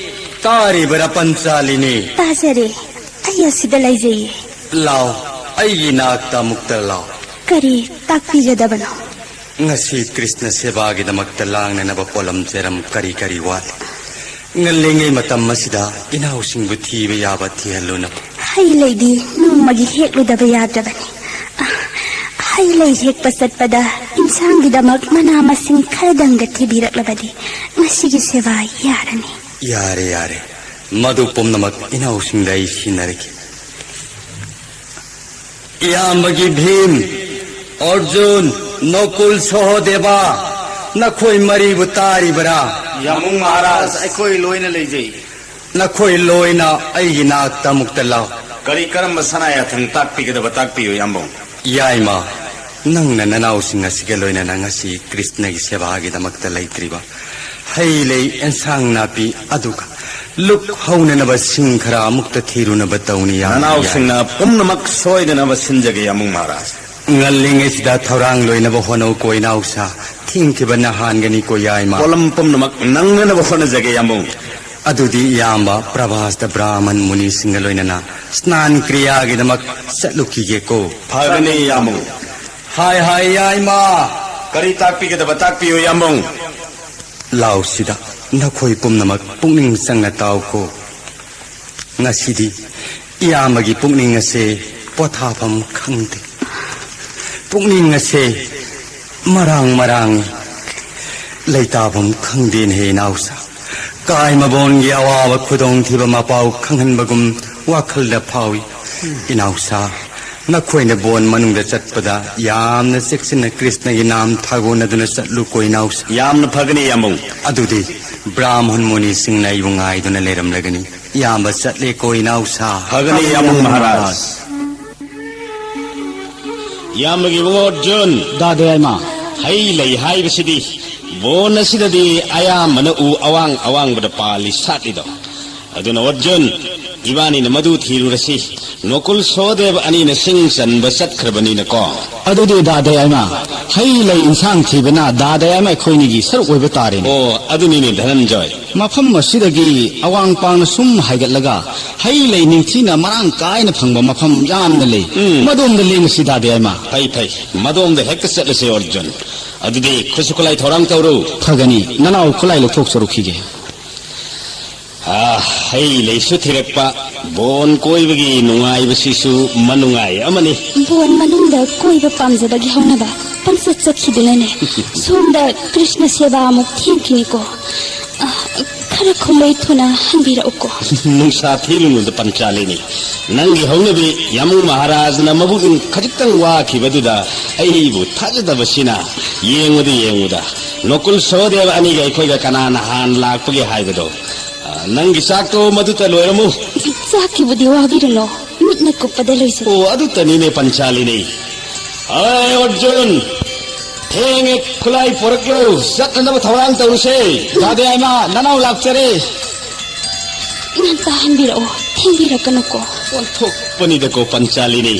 ꯇꯥꯔꯤꯕꯔꯥ ꯄꯟꯆꯥꯂꯤꯅꯤ? ꯇꯥꯖꯔꯦ, ꯑꯩ ꯑꯁꯤꯗ ꯂꯩꯖꯩꯌꯦ꯫ ꯂꯥꯎ, ꯑꯩꯒꯤ ꯅꯥꯛꯇ ꯑꯃꯨꯛꯇ ꯂꯥꯎ꯫ ꯀꯔꯤ ꯇꯥꯛꯄꯤꯒꯗꯕꯅꯣ? ꯉꯁꯤ ꯀ꯭ꯔꯤꯁꯅ ꯁꯦꯕꯥꯒꯤꯗꯃꯛꯇ ꯂꯥꯡꯅꯅꯕ ꯄꯣꯠꯂꯝ ꯆꯩꯔꯝ ꯀꯔꯤ ꯀꯔꯤ ꯋꯥꯠꯂꯤ? ꯉꯜꯂꯤꯉꯩ ꯃꯇꯝ ꯑꯁꯤꯗ ꯏꯅꯥꯎꯁꯤꯡꯕꯨ ꯊꯤꯕ ꯌꯥꯕ ꯊꯤꯍꯜꯂꯨꯅꯕ꯫ ꯍꯩ ꯂꯩꯗꯤ ꯅꯣꯡꯃꯒꯤ ꯍꯦꯛꯂꯨꯗꯕ ꯌꯥꯗ꯭ꯔꯕꯅꯤ꯫ ꯑ, ꯍꯩ ꯂꯩ ꯍꯦꯛꯄ ꯆꯠꯄꯗ ꯏꯟꯁꯥꯡꯒꯤꯗꯃꯛ ꯃꯅꯥ ꯃꯁꯤꯡ ꯈꯔꯗꯪꯒ ꯊꯤꯕꯤꯔꯛꯂꯕꯗꯤ ꯉꯁꯤꯒꯤ ꯁꯦꯕꯥ ꯌꯥꯔꯅꯤ꯫ ꯌꯥꯔꯦ, ꯌꯥꯔꯦ꯫ ꯃꯗꯨ ꯄꯨꯝꯅꯃꯛ ꯏꯅꯥꯎꯁꯤꯡꯗ ꯑꯩ ꯁꯤꯟꯅꯔꯒꯦ꯫ ꯏꯌꯥꯝꯕꯒꯤ ꯚꯤꯝ, ꯑꯔꯖꯨꯟ, ꯅꯀꯨꯜ, ꯁꯍꯣꯗꯦꯕ, ꯅꯈꯣꯏ ꯃꯔꯤꯕꯨ ꯇꯥꯔꯤꯕꯔꯥ? ꯌꯥꯝꯕꯨꯡ ꯃꯍꯥꯔꯥꯖ, ꯑꯩꯈꯣꯏ ꯂꯣꯏꯅ ꯂꯩꯖꯩ꯫ ꯅꯈꯣꯏ ꯂꯣꯏꯅ ꯑꯩꯒꯤ ꯅꯥꯛꯇ ꯑꯃꯨꯛꯇ ꯂꯥꯎ꯫ ꯀꯔꯤ ꯀꯔꯝꯕ ꯁꯅꯥ ꯌꯥꯊꯪ ꯇꯥꯛꯄꯤꯒꯗꯕ ꯇꯥꯛꯄꯤꯌꯨ, ꯌꯥꯝꯕꯨꯡ꯫ ꯌꯥꯏꯃ, ꯅꯪꯅ ꯅꯅꯥꯎꯁꯤꯡ ꯑꯁꯤꯒ ꯂꯣꯏꯅꯅ ꯉꯁꯤ ꯀ꯭ꯔꯤꯁꯅꯒꯤ ꯁꯦꯕꯥꯒꯤꯗꯃꯛꯇ ꯂꯩꯇ꯭ꯔꯤꯕ ꯍꯩ ꯂꯩ, ꯑꯦꯟꯁꯥꯡ ꯅꯥꯄꯤ, ꯑꯗꯨꯒ ꯂꯨꯛ ꯍꯧꯅꯅꯕ ꯁꯤꯡ ꯈꯔ ꯑꯃꯨꯛꯇ ꯊꯤꯔꯨꯅꯕ ꯇꯧꯅꯤ, ꯌꯥꯝ ꯅꯅꯥꯎꯁꯤꯡꯅ ꯄꯨꯝꯅꯃꯛ ꯁꯣꯏꯗꯅꯕ ꯁꯤꯟꯖꯒꯦ, ꯌꯥꯝꯕꯨꯡ ꯃꯍꯥꯔꯥꯖ꯫ ꯉꯜꯂꯤꯉꯩꯁꯤꯗ ꯊꯧꯔꯥꯡ ꯂꯣꯏꯅꯕ ꯍꯣꯠꯅꯧꯀꯣ, ꯏꯅꯥꯎꯁꯥ꯫ ꯊꯦꯡꯈꯤꯕꯅ ꯍꯥꯟꯒꯅꯤꯀꯣ, ꯌꯥꯏꯃ꯫ ꯄꯣꯠꯂꯝ ꯄꯨꯝꯅꯃꯛ ꯅꯪꯅꯅꯕ ꯍꯣꯠꯅꯖꯒꯦ, ꯌꯥꯝꯕꯨꯡ꯫ ꯑꯗꯨꯗꯤ ꯏꯌꯥꯝꯕ ꯄ꯭ꯔꯚꯥꯁꯇ ꯕ꯭ꯔꯥꯍꯃꯟ ꯃꯨꯅꯤꯁꯤꯡꯒ ꯂꯣꯏꯅꯅ ꯁ꯭ꯅꯥꯟ ꯀ꯭ꯔꯤꯌꯥꯒꯤꯗꯃꯛ ꯆꯠꯂꯨꯈꯤꯒꯦꯀꯣ꯫ ꯐꯒꯅꯤ, ꯌꯥꯝꯕꯨꯡ꯫ ꯍꯥꯏ, ꯍꯥꯏ, ꯌꯥꯏꯃ꯫ ꯀꯔꯤ ꯇꯥꯛꯄꯤꯒꯗꯕ ꯇꯥꯛꯄꯤꯌꯨ, ꯌꯥꯝꯕꯨꯡ꯫ ꯂꯥꯎꯁꯤꯗ, ꯅꯈꯣꯏ ꯄꯨꯝꯅꯃꯛ ꯄꯨꯛꯅꯤꯡ ꯆꯪꯅ ꯇꯥꯎꯀꯣ꯫ ꯉꯁꯤꯗꯤ ꯏꯌꯥꯝꯕꯒꯤ ꯄꯨꯛꯅꯤꯡ ꯑꯁꯦ ꯄꯣꯊꯥꯐꯝ ꯈꯪꯗꯦ꯫ ꯄꯨꯛꯅꯤꯡ ꯑꯁꯦ ꯃꯔꯥꯡ ꯃꯔꯥꯡ ꯂꯩꯇꯥꯐꯝ ꯈꯪꯗꯦꯅꯦꯍꯦ, ꯏꯅꯥꯎꯁꯥ꯫ ꯀꯥꯏꯃꯕꯣꯟꯒꯤ ꯑꯋꯥꯕ ꯈꯨꯗꯣꯡꯊꯤꯕ ꯃꯄꯥꯎ ꯈꯪꯍꯟꯕꯒꯨꯝ ꯋꯥꯈꯜꯗ ꯐꯥꯎꯏ꯫ ꯏꯅꯥꯎꯁꯥ, ꯅꯈꯣꯏꯅ ꯕꯣꯟ ꯃꯅꯨꯡꯗ ꯆꯠꯄꯗ ꯌꯥꯝꯅ ꯆꯦꯛꯁꯤꯟꯅ ꯀ꯭ꯔꯤꯁꯅꯒꯤ ꯅꯥꯝ ꯊꯥꯒꯣꯟꯅꯗꯨꯅ ꯆꯠꯂꯨꯀꯣ, ꯏꯅꯥꯎꯁꯥ꯫ ꯌꯥꯝꯅ ꯐꯒꯅꯤ, ꯌꯥꯝꯕꯨꯡ꯫ ꯑꯗꯨꯗꯤ ꯕ꯭ꯔꯥꯍꯃꯟ ꯃꯨꯅꯤꯁꯤꯡꯅ ꯑꯩꯕꯨ ꯉꯥꯏꯗꯨꯅ ꯂꯩꯔꯝꯂꯒꯅꯤ꯫ ꯏꯌꯥꯝꯕ ꯆꯠꯂꯦꯀꯣ ꯏꯅꯥꯎꯁꯥ꯫ ꯐꯒꯅꯤ, ꯌꯥꯝꯕꯨꯡ ꯃꯍꯥꯔꯥꯖ꯫ ꯏꯌꯥꯝꯕꯒꯤ ꯏꯕꯨꯡꯉꯣ ꯑꯔꯖꯨꯟ, ꯗꯥ ꯗꯌꯥꯏꯃ꯫ ꯍꯩ ꯂꯩ ꯍꯥꯏꯕꯁꯤꯗꯤ ꯕꯣꯟ ꯑꯁꯤꯗꯗꯤ ꯑꯌꯥꯝꯕꯅ ꯎ ꯑꯋꯥꯡ ꯑꯋꯥꯡꯕꯗ ꯄꯥꯜꯂꯤ ꯁꯥꯠꯂꯤꯗꯣ꯫ ꯑꯗꯨꯅ ꯑꯔꯖꯨꯟ, ꯏꯕꯥꯅꯤꯅ ꯃꯗꯨ ꯊꯤꯔꯨꯔꯁꯤ꯫ ꯅꯣꯀꯨꯜ ꯁꯣꯍꯗꯦꯕ ꯑꯅꯤꯅ ꯁꯤꯡ ꯆꯟꯕ ꯆꯠꯈ꯭ꯔꯕꯅꯤꯅꯀꯣ꯫ ꯑꯗꯨꯗꯤ ꯗꯥ ꯗꯌꯥꯏꯃ, ꯍꯩ ꯂꯩ ꯏꯟꯁꯥꯡ ꯊꯤꯕꯅ ꯗꯥ ꯗꯌꯥꯏꯃ ꯑꯩꯈꯣꯏꯅꯤꯒꯤ ꯁꯔꯨꯛ ꯑꯣꯏꯕ ꯇꯥꯔꯦꯅꯦ꯫ ꯑꯣ, ꯑꯗꯨꯅꯤꯅꯦ ꯙꯅꯟꯖꯣꯏ꯫ ꯃꯐꯝ ꯑꯁꯤꯗꯒꯤ ꯑꯋꯥꯡ ꯄꯥꯡꯅ ꯁꯨꯝ ꯍꯥꯏꯒꯠꯂꯒ ꯍꯩ ꯂꯩ ꯅꯤꯡꯊꯤꯅ ꯃꯔꯥꯡ ꯀꯥꯏꯅ ꯐꯪꯕ ꯃꯐꯝ ꯌꯥꯝꯅ ꯂꯩ꯫ ꯎꯝ꯫ ꯃꯗꯣꯝꯗ ꯂꯦꯡꯉꯁꯤ ꯗꯥ ꯗꯌꯥꯏꯃ꯫ ꯐꯩ, ꯐꯩ꯫ ꯃꯗꯣꯝꯗ ꯍꯦꯛꯇ ꯆꯠꯂꯁꯦ ꯑꯔꯖꯨꯟ꯫ ꯑꯗꯨꯗꯤ ꯈꯨꯠꯁꯨ ꯈꯨꯠꯂꯥꯏ ꯊꯧꯔꯥꯡ ꯇꯧꯔꯨ꯫ ꯐꯒꯅꯤ, ꯅꯅꯥꯎ ꯈꯨꯠꯂꯥꯏ ꯂꯧꯊꯣꯛꯆꯔꯨꯈꯤꯒꯦ꯫ ꯑꯥ, ꯍꯩ ꯂꯩꯁꯨ ꯊꯤꯔꯛꯄ, ꯕꯣꯟ ꯀꯣꯏꯕꯒꯤ ꯅꯨꯡꯉꯥꯏꯕꯁꯤꯁꯨ ꯃꯅꯨꯡꯉꯥꯏ ꯑꯃꯅꯤ꯫ ꯕꯣꯟ ꯃꯅꯨꯡꯗ ꯀꯣꯏꯕ ꯄꯥꯝꯖꯕꯒꯤ ꯍꯧꯅꯕ ꯄꯪꯆꯠ ꯆꯠꯈꯤꯗꯨꯅꯅꯦ, ꯁꯣꯝꯗ ꯀ꯭ꯔꯤꯁꯅ ꯁꯦꯕꯥ ꯑꯃꯨꯛ ꯊꯦꯡꯈꯤꯅꯤꯀꯣ꯫ ꯑ, ꯈꯔ ꯈꯨꯝꯂꯩ ꯊꯨꯅ ꯍꯟꯕꯤꯔꯛꯎꯀꯣ꯫ ꯅꯨꯡꯁꯥ ꯊꯤꯔꯨꯅꯨꯗ ꯄꯟꯆꯥꯂꯤꯅꯤ꯫ ꯅꯪꯒꯤ ꯍꯧꯅꯕꯤ ꯌꯥꯃꯨꯡ ꯃꯍꯥꯔꯥꯖꯅ ꯃꯕꯨꯛꯅꯤꯡ ꯈꯖꯤꯛꯇꯪ ꯋꯥꯈꯤꯕꯗꯨꯗ ꯑꯩꯕꯨ ꯊꯥꯖꯗꯕꯁꯤꯅ꯫ ꯌꯦꯡꯉꯨꯗ, ꯌꯦꯡꯉꯨꯗ꯫ ꯅꯣꯀꯨꯜ ꯁꯍꯗꯦꯕ ꯑꯅꯤꯒ ꯑꯩꯈꯣꯏꯒ ꯀꯅꯥꯅ ꯍꯥꯟꯅ ꯂꯥꯛꯄꯒꯦ ꯍꯥꯏꯕꯗꯣ꯫ ꯑ, ꯅꯪꯒꯤ ꯆꯥꯛꯇꯣ ꯃꯗꯨꯇ ꯂꯣꯏꯔꯝꯃꯨ꯫ ꯆꯥꯛꯀꯤꯕꯨꯗꯤ ꯋꯥꯕꯤꯔꯨꯅꯣ, ꯃꯤꯠꯅ ꯀꯨꯞꯄꯗ ꯂꯣꯏꯖꯩ꯫ ꯑꯣ, ꯑꯗꯨꯇꯅꯤꯅꯦ ꯄꯟꯆꯥꯂꯤꯅꯤ꯫ ꯑꯦ ꯑꯔꯖꯨꯟ, ꯊꯦꯡꯉꯦ, ꯈꯨꯠꯂꯥꯏ ꯄꯣꯔꯛꯂꯣ, ꯆꯠꯅꯅꯕ ꯊꯧꯔꯥꯡ ꯇꯧꯔꯨꯁꯦ꯫ ꯗꯥ ꯗꯌꯥꯏꯃ, ꯅꯅꯥꯎ ꯂꯥꯛꯆꯔꯦ꯫ ꯉꯟꯇꯥ ꯍꯟꯕꯤꯔꯛꯑꯣ, ꯊꯦꯡꯕꯤꯔꯛꯀꯅꯨꯀꯣ꯫ ꯑꯣꯟꯊꯣꯛꯄꯅꯤꯗꯀꯣ ꯄꯟꯆꯥꯂꯤꯅꯤ,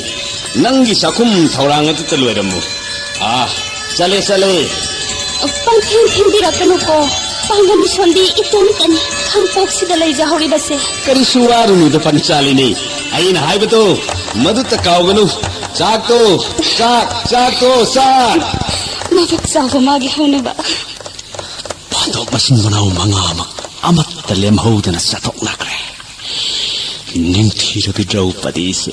ꯅꯪꯒꯤ ꯆꯥꯛꯈꯨꯝ ꯊꯧꯔꯥꯡ ꯑꯗꯨꯇ ꯂꯣꯏꯔꯝꯃꯨ꯫ ꯑꯥ, ꯆꯠꯂꯦ, ꯆꯠꯂꯦ꯫ ꯄꯪꯊꯦꯡ ꯊꯦꯡꯕꯤꯔꯛꯀꯅꯨꯀꯣ꯫ ꯄꯥꯡꯒꯜ ꯃꯤꯁꯣꯟꯕꯤ ꯏꯇꯣꯝꯇꯅꯤ ꯈꯥꯡꯄꯣꯛꯁꯤꯗ ꯂꯩꯖꯍꯧꯔꯤꯕꯁꯦ꯫ ꯀꯔꯤꯁꯨ ꯋꯥꯔꯨꯅꯨꯗ ꯄꯟꯆꯥꯂꯤꯅꯤ꯫ ꯑꯩꯅ ꯍꯥꯏꯕꯗꯣ ꯃꯗꯨꯇ ꯀꯥꯎꯒꯅꯨ꯫ ꯆꯥꯛꯇꯣ, ꯆꯥꯛ, ꯆꯥꯛꯇꯣ, ꯆꯥꯛ꯫ ꯃꯕꯨꯛ ꯆꯥꯎꯕ ꯃꯥꯒꯤ ꯍꯧꯅꯕ꯫ ꯄꯥꯟꯊꯣꯛ ꯃꯆꯤꯟ ꯃꯅꯥꯎ ꯃꯉꯥꯃꯛ ꯑꯃꯠꯇ ꯂꯦꯝꯍꯧꯗꯅ ꯆꯠꯊꯣꯛꯅꯈ꯭ꯔꯦ꯫ ꯅꯤꯡꯊꯤꯔꯕꯤ ꯗ꯭ꯔꯧꯄꯗꯤꯁꯦ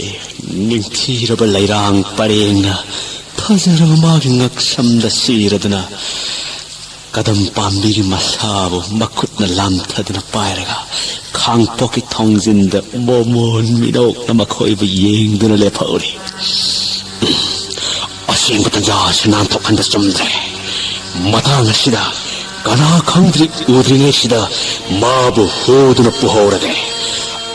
ꯅꯤꯡꯊꯤꯔꯕ ꯂꯩꯔꯥꯡ ꯄꯔꯦꯡꯅ ꯐꯖꯔꯕ ꯃꯥꯒꯤ ꯉꯛꯁꯝꯗ ꯁꯤꯔꯗꯨꯅ ꯀꯗꯝ ꯄꯥꯝꯕꯤꯒꯤ ꯃꯁꯥꯕꯨ ꯃꯈꯨꯠꯅ ꯂꯥꯝꯊꯗꯨꯅ ꯄꯥꯏꯔꯒ ꯈꯥꯡꯄꯣꯛꯀꯤ ꯊꯣꯡꯖꯤꯟꯗ ꯃꯣꯃꯣꯟ ꯃꯤꯅꯣꯛꯅ ꯃꯈꯣꯏꯕꯨ ꯌꯦꯡꯗꯨꯅ ꯂꯦꯞꯍꯧꯔꯤ꯫ ꯑꯁꯦꯡꯕ ꯇꯟꯖꯥ ꯑꯁꯤ ꯅꯥꯟꯊꯣꯛꯍꯟꯕ ꯆꯨꯝꯗ꯭ꯔꯦ꯫ ꯃꯇꯥꯡ ꯑꯁꯤꯗ ꯀꯅꯥ ꯈꯪꯗ꯭ꯔꯤ ꯎꯗ꯭ꯔꯤꯉꯩꯁꯤꯗ ꯃꯥꯕꯨ ꯍꯨꯗꯨꯅ ꯄꯨꯍꯧꯔꯒꯦ꯫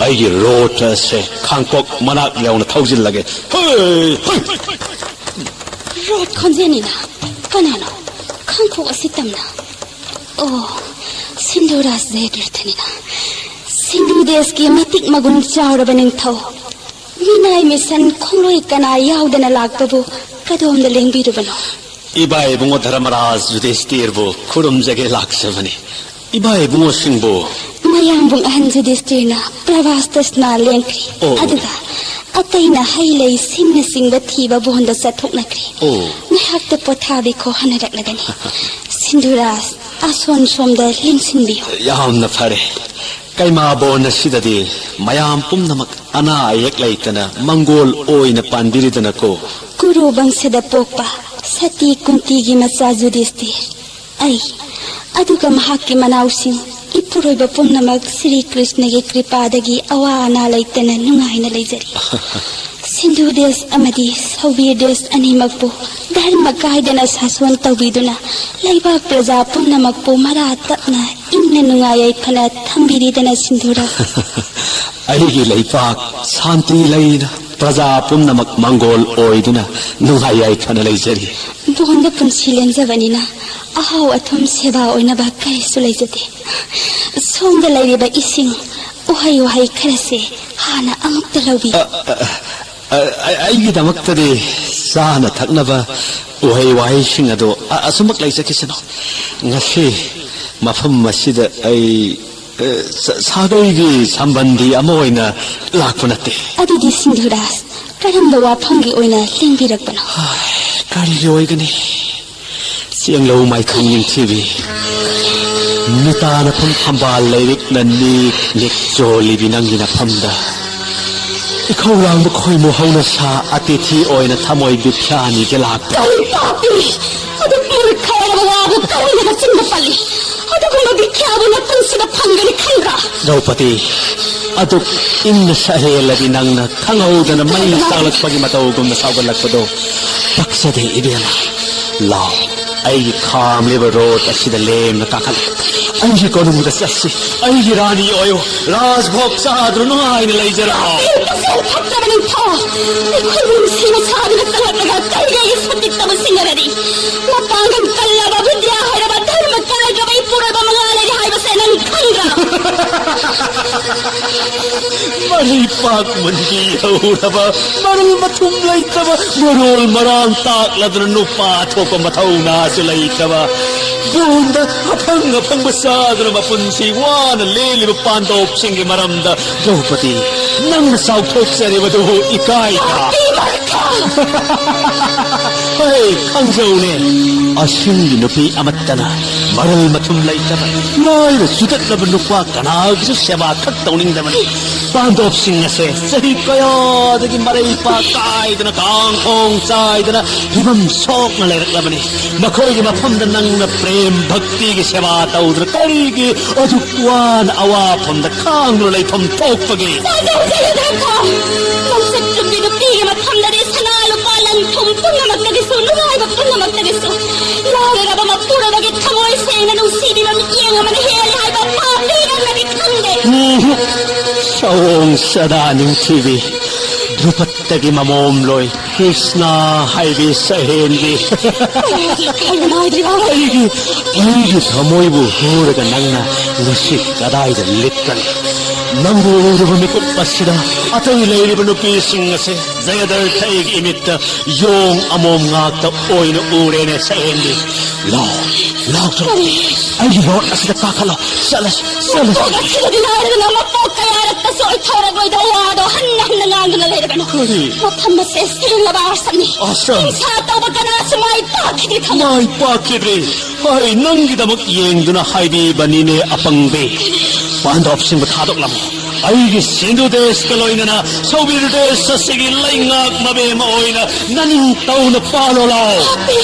ꯑꯩꯒꯤ ꯔꯣꯠ ꯑꯁꯦ ꯈꯥꯡꯄꯣꯛ ꯃꯅꯥꯛ ꯌꯧꯅ ꯊꯧꯖꯤꯜꯂꯒꯦ꯫ ꯍꯣꯏ, ꯍꯣꯏ꯫ ꯔꯣꯠ ꯈꯣꯟꯖꯦꯜꯅꯤꯅ꯫ ꯀꯅꯥꯅꯣ? ꯈꯥꯡꯄꯣꯛ ꯑꯁꯤ ꯇꯝꯅ꯫ ꯑꯣ, ꯁꯤꯟꯙꯨꯔꯥꯖ ꯖꯌꯗ꯭ꯔꯊꯅꯤꯅ꯫ ꯁꯤꯟꯙꯨ ꯗꯦꯁꯀꯤ ꯃꯇꯤꯛ ꯃꯒꯨꯟ ꯆꯥꯎꯔꯕ ꯅꯤꯡꯊꯧ꯫ ꯃꯤꯅꯥꯏ ꯃꯤꯁꯟ ꯈꯣꯡꯂꯣꯏ ꯀꯅꯥ ꯌꯥꯎꯗꯅ ꯂꯥꯛꯄꯕꯨ ꯀꯗꯣꯝꯗ ꯂꯦꯡꯕꯤꯔꯨꯕꯅꯣ? ꯏꯕꯥ ꯏꯕꯨꯡꯉꯣ ꯙꯔꯃꯔꯥꯖ ꯌꯨꯙꯤꯁꯇꯤꯔꯕꯨ ꯈꯨꯔꯨꯝꯖꯒꯦ ꯂꯥꯛꯆꯕꯅꯤ꯫ ꯏꯕꯥ ꯏꯕꯨꯡꯉꯣꯁꯤꯡꯕꯨ꯫ ꯃꯌꯥꯝꯕꯨꯡ ꯑꯍꯟ ꯌꯨꯙꯤꯁꯇꯤꯔꯅ ꯄ꯭ꯔꯚꯥꯁꯇ ꯁ꯭ꯅꯥ ꯂꯦꯡꯈ꯭ꯔꯤ꯫ ꯑꯣ꯫ ꯑꯗꯨꯒ ꯑꯇꯩꯅ ꯍꯩ ꯂꯩ ꯁꯤꯡꯅꯆꯤꯡꯕ ꯊꯤꯕ ꯕꯣꯟꯗ ꯆꯠꯊꯣꯛꯅꯈ꯭ꯔꯤ꯫ ꯑꯣ꯫ ꯉꯥꯏꯍꯥꯛꯇ ꯄꯣꯊꯥꯕꯤꯈꯣ ꯍꯥꯏꯅꯔꯛꯂꯒꯅꯤ꯫ ꯁꯤꯟꯙꯨꯔꯥꯖ, ꯑꯁꯣꯟ ꯁꯣꯝꯗ ꯂꯦꯡꯁꯤꯟꯕꯤꯌꯨ꯫ ꯌꯥꯝꯅ ꯐꯔꯦ꯫ ꯀꯩꯃꯥꯕꯣꯟ ꯑꯁꯤꯗꯗꯤ ꯃꯌꯥꯝ ꯄꯨꯝꯅꯃꯛ ꯑꯅꯥ ꯑꯌꯦꯛ ꯂꯩꯇꯅ ꯃꯪꯒꯣꯜ ꯑꯣꯏꯅ ꯄꯥꯟꯕꯤꯔꯤꯗꯅꯀꯣ꯫ ꯀꯨꯔꯨ ꯕꯪꯁꯗ ꯄꯣꯛꯄ ꯁꯇꯤ ꯀꯨꯟꯇꯤꯒꯤ ꯃꯆꯥ ꯌꯨꯙꯤꯁꯇꯤꯔ꯫ ꯑꯩ, ꯑꯗꯨꯒ ꯃꯍꯥꯛꯀꯤ ꯃꯅꯥꯎꯁꯤꯡ, ꯏꯄꯨꯔꯣꯏꯕ ꯄꯨꯝꯅꯃꯛ ꯁ꯭ꯔꯤ ꯀ꯭ꯔꯤꯁꯅꯒꯤ ꯀ꯭ꯔꯤꯄꯥꯗꯒꯤ ꯑꯋꯥ ꯑꯅꯥ ꯂꯩꯇꯅ ꯅꯨꯡꯉꯥꯏꯅ ꯂꯩꯖꯔꯤ꯫ ꯁꯤꯟꯙꯨ ꯗꯦꯁ ꯑꯃꯗꯤ ꯁꯧꯕꯤꯔ ꯗꯦꯁ ꯑꯅꯤꯃꯛꯄꯨ ꯙꯔꯃ ꯀꯥꯏꯗꯅ ꯁꯥꯁꯣꯟ ꯇꯧꯕꯤꯗꯨꯅ ꯂꯩꯕꯥꯛ ꯄ꯭ꯔꯖꯥ ꯄꯨꯝꯅꯃꯛꯄꯨ ꯃꯔꯥ ꯇꯞꯅ ꯏꯪꯅ ꯅꯨꯡꯉꯥꯏ ꯌꯥꯏꯐꯅ ꯊꯝꯕꯤꯔꯤꯗꯅ ꯁꯤꯟꯙꯨꯔꯥꯖ꯫ ꯑꯩꯒꯤ ꯂꯩꯄꯥꯛ ꯁꯥꯟꯇꯤ ꯂꯩꯅ ꯄ꯭ꯔꯖꯥ ꯄꯨꯝꯅꯃꯛ ꯃꯪꯒꯣꯜ ꯑꯣꯏꯗꯨꯅ ꯅꯨꯡꯉꯥꯏ ꯌꯥꯏꯐꯅ ꯂꯩꯖꯔꯤ꯫ ꯕꯣꯟꯗ ꯄꯨꯟꯁꯤ ꯂꯦꯟꯖꯕꯅꯤꯅ ꯑꯍꯥꯎ ꯑꯊꯨꯝ ꯁꯦꯕꯥ ꯑꯣꯏꯅꯕ ꯀꯔꯤꯁꯨ ꯂꯩꯖꯗꯦ꯫ ꯁꯣꯝꯗ ꯂꯩꯔꯤꯕ ꯏꯁꯤꯡ, ꯎꯍꯩ ꯋꯥꯍꯩ ꯈꯔꯁꯦ ꯍꯥꯟꯅ ꯑꯃꯨꯛꯇ ꯂꯧꯕꯤꯌꯨ꯫ ꯑ, ꯑ, ꯑ, ꯑ, ꯑꯩꯒꯤꯗꯃꯛꯇꯗꯤ ꯆꯥꯅ ꯊꯛꯅꯕ ꯎꯍꯩ ꯋꯥꯍꯩꯁꯤꯡ ꯑꯗꯨ ꯑ-, ꯑꯁꯨꯃꯛ ꯂꯩꯖꯈꯤꯁꯅꯨ꯫ ꯉꯁꯤ ꯃꯐꯝ ꯑꯁꯤꯗ ꯑꯩ, ꯑ, ꯁ-, ꯁꯥꯒꯩꯒꯤ ꯁꯝꯕꯟꯗꯤ ꯑꯃ ꯑꯣꯏꯅ ꯂꯥꯛꯄ ꯅꯠꯇꯦ꯫ ꯑꯗꯨꯗꯤ ꯁꯤꯟꯙꯨꯔꯥꯖ, ꯀꯔꯝꯕ ꯋꯥꯐꯝꯒꯤ ꯑꯣꯏꯅ ꯂꯦꯡꯕꯤꯔꯛꯄꯅꯣ? ꯀꯔꯤꯒꯤ ꯑꯣꯏꯒꯅꯤ? ꯆꯦꯡꯂꯧ ꯃꯥꯏꯈꯪ ꯅꯤꯡꯊꯤꯕꯤ, ꯃꯤꯇꯥꯅꯐꯝ ꯊꯝꯕꯥꯜ ꯂꯩꯔꯤꯛꯅ ꯅꯤꯛ ꯅꯤꯛ ꯆꯣꯜꯂꯤꯕꯤ ꯅꯪꯒꯤ ꯅꯐꯝꯗ ꯏꯈꯧ ꯂꯥꯡꯕ ꯈꯣꯏꯃꯨ ꯍꯧꯅ ꯁꯥ ꯑꯇꯤꯊꯤ ꯑꯣꯏꯅ ꯊꯃꯣꯏ ꯕꯤꯈ꯭ꯌꯥꯅꯤꯒ ꯂꯥꯛꯄ꯫ ꯀꯔꯤ ꯄꯥꯄꯤ! ꯑꯗꯨ ꯄꯤꯔ ꯈꯥꯏꯔꯕ ꯋꯥꯕꯨ ꯀꯔꯤꯅ ꯅꯆꯤꯟꯗ ꯄꯜꯂꯤ? ꯑꯗꯨꯒꯨꯝꯕ ꯕꯤꯈ꯭ꯌꯥꯕꯨ ꯅꯄꯨꯟꯁꯤꯗ ꯐꯪꯒꯅꯤ ꯈꯟꯕ꯭ꯔꯥ? ꯗ꯭ꯔꯧꯄꯗꯤ, ꯑꯗꯨꯛ ꯏꯪꯅ ꯁꯛꯍꯦꯜꯂꯗꯤ ꯅꯪꯅ ꯈꯪꯍꯧꯗꯅ ꯃꯩ ꯆꯥꯛꯂꯛꯄꯒꯤ ꯃꯇꯧꯒꯨꯝꯅ ꯁꯥꯎꯒꯠꯂꯛꯄꯗꯣ ꯄꯛꯆꯗꯦ ꯏꯕꯦꯝꯃ꯫ ꯂꯥꯎ, ꯑꯩꯒꯤ ꯈꯥꯝꯂꯤꯕ ꯔꯣꯠ ꯑꯁꯤꯗ ꯂꯦꯝꯅ ꯀꯥꯈꯠꯂꯨ꯫ ꯑꯩꯒꯤ ꯀꯣꯅꯨꯡꯗ ꯆꯠꯁꯤ꯫ ꯑꯩꯒꯤ ꯔꯥꯅꯤ ꯑꯣꯏꯌꯨ꯫ ꯔꯥꯖꯚꯣꯒ ꯆꯥꯗꯨꯅ ꯅꯨꯡꯉꯥꯏꯅ ꯂꯩꯖꯔꯣ꯫ ꯄꯨꯛꯆꯦꯜ ꯐꯠꯇꯕ ꯅꯤꯡꯊꯧ, ꯑꯩꯈꯣꯏꯕꯨ ꯅꯨꯡꯁꯤ ꯃꯁꯥꯗꯨꯅ ꯆꯪꯂꯛꯂꯒ ꯀꯔꯤꯒꯤ ꯑꯩꯒꯤ ꯁꯛꯇꯤ ꯇꯝꯕ ꯁꯤꯡꯅꯔꯗꯤ? ꯃꯄꯥꯡꯒꯜ ꯀꯜꯂꯕ, ꯕꯤꯗ꯭ꯌꯥ ꯍꯩꯔꯕ, ꯙꯔꯃ ꯀꯥꯏꯗ꯭ꯔꯕ ꯏꯄꯨꯔꯣꯏꯕ ꯃꯉꯥ ꯂꯩꯔꯦ ꯍꯥꯏꯕꯁꯦ ꯅꯪ ꯈꯪꯗ꯭ꯔꯥ? ꯃꯔꯩ ꯄꯥꯛ ꯃꯟꯕꯤ ꯍꯧꯔꯕ, ꯃꯔꯜ ꯃꯊꯨꯝ ꯂꯩꯇꯕ, ꯃꯔꯣꯜ ꯃꯔꯥꯡ ꯇꯥꯛꯂꯗꯨꯅ ꯅꯨꯄꯥ ꯊꯣꯛꯄ ꯃꯊꯧꯅꯥꯁꯨ ꯂꯩꯇꯕ, ꯕꯣꯟꯗ ꯑꯐꯪ ꯑꯐꯪꯕ ꯆꯥꯗꯨꯅ ꯃꯄꯨꯟꯁꯤ ꯋꯥꯅ ꯂꯦꯜꯂꯤꯕ ꯄꯥꯟꯗꯣꯞꯁꯤꯡꯒꯤ ꯃꯔꯝꯗ ꯗ꯭ꯔꯧꯄꯗꯤ, ꯅꯪꯅ ꯆꯥꯎꯊꯣꯛꯆꯔꯤꯕꯗꯨꯕꯨ ꯏꯀꯥꯏꯗ꯭ꯔꯥ? ꯍꯩ, ꯈꯪꯖꯧꯅꯦ, ꯑꯁꯤꯒꯤ ꯅꯨꯄꯤ ꯑꯃꯠꯇꯅ ꯃꯔꯜ ꯃꯊꯨꯝ ꯂꯩꯇꯕ, ꯂꯥꯏꯔ ꯆꯨꯗꯠꯂꯕ ꯅꯨꯄꯥ ꯀꯅꯥꯒꯤꯁꯨ ꯁꯦꯕꯥ ꯈꯛ ꯇꯧꯅꯤꯡꯗꯕꯅꯤ꯫ ꯄꯥꯟꯗꯣꯞꯁꯤꯡ ꯑꯁꯦ ꯆꯍꯤ ꯀꯌꯥꯗꯒꯤ ꯃꯔꯩ ꯄꯥꯛ ꯀꯥꯏꯗꯅ, ꯀꯥꯡꯈꯣꯡ ꯆꯥꯏꯗꯅ ꯐꯤꯕꯝ ꯁꯣꯛꯅ ꯂꯩꯔꯛꯂꯕꯅꯤ꯫ ꯃꯈꯣꯏꯒꯤ ꯃꯐꯝꯗ ꯅꯪꯅ ꯄ꯭ꯔꯦꯝ ꯚꯛꯇꯤꯒꯤ ꯁꯦꯕꯥ ꯇꯧꯗꯨꯅ ꯀꯔꯤꯒꯤ ꯑꯗꯨꯛ ꯋꯥꯅ ꯑꯋꯥꯐꯝꯗ ꯈꯥꯡꯗꯨꯅ ꯂꯩꯐꯝ ꯊꯣꯛꯄꯒꯦ? ꯊꯥꯖꯧ ꯖꯌꯗ꯭ꯔꯊ! ꯅꯣꯡꯆꯠ ꯆꯨꯞꯄꯤ ꯅꯨꯄꯤꯒꯤ ꯃꯐꯝꯗꯗꯤ ꯁꯅꯥ ꯂꯨꯄꯥ ꯂꯟ ꯊꯨꯝ ꯄꯨꯝꯅꯃꯛꯇꯒꯤꯁꯨ, ꯅꯨꯡꯉꯥꯏꯕ ꯄꯨꯝꯅꯃꯛꯇꯒꯤꯁꯨ ꯂꯥꯏꯔꯔꯕ ꯃꯄꯨꯔꯣꯏꯕꯒꯤ ꯊꯃꯣꯏ ꯁꯦꯡꯅ ꯅꯨꯡꯁꯤꯕꯤꯕ ꯃꯤꯠꯌꯦꯡ ꯑꯃꯅ ꯍꯦꯜꯂꯤ ꯍꯥꯏꯕ ꯄꯥꯄꯤ ꯅꯪꯅꯗꯤ ꯈꯪꯗꯦ꯫ ꯎꯝ, ꯁꯑꯣꯡ ꯁꯥꯗꯥ ꯅꯤꯡꯊꯤꯕꯤ, ꯙ꯭ꯔꯨꯄꯗꯒꯤ ꯃꯃꯣꯝꯂꯣꯏ ꯀ꯭ꯔꯤꯁꯅ ꯍꯥꯏꯕꯤ ꯁꯍꯦꯟꯕꯤ꯫ ꯀꯩꯅꯣ ꯅꯥꯏꯗ꯭ꯔꯤꯕ? ꯑꯩꯒꯤ, ꯑꯩꯒꯤ ꯊꯃꯣꯏꯕꯨ ꯍꯨꯔꯒ ꯅꯪꯅ ꯉꯁꯤ ꯀꯗꯥꯏꯗ ꯂꯤꯠꯀꯅꯤ? ꯅꯪꯕꯨ ꯎꯔꯨꯕ ꯃꯤꯀꯨꯞ ꯑꯁꯤꯗ ꯑꯇꯩ ꯂꯩꯔꯤꯕ ꯅꯨꯄꯤꯁꯤꯡ ꯑꯁꯦ ꯖꯌꯗ꯭ꯔꯊꯒꯤ ꯏꯃꯤꯠꯇ ꯌꯣꯡ ꯑꯃꯣꯝ ꯉꯥꯛꯇ ꯑꯣꯏꯅ ꯎꯔꯦꯅꯦ ꯁꯍꯦꯟꯕꯤ꯫ ꯂꯥꯎ, ꯂꯥꯎ, ꯆꯠꯂꯣ꯫ ꯀꯔꯤ? ꯑꯩꯒꯤ ꯂꯣꯠ ꯑꯁꯤꯗ ꯀꯥꯈꯠꯂꯣ꯫ ꯆꯠꯂꯁꯤ, ꯆꯠꯂꯁꯤ꯫ ꯃꯄꯣꯛ ꯑꯁꯤꯗꯗꯤ ꯂꯥꯏꯔꯗꯅ ꯃꯄꯣꯛ ꯀꯌꯥꯔꯛꯇꯁꯨ ꯑꯣꯏꯊꯧꯔꯛꯂꯣꯏꯗꯕ ꯋꯥꯗꯣ ꯍꯟꯅ ꯍꯟꯅ ꯉꯥꯡꯗꯨꯅ ꯂꯩꯔꯒꯅꯨ꯫ ꯀꯔꯤ? ꯃꯐꯝ ꯑꯁꯦ ꯁꯦꯡꯂꯕ ꯑꯥꯁ꯭ꯔꯝꯅꯤ꯫ ꯑꯥꯁ꯭ꯔꯝ? ꯍꯤꯡꯁꯥ ꯇꯧꯕ ꯀꯅꯥꯁꯨ ꯃꯥꯏ ꯄꯥꯛꯈꯤꯗ꯭ꯔꯤ ꯈꯪꯉꯨ꯫ ꯃꯥꯏ ꯄꯥꯛꯈꯤꯗ꯭ꯔꯤ꯫ ꯍꯣꯏ, ꯅꯪꯒꯤꯗꯃꯛ ꯌꯦꯡꯗꯨꯅ ꯍꯥꯏꯕꯤꯕꯅꯤꯅꯦ ꯑꯄꯪꯕꯤ꯫ ꯄꯥꯟꯗꯣꯞꯁꯤꯡꯕꯨ ꯊꯥꯗꯣꯛꯂꯝꯃꯨ꯫ ꯑꯩꯒꯤ ꯁꯤꯟꯙꯨ ꯗꯦꯁꯀ ꯂꯣꯏꯅꯅ ꯁꯧꯕꯤꯔ ꯗꯦꯁ ꯑꯁꯤꯒꯤ ꯂꯩꯉꯥꯛ ꯃꯕꯦꯝꯃ ꯑꯣꯏꯅ ꯅꯅꯤꯡ ꯇꯧꯅ ꯄꯥꯜꯂꯣ ꯂꯥꯎ꯫ ꯄꯥꯄꯤ!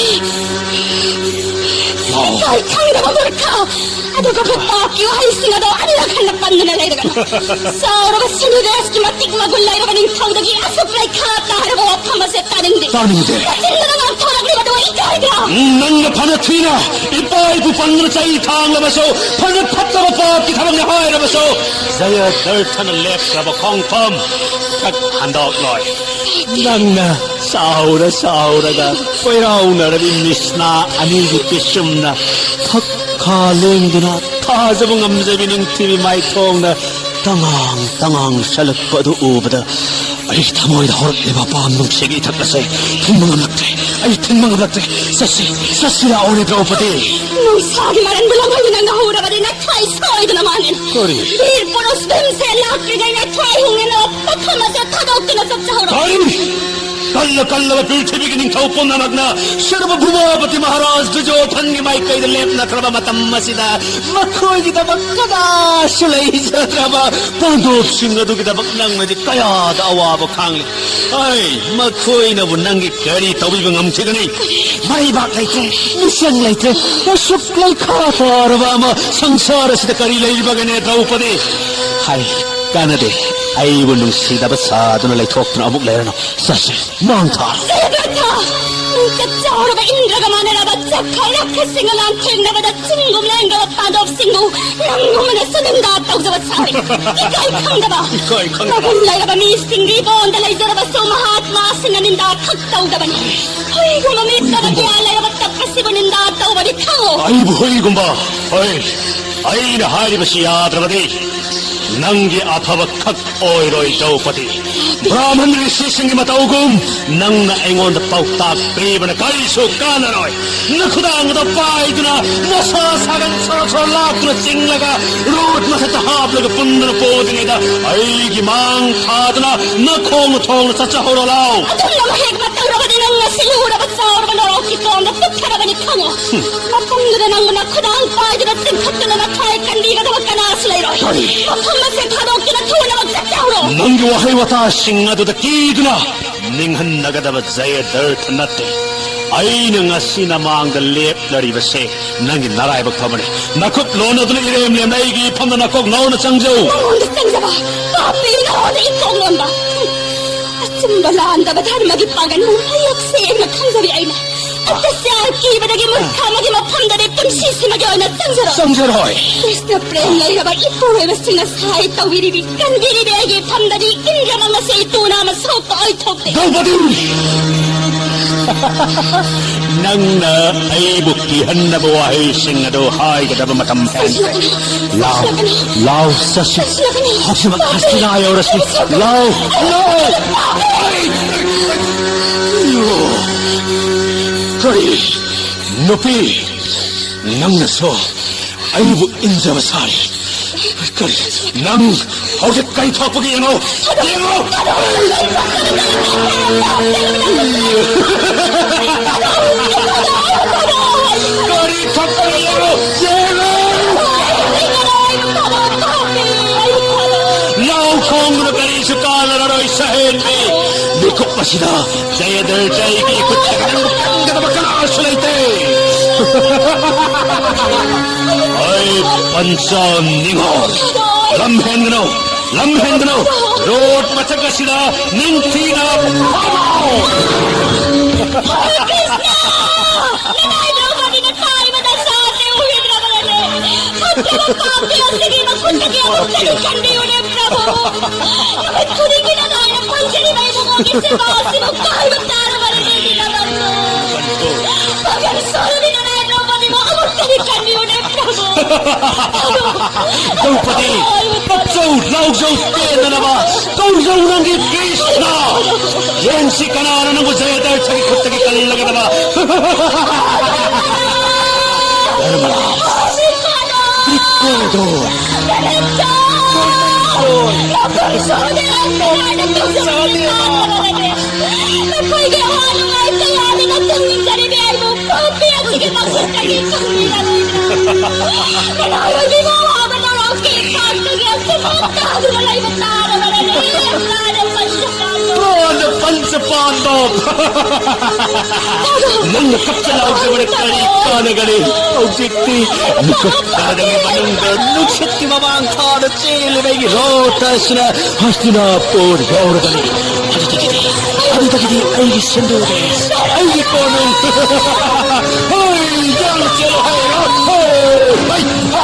ꯂꯥꯎ꯫ ꯏꯀꯥꯏ ꯈꯪꯗꯕ ꯃꯨꯔꯈ! ꯑꯗꯨꯒꯨꯝꯕ ꯄꯥꯞꯀꯤ ꯋꯥꯍꯩꯁꯤꯡ ꯑꯗꯣ ꯑꯅꯤꯔꯛ ꯍꯟꯅ ꯄꯟꯗꯨꯅ ꯂꯩꯔꯒꯅꯨ꯫ ꯆꯥꯎꯔꯕ ꯁꯤꯟꯙꯨ ꯗꯦꯁꯀꯤ ꯃꯇꯤꯛ ꯃꯒꯨꯟ ꯂꯩꯔꯕ ꯅꯤꯡꯊꯧꯗꯒꯤ ꯑꯁꯨꯛ ꯂꯩꯈꯥ ꯇꯥꯔꯕ ꯋꯥꯐꯝ ꯑꯁꯦ ꯇꯥꯅꯤꯡꯗꯦ꯫ ꯇꯥꯅꯤꯡꯗꯦ꯫ ꯅꯆꯤꯟꯗꯨꯅ ꯉꯥꯡꯊꯣꯔꯛꯂꯤꯕꯗꯨ ꯏꯀꯥꯏꯗ꯭ꯔꯥ? ꯅꯪꯅ ꯐꯅ ꯊꯤꯅ ꯏꯄꯥ ꯏꯄꯨ ꯄꯟꯗꯨꯅ ꯆꯩ ꯊꯥꯡꯂꯕꯁꯨ, ꯐꯅ ꯐꯠꯇꯕ ꯄꯥꯞꯀꯤ ꯊꯕꯛꯅꯤ ꯍꯥꯏꯔꯕꯁꯨ, ꯖꯌꯗꯔꯊꯅ ꯂꯦꯞꯈ꯭ꯔꯕ ꯈꯣꯡꯐꯝ ꯈꯛ ꯍꯟꯗꯣꯛꯂꯣꯏ꯫ ꯅꯪꯅ ꯆꯥꯎꯔ ꯆꯥꯎꯔꯒ ꯀꯣꯏꯔꯥꯎꯅꯔꯕꯤ ꯃꯤꯁꯅꯥ ꯑꯅꯤꯒꯤ ꯄꯤꯁꯨꯝꯅ ꯊꯛ ꯈꯥ ꯂꯦꯡꯗꯨꯅ ꯊꯥꯖꯕ ꯉꯝꯖꯕꯤ ꯅꯤꯡꯊꯤꯕꯤ ꯃꯥꯏꯊꯣꯡꯅ ꯇꯉꯥꯡ ꯇꯉꯥꯡ ꯁꯜꯂꯛꯄ ꯑꯗꯨ ꯎꯕꯗ, ꯑꯩꯒꯤ ꯊꯃꯣꯏꯗ ꯍꯧꯔꯛꯂꯤꯕ ꯑꯄꯥꯝ ꯅꯨꯡꯁꯤꯒꯤ ꯏꯊꯛ ꯑꯁꯦ ꯊꯤꯡꯕ ꯉꯝꯂꯛꯇ꯭ꯔꯦ꯫ ꯑꯩ ꯊꯤꯡꯕ ꯉꯝꯂꯛꯇ꯭ꯔꯦ꯫ ꯆꯠꯁꯤ, ꯆꯠꯁꯤ ꯂꯥꯛꯑꯣꯅꯦ ꯗ꯭ꯔꯧꯄꯗꯤ꯫ ꯅꯨꯡꯁꯥꯒꯤ ꯃꯔꯟꯕꯨ ꯂꯧꯍꯣꯏꯗꯨꯅ ꯅꯪꯅ ꯍꯧꯔꯕꯗꯤ ꯅꯊ꯭ꯋꯥꯏ ꯁꯣꯏꯗꯅ ꯃꯥꯅꯤꯅ꯫ ꯀꯔꯤ? ꯕꯤꯔ ꯄꯨꯔꯨꯁ ꯚꯤꯝꯁꯦꯟ ꯂꯥꯛꯇ꯭ꯔꯤꯉꯩ ꯅꯊ꯭ꯋꯥꯏ ꯍꯨꯡꯅꯅꯕ ꯄꯣꯠꯐꯝ ꯑꯁꯦ ꯊꯥꯗꯣꯛꯇꯨꯅ ꯆꯠꯆꯍꯧꯔꯣ꯫ ꯀꯔꯤ? ꯀꯜꯂ ꯀꯜꯂꯕ ꯄ꯭ꯔꯤꯊꯤꯕꯤꯒꯤ ꯅꯤꯡꯊꯧ ꯄꯨꯝꯅꯃꯛꯅ ꯁ꯭ꯔꯤꯃꯗ ꯚꯨꯃꯥꯄꯇꯤ ꯃꯍꯥꯔꯥꯖ ꯗꯨꯖꯣꯙꯟꯒꯤ ꯃꯥꯏꯀꯩꯗ ꯂꯦꯞꯅꯈ꯭ꯔꯕ ꯃꯇꯝ ꯑꯁꯤꯗ, ꯃꯈꯣꯏꯒꯤꯗꯃꯛ ꯀꯅꯥꯁꯨ ꯂꯩꯖꯗ꯭ꯔꯕ ꯄꯥꯟꯗꯣꯞꯁꯤꯡ ꯑꯗꯨꯒꯤꯗꯃꯛ ꯅꯪꯅꯗꯤ ꯀꯌꯥꯗ ꯑꯋꯥꯕ ꯈꯥꯡꯂꯤ꯫ ꯑꯩ ꯃꯈꯣꯏꯅꯕꯨ ꯅꯪꯒꯤ ꯀꯔꯤ ꯇꯧꯕꯤꯕ ꯉꯝꯈꯤꯒꯅꯤ? ꯃꯩꯕꯥꯛ ꯂꯩꯇ꯭ꯔꯦ, ꯃꯤꯁꯪ ꯂꯩꯇ꯭ꯔꯦ, ꯑꯁꯨꯛ ꯂꯩꯈꯥ ꯇꯥꯔꯕ ꯑꯃ ꯁꯪꯁꯥꯔ ꯑꯁꯤꯗ ꯀꯔꯤ ꯂꯩꯔꯤꯕꯒꯦꯅꯦ ꯗ꯭ꯔꯧꯄꯗꯤ? ꯍꯥꯏ, ꯀꯥꯟꯅꯗꯦ꯫ ꯑꯩꯕꯨ ꯅꯨꯡꯁꯤꯗꯕ ꯁꯥꯗꯨꯅ ꯂꯩꯊꯣꯛꯇꯨꯅ ꯑꯃꯨꯛ ꯂꯩꯔꯅꯨ꯫ ꯆꯠꯁꯤ, ꯃꯥꯡ ꯊꯥꯔꯣ꯫ ꯖꯌꯗ꯭ꯔꯊ! ꯅꯪ ꯆꯠꯆꯍꯧꯔꯕ ꯏꯟꯗ꯭ꯔꯒ ꯃꯥꯟꯅꯔꯕ ꯆꯈꯥꯏ ꯔꯥꯈꯁꯁꯤꯡꯒ ꯂꯥꯟꯊꯦꯡꯅꯕꯗ ꯆꯤꯡꯒꯨꯝ ꯂꯦꯡꯗꯕ ꯄꯥꯟꯗꯣꯞꯁꯤꯡꯕꯨ ꯅꯪꯒꯨꯝꯕꯅꯁꯨ ꯅꯤꯟꯗꯥ ꯇꯧꯖꯕ ꯁꯥꯔꯤ꯫ ꯏꯀꯥꯏ ꯈꯪꯗꯕ! ꯏꯀꯥꯏ ꯈꯪꯗꯕ! ꯃꯒꯨꯟ ꯂꯩꯔꯕ ꯃꯤꯁꯤꯡꯒꯤ ꯏꯕꯣꯟꯗ ꯂꯩꯖꯔꯕꯁꯨ ꯃꯍꯥꯠꯃꯥꯁꯤꯡꯅ ꯅꯤꯟꯗꯥ ꯈꯛ ꯇꯧꯗꯕꯅꯤ꯫ ꯍꯨꯏꯒꯨꯝꯕ ꯃꯤꯠꯇꯕ ꯀꯌꯥ ꯂꯩꯔꯕ ꯇꯞ ꯑꯁꯤꯕꯨ ꯅꯤꯟꯗꯥ ꯇꯧꯕꯅꯤ ꯈꯪꯉꯨ꯫ ꯑꯩꯕꯨ ꯍꯨꯏꯒꯨꯝꯕ? ꯍꯣꯏ, ꯑꯩꯅ ꯍꯥꯏꯔꯤꯕꯁꯤ ꯌꯥꯗ꯭ꯔꯕꯗꯤ ꯅꯪꯒꯤ ꯑꯐꯕ ꯈꯛ ꯑꯣꯏꯔꯣꯏ ꯗ꯭ꯔꯧꯄꯗꯤ꯫ ꯕ꯭ꯔꯥꯍꯃꯟ ꯔꯤꯁꯤꯁꯤꯡꯒꯤ ꯃꯇꯧꯒꯨꯝ ꯅꯪꯅ ꯑꯩꯉꯣꯟꯗ ꯄꯥꯎꯇꯥꯛ ꯄꯤꯕꯅ ꯀꯔꯤꯁꯨ ꯀꯥꯟꯅꯔꯣꯏ꯫ ꯅꯈꯨꯗꯥꯡꯗ ꯄꯥꯏꯗꯨꯅ ꯅꯁꯥ ꯁꯥꯒꯟ ꯁꯣꯔ ꯁꯣꯔ ꯂꯥꯛꯇꯨꯅ ꯆꯤꯡꯂꯒ ꯔꯣꯠ ꯃꯊꯛꯇ ꯍꯥꯞꯂꯒ ꯄꯨꯟꯗꯨꯅ ꯄꯣꯗ꯭ꯔꯤꯉꯩꯗ ꯑꯩꯒꯤ ꯃꯥꯡ ꯊꯥꯗꯨꯅ ꯅꯈꯣꯡꯅ ꯊꯣꯡꯅ ꯆꯠꯆꯍꯧꯔꯣ ꯂꯥꯎ꯫ ꯑꯗꯨꯝꯅ ꯃꯍꯦꯛ ꯃꯇꯧꯔꯕꯗꯤ ꯅꯪ ꯉꯁꯤ ꯂꯨꯔꯕ ꯆꯥꯎꯔꯕ ꯅꯣꯔꯣꯛꯀꯤ ꯀꯣꯝꯗ ꯄꯨꯊꯔꯕꯅꯤ ꯈꯪꯉꯣ꯫ ꯃꯐꯝꯗꯨꯗ ꯅꯪꯕꯨ ꯅꯈꯨꯗꯥꯡ ꯄꯥꯏꯗꯨꯅ ꯆꯤꯡꯈꯠꯇꯨꯅ ꯅꯊꯥꯏ ꯀꯟꯕꯤꯒꯗꯕ ꯀꯅꯥꯁꯨ ꯂꯩꯔꯣꯏ꯫ ꯀꯔꯤ? ꯃꯐꯝ ꯑꯁꯦ ꯊꯥꯗꯣꯛꯇꯨꯅ ꯊꯨꯅꯃꯛ ꯆꯠꯆꯍꯧꯔꯣ꯫ ꯅꯪꯒꯤ ꯋꯥꯍꯩ ꯋꯥꯇꯥꯁꯤꯡ ꯑꯗꯨꯗ ꯀꯤꯗꯨꯅ ꯅꯤꯡꯍꯟꯅꯒꯗꯕ ꯖꯌꯗꯔꯊ ꯅꯠꯇꯦ꯫ ꯑꯩꯅ ꯉꯁꯤ ꯅꯃꯥꯡꯗ ꯂꯦꯞꯂꯔꯤꯕꯁꯦ ꯅꯪꯒꯤ ꯅꯔꯥꯏꯕꯛ ꯐꯕꯅꯤ꯫ ꯅꯈꯨꯠ ꯂꯣꯟꯅꯗꯨꯅ ꯏꯔꯦꯝ ꯂꯦꯝꯅ ꯑꯩꯒꯤ ꯏꯐꯝꯗ ꯅꯀꯣꯛ ꯉꯥꯎꯅ ꯆꯪꯖꯧ꯫ ꯅꯉꯣꯟꯗ ꯆꯪꯖꯕ ꯄꯥꯄꯤ ꯅꯉꯣꯟꯗ ꯏꯀꯣꯛ ꯂꯣꯟꯕ꯫ ꯑꯆꯨꯝꯕ ꯂꯥꯟꯗꯕ ꯙꯔꯃꯒꯤ ꯄꯥꯡꯒꯜꯕꯨ ꯃꯌꯦꯛ ꯁꯦꯡꯅ ꯈꯪꯖꯔꯤ ꯑꯩꯅ꯫ ꯑꯇ꯭ꯌꯥꯆꯥꯔ ꯀꯤꯕꯗꯒꯤ ꯃꯨꯔꯈ ꯑꯃꯒꯤ ꯃꯐꯝꯗꯗꯤ ꯄꯨꯟꯁꯤꯁꯤꯃꯒꯤ ꯑꯣꯏꯅ ꯆꯪꯖꯔꯣꯏ꯫ ꯆꯪꯖꯔꯣꯏ꯫ ꯀ꯭ꯔꯤꯁꯅ ꯄ꯭ꯔꯦꯝ ꯂꯩꯔꯕ ꯏꯄꯨꯔꯣꯏꯕꯁꯤꯡꯅ ꯁꯍꯥꯏ ꯇꯧꯕꯤꯔꯤꯕꯤ, ꯀꯟꯕꯤꯔꯤꯕꯤ ꯑꯩꯒꯤ ꯏꯐꯝꯗꯗꯤ ꯏꯟꯗ꯭ꯔꯃ ꯉꯁꯤ ꯇꯨꯅ ꯑꯃ ꯁꯣꯛꯄ ꯑꯣꯏꯊꯣꯛꯇꯦ꯫ ꯗ꯭ꯔꯧꯄꯗꯤ! ꯅꯪꯅ ꯑꯩꯕꯨ ꯀꯤꯍꯟꯅꯕ ꯋꯥꯍꯩꯁꯤꯡ ꯑꯗꯨ ꯍꯥꯏꯒꯗꯕ ꯃꯇꯝ ꯍꯦꯟꯈ꯭ꯔꯦ꯫ ꯂꯥꯎ, ꯂꯥꯎ, ꯆꯠꯁꯤ꯫ ꯍꯧꯖꯤꯛꯃꯛ ꯍꯁꯇꯤꯅꯥ ꯌꯧꯔꯁꯤ꯫ ꯂꯥꯎ, ꯂꯥꯎ! ꯀꯔꯤ? ꯅꯨꯄꯤ, ꯅꯪꯅꯁꯨ ꯑꯩꯕꯨ ꯏꯟꯖꯕ ꯁꯥꯔꯤ꯫ ꯀꯔꯤ? ꯅꯪ ꯍꯧꯖꯤꯛ ꯀꯔꯤ ꯊꯣꯛꯄꯒꯦ ꯌꯦꯡꯉꯣ! ꯌꯦꯡꯉꯣ! ꯀꯔꯤ ꯊꯣꯛꯄꯒꯦ ꯌꯦꯡꯉꯣ! ꯌꯦꯡꯉꯣ! ꯂꯥꯎ ꯈꯣꯡꯗꯨꯅ ꯀꯔꯤꯁꯨ ꯀꯥꯟꯅꯔꯔꯣꯏ, ꯁꯍꯦꯟꯕꯤ꯫ ꯃꯤꯀꯨꯞ ꯑꯁꯤꯗ ꯖꯌꯗ꯭ꯔꯊꯒꯤ ꯈꯨꯠꯇꯒꯤ ꯅꯪꯕꯨ ꯀꯟꯒꯗꯕ ꯀꯅꯥꯁꯨ ꯂꯩꯇꯦ꯫ ꯑꯩ ꯄꯟꯆ ꯅꯤꯡꯉꯣꯜ, ꯂꯝ ꯍꯦꯟꯒꯅꯨ, ꯂꯝ ꯍꯦꯟꯒꯅꯨ꯫ ꯔꯣꯠ ꯃꯊꯛ ꯑꯁꯤꯗ ꯅꯤꯡꯊꯤꯅ ꯐꯝꯃꯣ꯫ ꯀ꯭ꯔꯤꯁꯅ! ꯅꯅꯥꯏ ꯗ꯭ꯔꯧꯄꯗꯤꯅ ꯇꯥꯔꯤꯕ ꯗꯁꯥ ꯑꯁꯤ ꯎꯈꯤꯗ꯭ꯔꯕꯅꯦ꯫ ꯐꯠꯇꯕ ꯄꯥꯞꯄꯤ ꯑꯁꯤꯒꯤ ꯃꯈꯨꯠꯇꯒꯤ ꯑꯃꯨꯛꯇꯗꯤ ꯀꯟꯕꯤꯌꯨꯅꯦ, ꯄ꯭ꯔꯚꯨ꯫ ꯅꯨꯃꯤꯠ ꯈꯨꯗꯤꯡꯒꯤ ꯅꯅꯥꯏꯅ ꯀꯣꯟꯖꯔꯤꯕ ꯏꯕꯨꯡꯉꯣꯒꯤ ꯁꯦꯕꯥ ꯑꯁꯤꯕꯨ ꯀꯥꯏꯕ ꯇꯥꯔꯕꯅꯦ, ꯗꯦꯕꯤꯅ ꯅꯪꯕꯨ꯫ ꯄꯥꯡꯒꯜ ꯁꯣꯜꯂꯕꯤ ꯅꯅꯥꯏ ꯗ꯭ꯔꯧꯄꯗꯤꯕꯨ ꯑꯃꯨꯛꯇꯗꯤ ꯀꯟꯕꯤꯌꯨꯅꯦ, ꯄ꯭ꯔꯚꯨ꯫ ꯗ꯭ꯔꯧꯄꯗꯤ, ꯀꯞꯆꯧ, ꯂꯥꯎꯖꯧ, ꯄꯦꯟꯗꯅꯕ ꯀꯧꯖꯧ ꯅꯪꯒꯤ ꯀ꯭ꯔꯤꯁꯅ꯫ ꯌꯦꯡꯁꯤ ꯀꯅꯥꯅ ꯅꯪꯕꯨ ꯖꯌꯗ꯭ꯔꯊꯒꯤ ꯈꯨꯠꯇꯒꯤ ꯀꯜꯂꯒꯗꯕ꯫ ꯙꯔꯃꯔꯥꯖ, ꯇ꯭ꯔꯤꯀꯣꯗꯣ꯫ ꯅꯈꯣꯏꯒꯤ ꯑꯋꯥ ꯅꯨꯡꯉꯥꯏ ꯀꯌꯥꯗ ꯅꯆꯟ ꯅꯤꯡꯖꯔꯤꯕꯤ ꯑꯩꯕꯨ ꯄꯥꯄꯤ ꯑꯁꯤꯒꯤ ꯃꯈꯨꯠꯇꯒꯤ ꯀꯟꯕꯤꯔꯕꯅꯤꯅ꯫ ꯀꯅꯥꯒꯤ ꯃꯋꯥ ꯑꯃ ꯂꯧꯔꯛꯀꯦ? ꯏꯄꯥꯛꯇꯒꯤ ꯑꯁꯤꯐꯥꯎ ꯇꯥꯗꯨꯅ ꯂꯩꯕ ꯇꯥꯔꯕꯅꯦ꯫ ꯄ꯭ꯔꯥꯅ ꯄꯟꯆ ꯄꯥꯟꯗꯕ꯫ ꯅꯪꯅ ꯀꯞꯆ ꯂꯥꯎꯖꯕꯅ ꯀꯔꯤ ꯀꯥꯟꯅꯒꯅꯤ? ꯍꯧꯖꯤꯛꯇꯤ ꯃꯤꯀꯨꯞ ꯈꯔꯗꯪꯒꯤ ꯃꯅꯨꯡꯗ ꯅꯨꯡꯁꯤꯠꯀꯤ ꯃꯃꯥꯡ ꯊꯥꯗ ꯆꯦꯜꯂꯤꯕ ꯑꯩꯒꯤ ꯔꯣꯠ ꯑꯁꯤꯅ ꯍꯁꯇꯤꯅꯥꯄꯨꯔ ꯌꯧꯔꯕꯅꯤ꯫ ꯑꯩꯒꯤ ꯁꯦꯟꯗꯣꯏ, ꯑꯩꯒꯤ ꯀꯣꯅꯨꯡ꯫ ꯍꯣꯏ, ꯌꯥꯝꯅ ꯆꯦꯜꯂꯨ ꯍꯥꯏꯔꯣ? ꯍꯣꯏ, ꯍꯣꯏ, ꯍꯥ꯫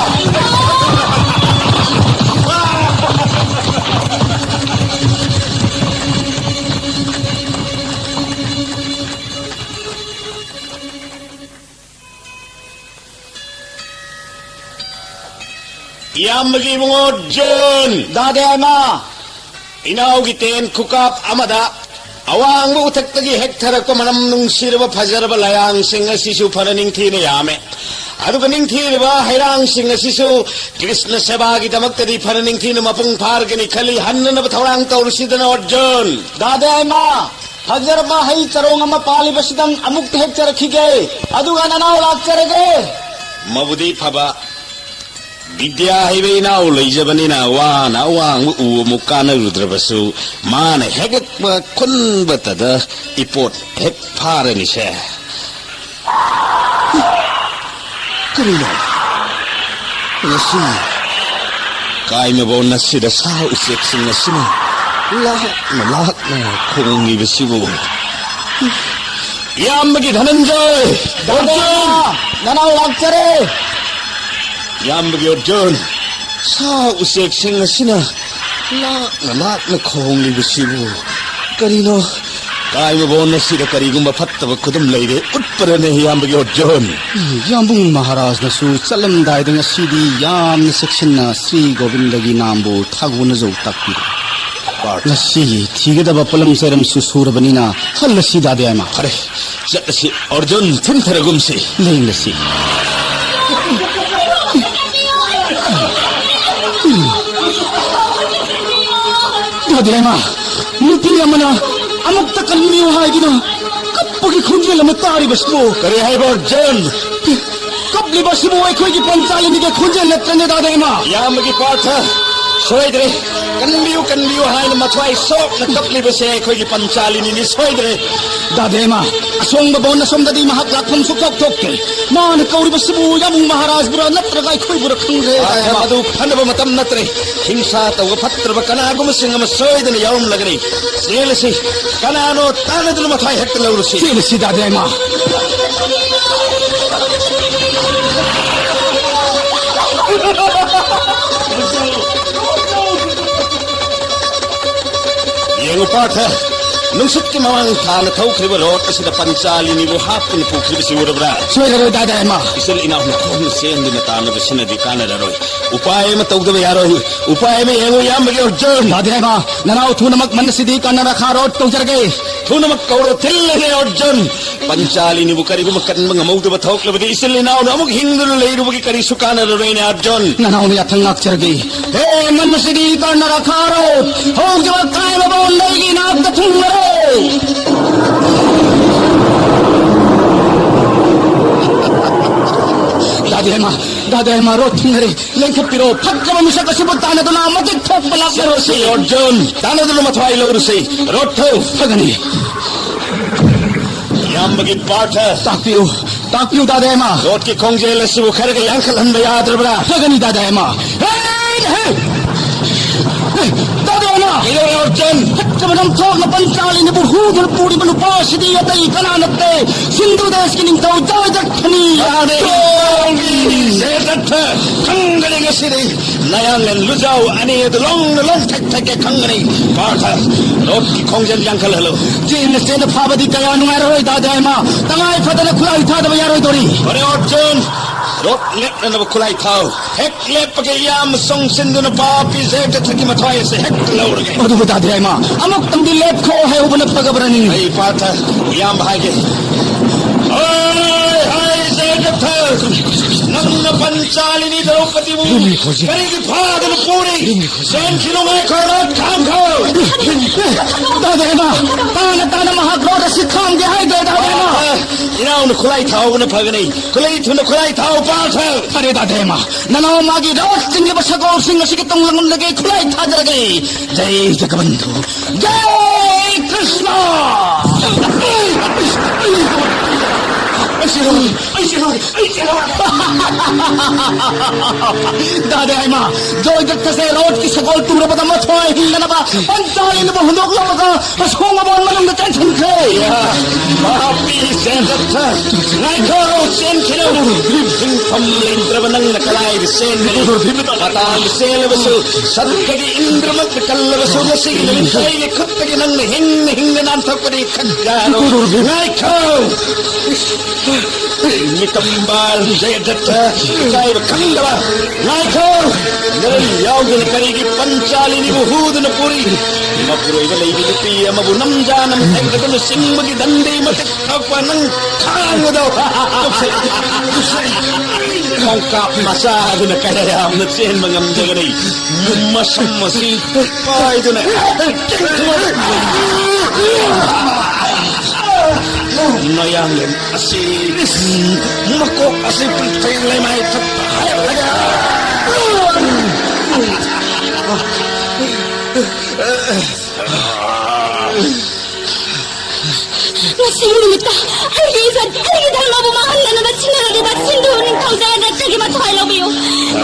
ꯏꯌꯥꯝꯕꯒꯤ ꯏꯕꯨꯡꯉꯣ ꯖꯣꯟ! ꯗꯥ ꯗꯌꯥꯏꯃ! ꯏꯅꯥꯎꯒꯤ ꯇꯦꯟ ꯈꯨꯀꯥꯞ ꯑꯃꯗ ꯑꯋꯥꯡꯕ ꯎꯊꯛꯇꯒꯤ ꯍꯦꯛꯊꯔꯛꯄ ꯃꯅꯝ ꯅꯨꯡꯁꯤꯔꯕ ꯐꯖꯔꯕ ꯂꯌꯥꯡꯁꯤꯡ ꯑꯁꯤꯁꯨ ꯐꯅ ꯅꯤꯡꯊꯤꯅ ꯌꯥꯝꯃꯦ꯫ ꯑꯗꯨꯒ ꯅꯤꯡꯊꯤꯔꯕ ꯍꯩꯔꯥꯡꯁꯤꯡ ꯑꯁꯤꯁꯨ ꯀ꯭ꯔꯤꯁꯅ ꯁꯦꯕꯥꯒꯤꯗꯃꯛꯇꯗꯤ ꯐꯅ ꯅꯤꯡꯊꯤꯅ ꯃꯄꯨꯡ ꯐꯥꯔꯒꯅꯤ ꯈꯜꯂꯤ꯫ ꯍꯟꯅꯅꯕ ꯊꯧꯔꯥꯡ ꯇꯧꯔꯨꯁꯤꯗꯅ, ꯑꯣꯔꯖꯨꯟ꯫ ꯗꯥ ꯗꯌꯥꯏꯃ, ꯐꯖꯔꯕ ꯍꯩ ꯆꯔꯣꯡ ꯑꯃ ꯄꯥꯜꯂꯤꯕꯁꯤꯗꯪ ꯑꯃꯨꯛꯇ ꯍꯦꯛꯆꯔꯛꯈꯤꯒꯦ, ꯑꯗꯨꯒ ꯅꯅꯥꯎ ꯂꯥꯛꯆꯔꯒꯦ꯫ ꯃꯕꯨꯗꯤ ꯐꯕ, ꯕꯤꯗ꯭ꯌꯥ ꯍꯩꯕ ꯏꯅꯥꯎ ꯂꯩꯖꯕꯅꯤꯅ ꯋꯥꯅ ꯑꯋꯥꯡꯕ ꯎ ꯑꯃꯨꯛ ꯀꯥꯟꯅꯔꯨꯗ꯭ꯔꯕꯁꯨ, ꯃꯥꯅ ꯍꯦꯛꯂꯛꯄ ꯈꯨꯟꯕꯇꯗ ꯏꯄꯣꯠ ꯍꯦꯛ ꯐꯥꯔꯅꯤꯁꯦ꯫ ꯀꯔꯤꯅꯣ? ꯉꯁꯤ ꯀꯥꯏꯃꯕꯣꯟ ꯑꯁꯤꯗ ꯁꯥ ꯎꯆꯦꯛꯁꯤꯡ ꯑꯁꯤꯅ ꯂꯥꯛꯅ ꯂꯥꯛꯅ ꯈꯣꯡꯂꯤꯕꯁꯤꯕꯨ? ꯏꯌꯥꯝꯕꯒꯤ ꯙꯅꯟꯖꯌ! ꯗꯥꯗꯥ! ꯑꯔꯖꯨꯟ! ꯅꯅꯥꯎ ꯂꯥꯛꯆꯔꯦ! ꯏꯌꯥꯝꯕꯒꯤ ꯑꯔꯖꯨꯟ! ꯁꯥ ꯎꯆꯦꯛꯁꯤꯡ ꯑꯁꯤꯅ ꯂꯥꯛꯅ ꯂꯥꯛꯅ ꯈꯣꯡꯂꯤꯕꯁꯤꯕꯨ ꯀꯔꯤꯅꯣ? ꯀꯥꯏꯃꯕꯣꯟ ꯑꯁꯤꯗ ꯀꯔꯤꯒꯨꯝꯕ ꯐꯠꯇꯕ ꯈꯨꯗꯝ ꯂꯩꯔꯦ ꯎꯠꯄꯔꯅꯦ, ꯏꯌꯥꯝꯕꯒꯤ ꯑꯔꯖꯨꯟ? ꯌꯥꯝꯕꯨꯡ ꯃꯍꯥꯔꯥꯖꯅꯁꯨ ꯆꯠꯂꯝꯗꯥꯏꯗ ꯉꯁꯤꯗꯤ ꯌꯥꯝꯅ ꯆꯦꯛꯁꯤꯟꯅ ꯁ꯭ꯔꯤ ꯒꯣꯕꯤꯟꯗꯒꯤ ꯅꯥꯝꯕꯨ ꯊꯥꯒꯣꯟꯅꯖꯧ ꯇꯥꯛꯄꯤꯔꯦ꯫ ꯄꯥꯔꯊ꯫ ꯉꯁꯤꯒꯤ ꯊꯤꯒꯗꯕ ꯄꯣꯠꯂꯝ ꯆꯩꯔꯝꯁꯨ ꯁꯨꯔꯕꯅꯤꯅ ꯍꯜꯂꯁꯤ, ꯗꯥꯗꯥ ꯌꯥꯏꯃ꯫ ꯐꯔꯦ, ꯆꯠꯂꯁꯤ꯫ ꯑꯔꯖꯨꯟ, ꯊꯤꯟꯊꯔꯒꯨꯝꯁꯤ꯫ ꯂꯦꯡꯂꯁꯤ꯫ ꯗꯥꯗꯥ ꯌꯥꯏꯃ, ꯅꯨꯄꯤ ꯑꯃꯅ ꯑꯃꯨꯛꯇ ꯀꯟꯕꯤꯌꯨ ꯍꯥꯏꯗꯨꯅ ꯀꯞꯄꯒꯤ ꯈꯣꯟꯖꯦꯜ ꯑꯃ ꯇꯥꯔꯤꯕꯁꯤꯕꯨ꯫ ꯀꯔꯤ ꯍꯥꯏꯕ, ꯑꯔꯖꯨꯟ? ꯀꯞꯂꯤꯕꯁꯤꯕꯨ ꯑꯩꯈꯣꯏꯒꯤ ꯄꯟꯆꯥꯂꯤꯅꯤꯒꯤ ꯈꯣꯟꯖꯦꯜ ꯅꯠꯇ꯭ꯔꯅꯦ, ꯗꯥꯗꯥ ꯌꯥꯏꯃ? ꯏꯌꯥꯝꯕꯒꯤ ꯄꯥꯔꯊ, ꯁꯣꯏꯗ꯭ꯔꯦ꯫ "ꯀꯟꯕꯤꯌꯨ, ꯀꯟꯕꯤꯌꯨ" ꯍꯥꯏꯅ ꯃꯊ꯭ꯋꯥꯏ ꯁꯣꯛꯅ ꯀꯞꯂꯤꯕꯁꯦ ꯑꯩꯈꯣꯏꯒꯤ ꯄꯟꯆꯥꯂꯤꯅꯤꯅꯤ, ꯁꯣꯏꯗ꯭ꯔꯦ꯫ ꯗꯥꯗꯦꯃ, ꯑꯁꯣꯡꯕ ꯕꯣꯟ ꯑꯁꯣꯝꯗꯗꯤ ꯃꯍꯥꯛ ꯂꯥꯛꯐꯝ ꯁꯨꯛꯊꯣꯛ ꯊꯣꯛꯇꯦ꯫ ꯃꯥꯅ ꯀꯧꯔꯤꯕꯁꯤꯕꯨ ꯌꯥꯃꯨꯡ ꯃꯍꯥꯔꯥꯖꯕꯨꯔꯥ ꯅꯠꯇ꯭ꯔꯒ ꯑꯩꯈꯣꯏꯕꯨꯔꯥ ꯈꯪꯗ꯭ꯔꯦ, ꯄꯥꯔꯊ, ꯗꯥꯗꯦꯃ꯫ ꯃꯗꯨ ꯐꯅꯕ ꯃꯇꯝ ꯅꯠꯇ꯭ꯔꯦ꯫ ꯍꯤꯡꯁꯥ ꯇꯧꯕ ꯐꯠꯇ꯭ꯔꯕ ꯀꯅꯥꯒꯨꯝꯕꯁꯤꯡ ꯑꯃ ꯁꯣꯏꯗꯅ ꯌꯥꯎꯔꯝꯂꯒꯅꯤ꯫ ꯆꯦꯜꯂꯁꯤ꯫ ꯀꯅꯥꯅꯣ ꯇꯥꯟꯅꯗꯨꯅ ꯃꯊ꯭ꯋꯥꯏ ꯍꯦꯛꯇ ꯂꯧꯔꯨꯁꯤ꯫ ꯆꯦꯜꯂꯁꯤ, ꯗꯥꯗꯦꯃ꯫ ꯌꯦꯡꯉꯨ ꯄꯥꯔꯊ, ꯅꯨꯡꯁꯤꯠꯀꯤ ꯃꯃꯥꯡ ꯊꯥꯅ ꯊꯧꯈ꯭ꯔꯤꯕ ꯔꯣꯠ ꯑꯁꯤꯗ ꯄꯟꯆꯥꯂꯤꯅꯤꯕꯨ ꯍꯥꯞꯇꯨꯅ ꯄꯨꯈ꯭ꯔꯤꯕꯁꯤ ꯎꯔꯕ꯭ꯔꯥ? ꯁꯣꯏꯔꯔꯣꯏ, ꯗꯥꯗꯦꯃ꯫ ꯏꯆꯤꯜ ꯏꯅꯥꯎꯅ ꯈꯣꯡꯅ ꯆꯦꯟꯗꯨꯅ ꯇꯥꯟꯅꯕꯁꯤꯅꯗꯤ ꯀꯥꯟꯅꯔꯔꯣꯏ꯫ ꯎꯄꯥꯏ ꯑꯃ ꯇꯧꯗꯕ ꯌꯥꯔꯣꯏ꯫ ꯎꯄꯥꯏ ꯑꯃ ꯌꯦꯡꯉꯨ, ꯏꯌꯥꯝꯕꯒꯤ ꯑꯔꯖꯨꯟ꯫ ꯗꯥꯗꯦꯃ, ꯅꯅꯥꯎ ꯊꯨꯅꯃꯛ ꯃꯟꯅ ꯁꯤꯗꯤ ꯀꯥꯟꯅꯔꯈꯥ ꯔꯣꯠ ꯇꯧꯖꯔꯒꯦ꯫ ꯊꯨꯅꯃꯛ ꯀꯧꯔꯣ, ꯊꯤꯜꯂꯒꯦ ꯑꯔꯖꯨꯟ꯫ ꯄꯟꯆꯥꯂꯤꯅꯤꯕꯨ ꯀꯔꯤꯒꯨꯝꯕ ꯀꯟꯕ ꯉꯝꯍꯧꯗꯕ ꯊꯣꯛꯂꯕꯗꯤ ꯏꯆꯤꯜ ꯏꯅꯥꯎꯅ ꯑꯃꯨꯛ ꯍꯤꯡꯗꯨꯅ ꯂꯩꯔꯨꯕꯒꯤ ꯀꯔꯤꯁꯨ ꯀꯥꯟꯅꯔꯔꯣꯏꯅꯦ ꯑꯔꯖꯨꯟ꯫ ꯅꯅꯥꯎꯅ ꯌꯥꯊꯪ ꯉꯥꯛꯆꯔꯒꯦ꯫ ꯍꯦ, ꯃꯟꯅ ꯁꯤꯗꯤ ꯀꯥꯟꯅꯔꯈꯥ ꯔꯣꯠ꯫ ꯍꯧꯈꯤꯕ ꯀꯥꯏꯕ ꯕꯣꯟꯗ ꯑꯩꯒꯤ ꯏꯅꯥꯛꯇ ꯊꯨꯡꯂꯔꯦ꯫ ꯗꯥꯗꯦꯃ, ꯗꯥꯗꯦꯃ, ꯔꯣꯠ ꯊꯨꯡꯂꯔꯦ꯫ ꯂꯦꯡꯈꯠꯄꯤꯔꯣ, ꯐꯠꯇꯕ ꯃꯤꯁꯛ ꯑꯁꯤꯕꯨ ꯇꯥꯟꯅꯗꯨꯅ ꯃꯇꯤꯛ ꯊꯣꯛꯄ ꯂꯥꯛꯆꯔꯁꯤ꯫ ꯆꯠꯂꯁꯤ, ꯑꯔꯖꯨꯟ, ꯇꯥꯟꯅꯗꯨꯅ ꯃꯊ꯭ꯋꯥꯏ ꯂꯧꯔꯁꯤ꯫ ꯔꯣꯠ ꯊꯧ꯫ ꯐꯒꯅꯤ꯫ ꯏꯌꯥꯝꯕꯒꯤ ꯄꯥꯔꯊ꯫ ꯇꯥꯛꯄꯤꯌꯨ, ꯇꯥꯛꯄꯤꯌꯨ, ꯗꯥꯗꯥ ꯑꯦꯃꯥ꯫ ꯔꯣꯠꯀꯤ ꯈꯣꯡꯖꯦꯜ ꯑꯁꯤꯕꯨ ꯈꯔꯒ ꯌꯥꯡꯈꯠꯍꯟꯕ ꯌꯥꯗ꯭ꯔꯕ꯭ꯔꯥ? ꯐꯒꯅꯤ, ꯗꯥꯗꯥ ꯑꯦꯃꯥ꯫ ꯍꯦ, ꯍꯦ! ꯍꯦ, ꯗꯥꯗꯥ ꯑꯦꯃꯥ! ꯀꯩꯗꯧꯔꯦ, ꯑꯔꯖꯨꯟ? ꯐꯠꯇꯕ ꯅꯝꯊꯥꯛꯅ ꯄꯟꯆꯥꯂꯤꯅꯤꯕꯨ ꯍꯨꯗꯨꯅ ꯄꯨꯔꯤꯕ ꯅꯨꯄꯥ ꯑꯁꯤꯗꯤ ꯑꯇꯩ ꯀꯅꯥ ꯅꯠꯇꯦ, ꯁꯤꯟꯙꯨ ꯗꯦꯁꯀꯤ ꯅꯤꯡꯊꯧ ꯖꯣꯏꯗꯠꯊꯅꯤ꯫ ꯌꯥꯗꯦ꯫ ꯖꯣꯏꯗꯠꯊ ꯈꯪꯒꯅꯤ ꯉꯁꯤꯗꯤ꯫ ꯅꯌꯥꯡꯂꯦꯟ ꯂꯨꯖꯥꯎ ꯑꯅꯤ ꯑꯗꯨ ꯂꯣꯡꯅ ꯂꯣꯡꯊꯦꯛ ꯊꯦꯛꯀꯦ ꯈꯪꯒꯅꯤ꯫ ꯄꯥꯔꯊ, ꯔꯣꯠꯀꯤ ꯈꯣꯡꯖꯦꯜ ꯌꯥꯡꯈꯠꯍꯜꯂꯨ꯫ ꯆꯦꯟꯅ ꯆꯦꯟꯅ ꯐꯥꯕꯗꯤ ꯀꯌꯥ ꯅꯨꯡꯉꯥꯏꯔꯔꯣꯏ, ꯗꯥꯗꯥ ꯑꯦꯃꯥ꯫ ꯇꯉꯥꯏ ꯐꯗꯅ ꯈꯨꯠꯂꯥꯏ ꯊꯥꯗꯕ ꯌꯥꯔꯣꯏꯗꯧꯔꯤ꯫ ꯐꯔꯦ, ꯑꯔꯖꯨꯟ, ꯔꯣꯠ ꯂꯦꯞꯅꯅꯕ ꯈꯨꯠꯂꯥꯏ ꯊꯥꯎ꯫ ꯍꯦꯛ ꯂꯦꯞꯄꯒ ꯏꯌꯥꯝꯕ ꯆꯣꯡꯁꯤꯟꯗꯨꯅ ꯄꯥꯄꯤ ꯖꯣꯏꯗꯠꯊꯒꯤ ꯃꯊ꯭ꯋꯥꯏ ꯑꯁꯦ ꯍꯦꯛꯇ ꯂꯧꯔꯒꯦ꯫ ꯑꯗꯨꯕꯨ ꯗꯥꯗꯥ ꯑꯦꯃꯥ, ꯑꯃꯨꯛꯇꯪꯗꯤ ꯂꯦꯞꯈꯣ ꯍꯥꯏꯍꯧꯕꯅ ꯐꯒꯕ꯭ꯔꯅꯤ? ꯑꯩ ꯄꯥꯔꯊ, ꯏꯌꯥꯝꯕ ꯍꯥꯏꯒꯦ꯫ ꯍꯣꯏ, ꯍꯥꯏ ꯖꯣꯏꯗꯠꯊ, ꯅꯪꯅ ꯄꯟꯆꯥꯂꯤꯅꯤ ꯗ꯭ꯔꯧꯄꯗꯤꯕꯨ ꯀꯔꯤꯒꯤ ꯐꯥꯗꯅ ꯄꯨꯔꯤ? ꯆꯦꯟꯈꯤꯅꯨ, ꯉꯥꯏꯈꯣ, ꯔꯣꯠ ꯈꯥꯝꯈꯣ꯫ ꯗꯥꯗꯥ ꯑꯦꯃꯥ, ꯇꯥꯅ ꯇꯥꯅ ꯃꯍꯥꯛ ꯔꯣꯠ ꯑꯁꯤ ꯈꯥꯝꯒꯦ ꯍꯥꯏꯗꯦ, ꯗꯥꯗꯥ ꯑꯦꯃꯥ꯫ ꯄꯥꯔꯊ, ꯏꯅꯥꯎ ꯅꯪꯅ ꯈꯨꯠꯂꯥꯏ ꯊꯥꯍꯧꯕꯅ ꯐꯒꯅꯤ꯫ ꯈꯨꯠꯂꯥꯏ ꯊꯨꯅ ꯈꯨꯠꯂꯥꯏ ꯊꯥꯎ, ꯄꯥꯔꯊ꯫ ꯐꯔꯦ, ꯗꯥꯗꯥ ꯍꯦꯃ, ꯅꯅꯥꯎ ꯃꯥꯒꯤ ꯔꯣꯠ ꯆꯤꯡꯂꯤꯕ ꯁꯒꯣꯜꯁꯤꯡ ꯑꯁꯤꯒꯤ ꯇꯨꯡ ꯂꯪꯂꯒꯦ, ꯈꯨꯠꯂꯥꯏ ꯊꯥꯖꯔꯒꯦ꯫ ꯖꯩ ꯖꯒꯕꯟꯙꯨ, ꯖꯩ ꯀ꯭ꯔꯤꯁꯅ꯫ ꯑꯩ, ꯑꯩ, ꯑꯩ, ꯑꯩ, ꯑꯩ, ꯑꯩ, ꯑꯩ, ꯑꯩ, ꯑꯩ, ꯗꯥꯗꯥ ꯍꯦꯃ, ꯖꯣꯏꯗꯠꯇꯁꯦ ꯔꯣꯠꯀꯤ ꯁꯒꯣꯜ ꯇꯨꯔꯕꯗ ꯃꯊ꯭ꯋꯥꯏ ꯍꯤꯡꯅꯅꯕ ꯄꯟꯆꯥꯂꯤꯅꯕꯨ ꯍꯨꯟꯗꯣꯛꯂꯝꯃꯒ ꯑꯁꯣꯡ ꯑꯃꯣꯟ ꯃꯅꯨꯡꯗ ꯆꯦꯟꯁꯤꯟꯈ꯭ꯔꯦ꯫ ꯄꯥꯄꯤ ꯖꯦꯗꯠꯇ, ꯉꯥꯏꯈꯣ, ꯆꯦꯟꯈꯤꯅꯨ꯫ ꯍꯤꯡꯐꯝ ꯂꯩꯇ꯭ꯔꯕ ꯅꯪꯅ ꯀꯗꯥꯏꯗ ꯆꯦꯟꯒꯅꯤ? ꯃꯇꯥꯡꯗ ꯆꯦꯜꯂꯕꯁꯨ, ꯁꯠꯀꯒꯤ ꯏꯟꯗ꯭ꯔꯃꯛꯇ ꯀꯜꯂꯕꯁꯨ, ꯉꯁꯤꯒꯤ ꯅꯨꯃꯤꯠꯇ ꯑꯩꯒꯤ ꯈꯨꯠꯇꯒꯤ ꯅꯪꯅ ꯍꯤꯡꯅ ꯍꯤꯡꯅ ꯅꯥꯟꯊꯣꯛꯄꯗꯤ ꯈꯟꯖꯔꯣ꯫ ꯉꯥꯏꯈꯣ! ꯃꯤꯇꯝꯕꯥꯜ ꯖꯌꯗꯠꯇ ꯏꯀꯥꯏꯕ ꯈꯪꯗꯕ꯫ ꯉꯥꯏꯈꯣ! ꯃꯔꯝ ꯌꯥꯎꯗꯅ ꯀꯔꯤꯒꯤ ꯄꯟꯆꯥꯂꯤꯅꯤꯕꯨ ꯍꯨꯗꯨꯅ ꯄꯨꯔꯤ? ꯃꯄꯨꯔꯣꯏꯕ ꯂꯩꯕꯤ ꯅꯨꯄꯤ ꯑꯃꯕꯨ ꯅꯝꯖꯥ ꯅꯝꯊꯩꯗꯨꯅ ꯆꯤꯡꯕꯒꯤ ꯗꯟꯗꯤ ꯃꯇꯤꯛ ꯊꯣꯛꯄ ꯅꯪ ꯈꯥꯡꯕꯗꯣ꯫ ꯈꯣꯡꯀꯥꯞ ꯃꯆꯥ ꯑꯗꯨꯅ ꯀꯌꯥ ꯌꯥꯝꯅ ꯆꯦꯟꯕ ꯉꯝꯖꯒꯅꯤ? ꯃꯁꯝ ꯑꯁꯤ ꯄꯥꯏꯗꯨꯅ ꯃꯌꯥꯡꯂꯦꯟ ꯑꯁꯤ, ꯃꯀꯣꯛ ꯑꯁꯤ ꯄꯨꯟꯊꯩ ꯂꯩꯃꯥꯏ ꯊꯛꯇ ꯍꯥꯏꯔꯒ꯫ ꯉꯁꯤꯒꯤ ꯅꯨꯃꯤꯠꯇ ꯑꯩꯒꯤ ꯏꯖꯠ, ꯑꯩꯒꯤ ꯙꯔꯃꯕꯨ ꯃꯥꯡꯍꯟꯗꯅꯕ ꯁꯤꯟꯅꯔꯤꯕ ꯁꯤꯟꯙꯨ ꯅꯤꯡꯊꯧ ꯖꯌꯗꯠꯇꯒꯤ ꯃꯊ꯭ꯋꯥꯏ ꯂꯧꯕꯤꯌꯨ꯫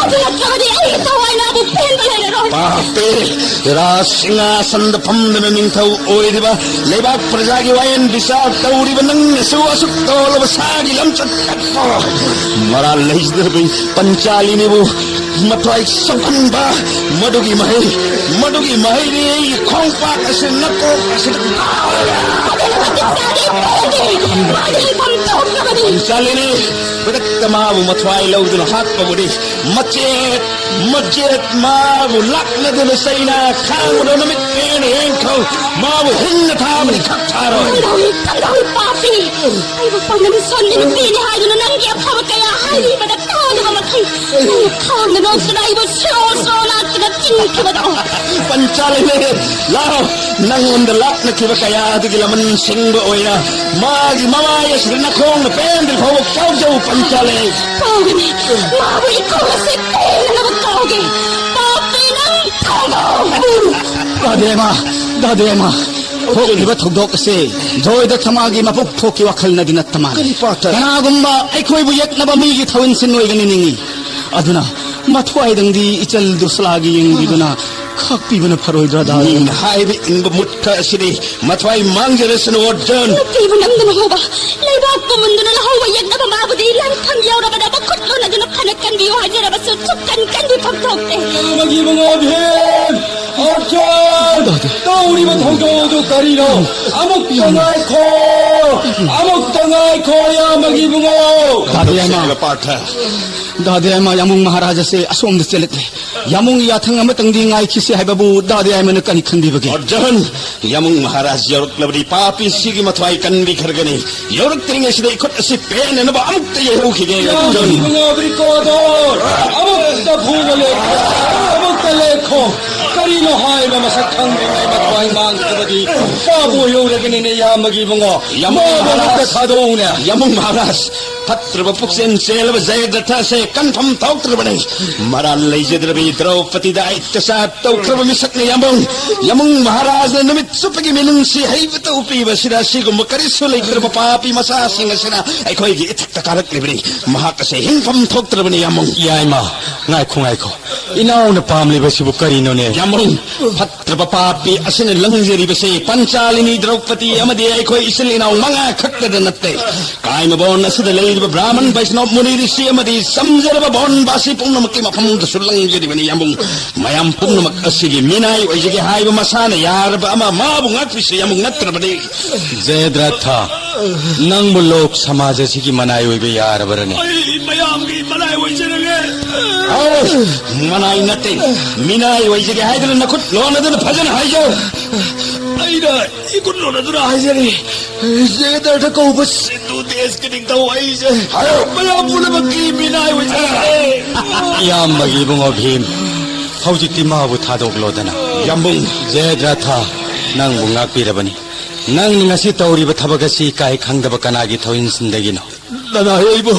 ꯑꯗꯨ ꯅꯠꯇ꯭ꯔꯕꯗꯤ ꯑꯩꯒꯤ ꯊꯋꯥꯏ ꯅꯥꯕꯨ ꯄꯦꯟꯕ ꯂꯩꯔꯔꯣꯏ꯫ ꯄꯥꯄꯤ, ꯔꯥꯖ ꯁꯤꯡꯍꯥꯁꯟꯗ ꯐꯝꯗꯨꯅ ꯅꯤꯡꯊꯧ ꯑꯣꯏꯔꯤꯕ, ꯂꯩꯕꯥꯛ ꯄ꯭ꯔꯖꯥꯒꯤ ꯋꯥꯌꯦꯜ ꯕꯤꯆꯥꯔ ꯇꯧꯔꯤꯕ ꯅꯪꯅꯁꯨ ꯑꯁꯨꯛ ꯇꯧꯂꯕ ꯁꯥꯒꯤ ꯂꯝꯆꯠ ꯀꯠꯄ ꯃꯔꯥꯜ ꯂꯩꯖꯗꯕꯤ ꯄꯟꯆꯥꯂꯤꯅꯤꯕꯨ ꯃꯊ꯭ꯋꯥꯏ ꯁꯣꯛꯍꯟꯕ, ꯃꯗꯨꯒꯤ ꯃꯍꯩ, ꯃꯗꯨꯒꯤ ꯃꯍꯩꯗꯤ ꯑꯩꯒꯤ ꯈꯣꯡꯄꯥꯛ ꯑꯁꯤ ꯅꯀꯣꯛ ꯑꯁꯤꯗ ꯀꯥꯎꯔꯒ꯫ ꯃꯥꯒꯤ ꯍꯤꯡꯐꯝ ꯊꯣꯛꯇꯕꯅꯤ꯫ ꯄꯟꯆꯥꯂꯤꯅꯤ, ꯈꯨꯗꯛꯇ ꯃꯥꯕꯨ ꯃꯊ꯭ꯋꯥꯏ ꯂꯧꯗꯨꯅ ꯍꯥꯠꯄꯕꯨꯗꯤ ꯃꯆꯦꯠ ꯃꯆꯦꯠ ꯃꯥꯕꯨ ꯂꯥꯛꯅꯗꯨꯅ ꯆꯩꯅ ꯈꯥꯡꯕꯗꯣ ꯅꯨꯃꯤꯠ ꯄꯦꯟ ꯍꯦꯟꯈꯧ꯫ ꯃꯥꯕꯨ ꯍꯤꯡꯅ ꯊꯥꯕꯗꯤ ꯈꯛ ꯊꯥꯔꯣꯏ꯫ ꯀꯝꯗꯧꯏ, ꯀꯝꯗꯧꯏ ꯄꯥꯄꯤ? ꯑꯩꯕꯨ ꯄꯥꯡꯒꯜ ꯁꯣꯟꯕꯤ ꯅꯨꯄꯤꯅꯤ ꯍꯥꯏꯗꯨꯅ ꯅꯪꯒꯤ ꯑꯐꯕ ꯀꯌꯥ ꯍꯥꯏꯔꯤꯕꯗ ꯇꯥꯗꯕ ꯃꯊꯧ ꯅꯪꯅ ꯈꯥꯡꯗ ꯅꯣꯛꯇꯨꯅ ꯑꯩꯕꯨ ꯁꯤꯔꯣ ꯁꯤꯔꯣ ꯅꯥꯠꯇꯨꯅ ꯊꯤꯟꯈꯤꯕꯗꯣ꯫ ꯄꯟꯆꯥꯂꯩꯃ, ꯂꯥꯛꯑꯣ, ꯅꯪꯉꯣꯟꯗ ꯂꯥꯛꯅꯈꯤꯕ ꯀꯌꯥ ꯑꯗꯨꯒꯤ ꯂꯃꯟ ꯁꯤꯡꯕ ꯑꯣꯏꯅ ꯃꯥꯒꯤ ꯃꯃꯥꯏ ꯑꯁꯤꯗ ꯅꯈꯣꯡꯅ ꯄꯦꯟꯗ꯭ꯔꯤ ꯐꯥꯎꯕ ꯀꯥꯎꯖꯧ, ꯄꯟꯆꯥꯂꯩ꯫ ꯀꯥꯎꯒꯅꯤ, ꯃꯥꯕꯨ ꯏꯀꯣꯛ ꯑꯁꯤ ꯄꯦꯟꯅꯅꯕ ꯀꯥꯎꯒꯦ꯫ ꯄꯥꯄꯤ ꯅꯪ ꯊꯥꯗꯣꯛ꯫ ꯗꯥꯗꯦꯃ, ꯗꯥꯗꯦꯃ, ꯊꯣꯛꯂꯤꯕ ꯊꯧꯗꯣꯛ ꯑꯁꯤ ꯖꯣꯏꯗ ꯊꯃꯥꯒꯤ ꯃꯄꯨꯛ ꯊꯣꯛꯀꯤ ꯋꯥꯈꯜꯅꯗꯤ ꯅꯠꯇ ꯃꯥꯜꯂꯤ꯫ ꯀꯔꯤ ꯄꯥꯊ? ꯀꯅꯥꯒꯨꯝꯕ ꯑꯩꯈꯣꯏꯕꯨ ꯌꯦꯛꯅꯕ ꯃꯤꯒꯤ ꯊꯧ ꯏꯟꯁꯤꯟ ꯑꯣꯏꯒꯅꯤ ꯅꯤꯡꯏ꯫ ꯑꯗꯨꯅ ꯃꯊ꯭ꯋꯥꯏꯗꯪꯗꯤ ꯏꯆꯜ ꯗꯨꯁꯂꯥꯒꯤ ꯌꯦꯡꯕꯤꯗꯨꯅ ꯈꯥꯛꯄꯤꯕꯅ ꯐꯔꯣꯏꯗ꯭ꯔꯥ, ꯗꯥ? ꯃꯤꯅ ꯍꯥꯏꯕ ꯏꯟꯕ ꯃꯨꯠꯈ ꯑꯁꯤꯗꯤ ꯃꯊ꯭ꯋꯥꯏ ꯃꯥꯡꯖꯔꯁꯅꯨ, ꯑꯔꯖꯨꯟ꯫ ꯅꯨꯄꯤꯕꯨ ꯅꯝꯗꯨꯅ ꯍꯧꯕ, ꯂꯩꯕꯥꯛꯄꯨ ꯃꯨꯟꯗꯨꯅ ꯂꯧꯍꯧꯕ ꯌꯦꯛꯅꯕ ꯃꯥꯕꯨꯗꯤ ꯂꯥꯟꯐꯝ ꯌꯧꯔꯕꯗ ꯃꯈꯨꯠ ꯂꯣꯟꯅꯗꯨꯅ ꯐꯅ ꯀꯟꯕꯤꯌꯨ ꯍꯥꯏꯖꯔꯕꯁꯨ ꯁꯨꯛꯀꯟ ꯀꯟꯕꯤꯐꯝ ꯊꯣꯛꯇꯦ꯫ ꯃꯒꯤ ꯃꯉꯥ ꯚꯤꯝ, ꯑꯔꯖꯨꯟ, ꯇꯧꯔꯤꯕ ꯊꯧꯗꯣꯛ ꯑꯗꯨ ꯀꯔꯤꯅꯣ? ꯑꯃꯨꯛꯇ ꯉꯥꯏꯈꯣ, ꯑꯃꯨꯛꯇ ꯉꯥꯏꯈꯣ, ꯏꯌꯥꯝꯕꯒꯤ ꯏꯕꯨꯡꯉꯣ꯫ ꯗꯥꯗꯤ ꯌꯥꯏꯃ, ꯄꯥꯔꯊ꯫ ꯗꯥꯗꯤ ꯌꯥꯏꯃ, ꯌꯥꯃꯨꯡ ꯃꯍꯥꯔꯥꯖ ꯑꯁꯦ ꯑꯁꯣꯝꯗ ꯆꯦꯜꯂꯛꯂꯦ꯫ ꯌꯥꯃꯨꯡ ꯌꯥꯊꯪ ꯑꯃꯇꯪꯗꯤ ꯉꯥꯏꯈꯤꯁꯤ ꯍꯥꯏꯕꯕꯨ ꯗꯥꯗꯤ ꯌꯥꯏꯃꯅ ꯀꯔꯤ ꯈꯟꯕꯤꯕꯒꯦ? ꯑꯔꯖꯨꯟ, ꯌꯥꯃꯨꯡ ꯃꯍꯥꯔꯥꯖ ꯌꯧꯔꯛꯂꯕꯗꯤ ꯄꯥꯄꯤꯁꯤꯒꯤ ꯃꯊ꯭ꯋꯥꯏ ꯀꯟꯕꯤꯈ꯭ꯔꯒꯅꯤ꯫ ꯌꯧꯔꯛꯇ꯭ꯔꯤꯉꯩꯁꯤꯗ ꯏꯈꯨꯠ ꯑꯁꯤ ꯄꯦꯟꯅꯅꯕ ꯑꯃꯨꯛꯇ ꯌꯩꯍꯧꯈꯤꯒꯦ, ꯌꯥꯝ ꯑꯔꯖꯨꯟ꯫ ꯅꯨꯡꯉꯥꯏꯕ꯭ꯔꯤꯀꯣ ꯑꯗꯣ? ꯑꯃꯨꯛꯇ ꯐꯨꯕ ꯂꯦꯞꯈꯣ, ꯑꯃꯨꯛꯇ ꯂꯦꯞꯈꯣ꯫ ꯀꯔꯤꯅꯣ ꯍꯥꯏꯕ ꯃꯁꯛ ꯈꯪꯗ꯭ꯔꯤꯉꯩ ꯃꯊ꯭ꯋꯥꯏ ꯃꯥꯡꯈꯤꯕꯗꯤ? ꯄꯥꯕꯨ ꯌꯧꯔꯒꯅꯤꯅꯦ, ꯏꯌꯥꯝꯕꯒꯤ ꯏꯕꯨꯡꯉꯣ꯫ ꯌꯥꯃꯨꯡ ꯃꯥꯕꯨ ꯑꯃꯨꯛꯇ ꯃꯍꯥꯔꯥꯖ꯫ ꯊꯥꯗꯣꯛꯎꯅꯦ꯫ ꯌꯥꯃꯨꯡ ꯃꯍꯥꯔꯥꯖ, ꯐꯠꯇ꯭ꯔꯕ ꯄꯨꯛꯆꯦꯜ ꯆꯦꯜꯂꯕ ꯖꯌꯗ꯭ꯔꯊ ꯑꯁꯦ ꯀꯟꯐꯝ ꯊꯣꯛꯇ꯭ꯔꯕꯅꯤ꯫ ꯃꯔꯥꯜ ꯂꯩꯖꯗ꯭ꯔꯕꯤ ꯗ꯭ꯔꯧꯄꯗꯤꯗ ꯑꯩ ꯑꯇ꯭ꯌꯥꯆꯥꯔ ꯇꯧꯈ꯭ꯔꯕ ꯃꯤꯁꯛꯅꯤ, ꯌꯥꯃꯨꯡ꯫ ꯌꯥꯃꯨꯡ ꯃꯍꯥꯔꯥꯖꯅ ꯅꯨꯃꯤꯠ ꯆꯨꯞꯄꯒꯤ ꯃꯤꯅꯨꯡꯁꯤ ꯍꯩꯕꯇ ꯎꯠꯄꯤꯕ ꯑꯁꯤꯗ ꯑꯁꯤꯒꯨꯝꯕ ꯀꯔꯤꯁꯨ ꯂꯩꯇ꯭ꯔꯕ ꯄꯥꯄꯤ ꯃꯆꯥꯁꯤꯡ ꯑꯁꯤꯅ ꯑꯩꯈꯣꯏꯒꯤ ꯏꯊꯛꯇ ꯀꯥꯔꯛꯂꯤꯕꯅꯤ꯫ ꯃꯍꯥꯛ ꯑꯁꯦ ꯍꯤꯡꯐꯝ ꯊꯣꯛꯇ꯭ꯔꯕꯅꯤ, ꯌꯥꯃꯨꯡ꯫ ꯌꯥꯏꯃ, ꯉꯥꯏꯈꯣ, ꯉꯥꯏꯈꯣ꯫ ꯏꯅꯥꯎꯅ ꯄꯥꯝꯂꯤꯕꯁꯤꯕꯨ ꯀꯔꯤꯅꯣꯅꯦ? ꯌꯥꯃꯨꯡ, ꯐꯠꯇ꯭ꯔꯕ ꯄꯥꯄꯤ ꯑꯁꯤꯅ ꯂꯪꯖꯔꯤꯕꯁꯤ ꯄꯟꯆꯥꯂꯤꯅꯤ, ꯗ꯭ꯔꯧꯄꯗꯤ ꯑꯃꯗꯤ ꯑꯩꯈꯣꯏ ꯏꯆꯤꯜ ꯏꯅꯥꯎ ꯃꯉꯥ ꯈꯛꯇꯗ ꯅꯠꯇꯦ꯫ ꯀꯥꯏꯃꯕꯣꯟ ꯑꯁꯤꯗ ꯂꯩꯔꯤꯕ ꯕ꯭ꯔꯥꯍꯃꯟ ꯕꯩꯁꯅꯣꯞ ꯃꯨꯅꯤ ꯔꯤꯁꯤ ꯑꯃꯗꯤ ꯆꯝꯖꯔꯕ ꯕꯣꯟꯕꯥꯁꯤ ꯄꯨꯝꯅꯃꯛꯀꯤ ꯃꯐꯝꯗꯁꯨ ꯂꯪꯖꯔꯤꯕꯅꯤ, ꯌꯥꯃꯨꯡ꯫ ꯃꯌꯥꯝ ꯄꯨꯝꯅꯃꯛ ꯑꯁꯤꯒꯤ ꯃꯤꯅꯥꯏ ꯑꯣꯏꯖꯒꯦ ꯍꯥꯏꯕ ꯃꯁꯥꯅ ꯌꯥꯔꯕ ꯑꯃ ꯃꯥꯕꯨ ꯉꯥꯛꯄꯤꯁꯤ, ꯌꯥꯃꯨꯡ, ꯅꯠꯇ꯭ꯔꯕꯗꯤ꯫ ꯖꯌꯗ꯭ꯔꯊ, ꯅꯪꯕꯨ ꯂꯣꯛ ꯁꯃꯥꯖ ꯑꯁꯤꯒꯤ ꯃꯅꯥꯏ ꯑꯣꯏꯕ ꯌꯥꯔꯕꯔꯅꯦ? ꯑꯩ ꯃꯌꯥꯝꯒꯤ ꯃꯅꯥꯏ ꯑꯣꯏꯖꯔꯒꯦ꯫ ꯑꯧ, ꯃꯅꯥꯏ ꯅꯠꯇꯦ, ꯃꯤꯅꯥꯏ ꯑꯣꯏꯖꯒꯦ ꯍꯥꯏꯗꯨꯅ ꯅꯈꯨꯠ ꯂꯣꯟꯅꯗꯨꯅ ꯐꯖꯅ ꯍꯥꯏꯖꯧ꯫ ꯑꯩꯅ ꯏꯈꯨꯠ ꯂꯣꯟꯅꯗꯨꯅ ꯍꯥꯏꯖꯔꯤ꯫ ꯖꯦꯗ꯭ꯔꯊ ꯀꯧꯕ ꯁꯤꯟꯗꯨ ꯗꯦꯁꯀꯤ ꯅꯤꯡꯊꯧ ꯑꯩꯁꯦ ꯃꯌꯥꯝ ꯄꯨꯝꯅꯃꯛꯀꯤ ꯃꯤꯅꯥꯏ ꯑꯣꯏꯖꯔꯦ꯫ ꯏꯌꯥꯝꯕꯒꯤ ꯏꯕꯨꯡꯉꯣ ꯚꯤꯝ, ꯍꯧꯖꯤꯛꯇꯤ ꯃꯥꯕꯨ ꯊꯥꯗꯣꯛꯂꯣꯗꯅ꯫ ꯌꯥꯝꯕꯨꯡ꯫ ꯖꯦꯗ꯭ꯔꯊ, ꯅꯪꯕꯨ ꯉꯥꯛꯄꯤꯔꯕꯅꯤ꯫ ꯅꯪꯅ ꯉꯁꯤ ꯇꯧꯔꯤꯕ ꯊꯕꯛ ꯑꯁꯤ ꯏꯀꯥꯏ ꯈꯪꯗꯕ ꯀꯅꯥꯒꯤ ꯊꯧꯏꯟꯁꯤꯟꯗꯒꯤꯅꯣ? ꯅꯅꯥꯏ ꯑꯩꯕꯨ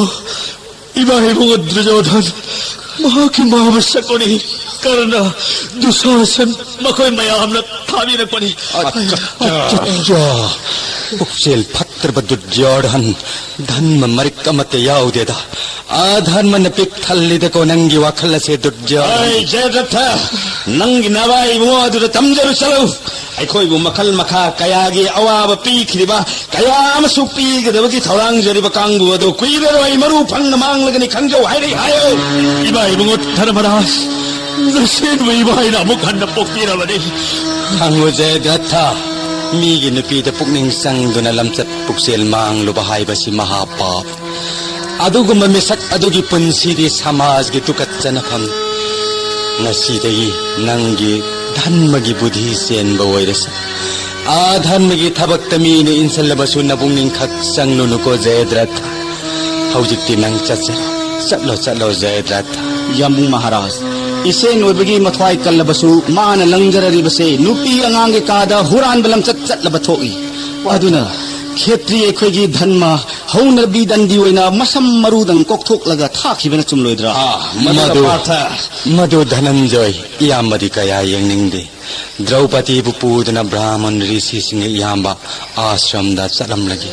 ꯏꯃꯥ ꯏꯕꯨꯡꯉꯣ ꯗꯨꯔꯖꯣꯙꯟ, ꯃꯍꯥꯛꯀꯤ ꯃꯃꯥ ꯁꯀꯨꯅꯤ, ꯀꯔꯅ, ꯗꯨꯁꯥꯁꯟ, ꯃꯈꯣꯏ ꯃꯌꯥꯝꯅ ꯊꯥꯕꯤꯔꯛꯄꯅꯤ꯫ ꯑꯆꯥ, ꯄꯨꯛꯆꯦꯜ ꯐꯠꯇ꯭ꯔꯕ ꯗꯨꯔꯖꯣꯙꯟ, ꯙꯟꯃ ꯃꯔꯤꯛ ꯑꯃꯠꯇ ꯌꯥꯎꯗꯦꯗ꯫ ꯑꯥ, ꯙꯟꯃꯅ ꯄꯤꯛ ꯊꯜꯂꯤꯗꯀꯣ ꯅꯪꯒꯤ ꯋꯥꯈꯜ ꯑꯁꯦ ꯗꯨꯔꯖꯣꯙꯟ꯫ ꯑꯩ ꯖꯌꯗ꯭ꯔꯊ, ꯅꯪꯒꯤ ꯅꯕꯥꯏ ꯏꯕꯨꯡꯉꯣ ꯑꯗꯨꯗ ꯇꯝꯖꯔꯨ ꯆꯠꯂꯨ꯫ ꯑꯩꯈꯣꯏꯕꯨ ꯃꯈꯜ ꯃꯈꯥ ꯀꯌꯥꯒꯤ ꯑꯋꯥꯕ ꯄꯤꯈ꯭ꯔꯤꯕ, ꯀꯌꯥ ꯑꯃꯁꯨ ꯄꯤꯒꯗꯕꯒꯤ ꯊꯧꯔꯥꯡꯖꯔꯤꯕ ꯀꯥꯡꯕꯨ ꯑꯗꯨ ꯀꯨꯏꯔꯔꯣꯏ ꯃꯔꯨ ꯐꯪꯅ ꯃꯥꯡꯂꯒꯅꯤ ꯈꯪꯖꯧ ꯍꯥꯏꯔꯛꯏ ꯍꯥꯏꯌꯨ꯫ ꯏꯃꯥ ꯏꯕꯨꯡꯉꯣ ꯙꯔꯃꯔꯥꯖ, ꯅꯆꯦꯟꯕꯨ ꯏꯃꯥ ꯏꯅ ꯑꯃꯨꯛ ꯍꯟꯅ ꯄꯣꯛꯄꯤꯔꯕꯅꯤ꯫ ꯈꯪꯉꯨ ꯖꯌꯗ꯭ꯔꯊ, ꯃꯤꯒꯤ ꯅꯨꯄꯤꯗ ꯄꯨꯛꯅꯤꯡ ꯆꯪꯗꯨꯅ ꯂꯝꯆꯠ ꯄꯨꯛꯆꯦꯜ ꯃꯥꯡꯂꯨꯕ ꯍꯥꯏꯕꯁꯤ ꯃꯍꯥꯄꯥꯞ꯫ ꯑꯗꯨꯒꯨꯝꯕ ꯃꯤꯁꯛ ꯑꯗꯨꯒꯤ ꯄꯨꯟꯁꯤꯗꯤ ꯁꯃꯥꯖꯒꯤ ꯇꯨꯀꯠꯆꯅꯐꯝ꯫ ꯉꯁꯤꯗꯒꯤ ꯅꯪꯒꯤ ꯙꯔꯃꯒꯤ ꯕꯨꯙꯤ ꯆꯦꯟꯕ ꯑꯣꯏꯔꯁꯤ꯫ ꯑꯥ ꯙꯔꯃꯒꯤ ꯊꯕꯛꯇ ꯃꯤꯅ ꯏꯟꯁꯤꯜꯂꯕꯁꯨ ꯅꯄꯨꯛꯅꯤꯡ ꯈꯛ ꯆꯪꯂꯨꯅꯨꯀꯣ ꯖꯌꯗ꯭ꯔꯊ꯫ ꯍꯧꯖꯤꯛꯇꯤ ꯅꯪ ꯆꯠꯆꯔꯣ, ꯆꯠꯂꯣ, ꯆꯠꯂꯣ ꯖꯌꯗ꯭ꯔꯊ꯫ ꯌꯥꯝꯕꯨꯡ ꯃꯍꯥꯔꯥꯖ, ꯏꯁꯦꯟ ꯑꯣꯏꯕꯒꯤ ꯃꯊ꯭ꯋꯥꯏ ꯀꯜꯂꯕꯁꯨ ꯃꯥꯅ ꯂꯪꯖꯔꯔꯤꯕꯁꯦ ꯅꯨꯄꯤ ꯑꯉꯥꯡꯒꯤ ꯀꯥꯗ ꯍꯨꯔꯥꯟꯕ ꯂꯝꯆꯠ ꯆꯠꯂꯕ ꯊꯣꯛꯏ꯫ ꯑꯗꯨꯅ ꯈꯦꯇ꯭ꯔꯤ ꯑꯩꯈꯣꯏꯒꯤ ꯙꯔꯃ ꯍꯧꯅꯕꯤ ꯗꯟꯗꯤ ꯑꯣꯏꯅ ꯃꯁꯝ ꯃꯔꯨꯗꯪ ꯀꯣꯛꯊꯣꯛꯂꯒ ꯊꯥꯈꯤꯕꯅ ꯆꯨꯝꯂꯣꯏꯗ꯭ꯔꯥ? ꯑꯥ, ꯃꯗꯨ, ꯃꯗꯨ, ꯄꯥꯔꯊ꯫ ꯃꯗꯨ ꯙꯅꯟꯖꯣꯏ, ꯏꯌꯥꯝꯕꯗꯤ ꯀꯌꯥ ꯌꯦꯡꯅꯤꯡꯗꯦ꯫ ꯗ꯭ꯔꯧꯄꯗꯤꯕꯨ ꯄꯨꯗꯨꯅ ꯕ꯭ꯔꯥꯍꯃꯟ ꯔꯤꯁꯤꯁꯤꯡꯒꯤ ꯏꯌꯥꯝꯕ ꯑꯥꯁ꯭ꯔꯝꯗ ꯆꯠꯂꯝꯂꯒꯦ꯫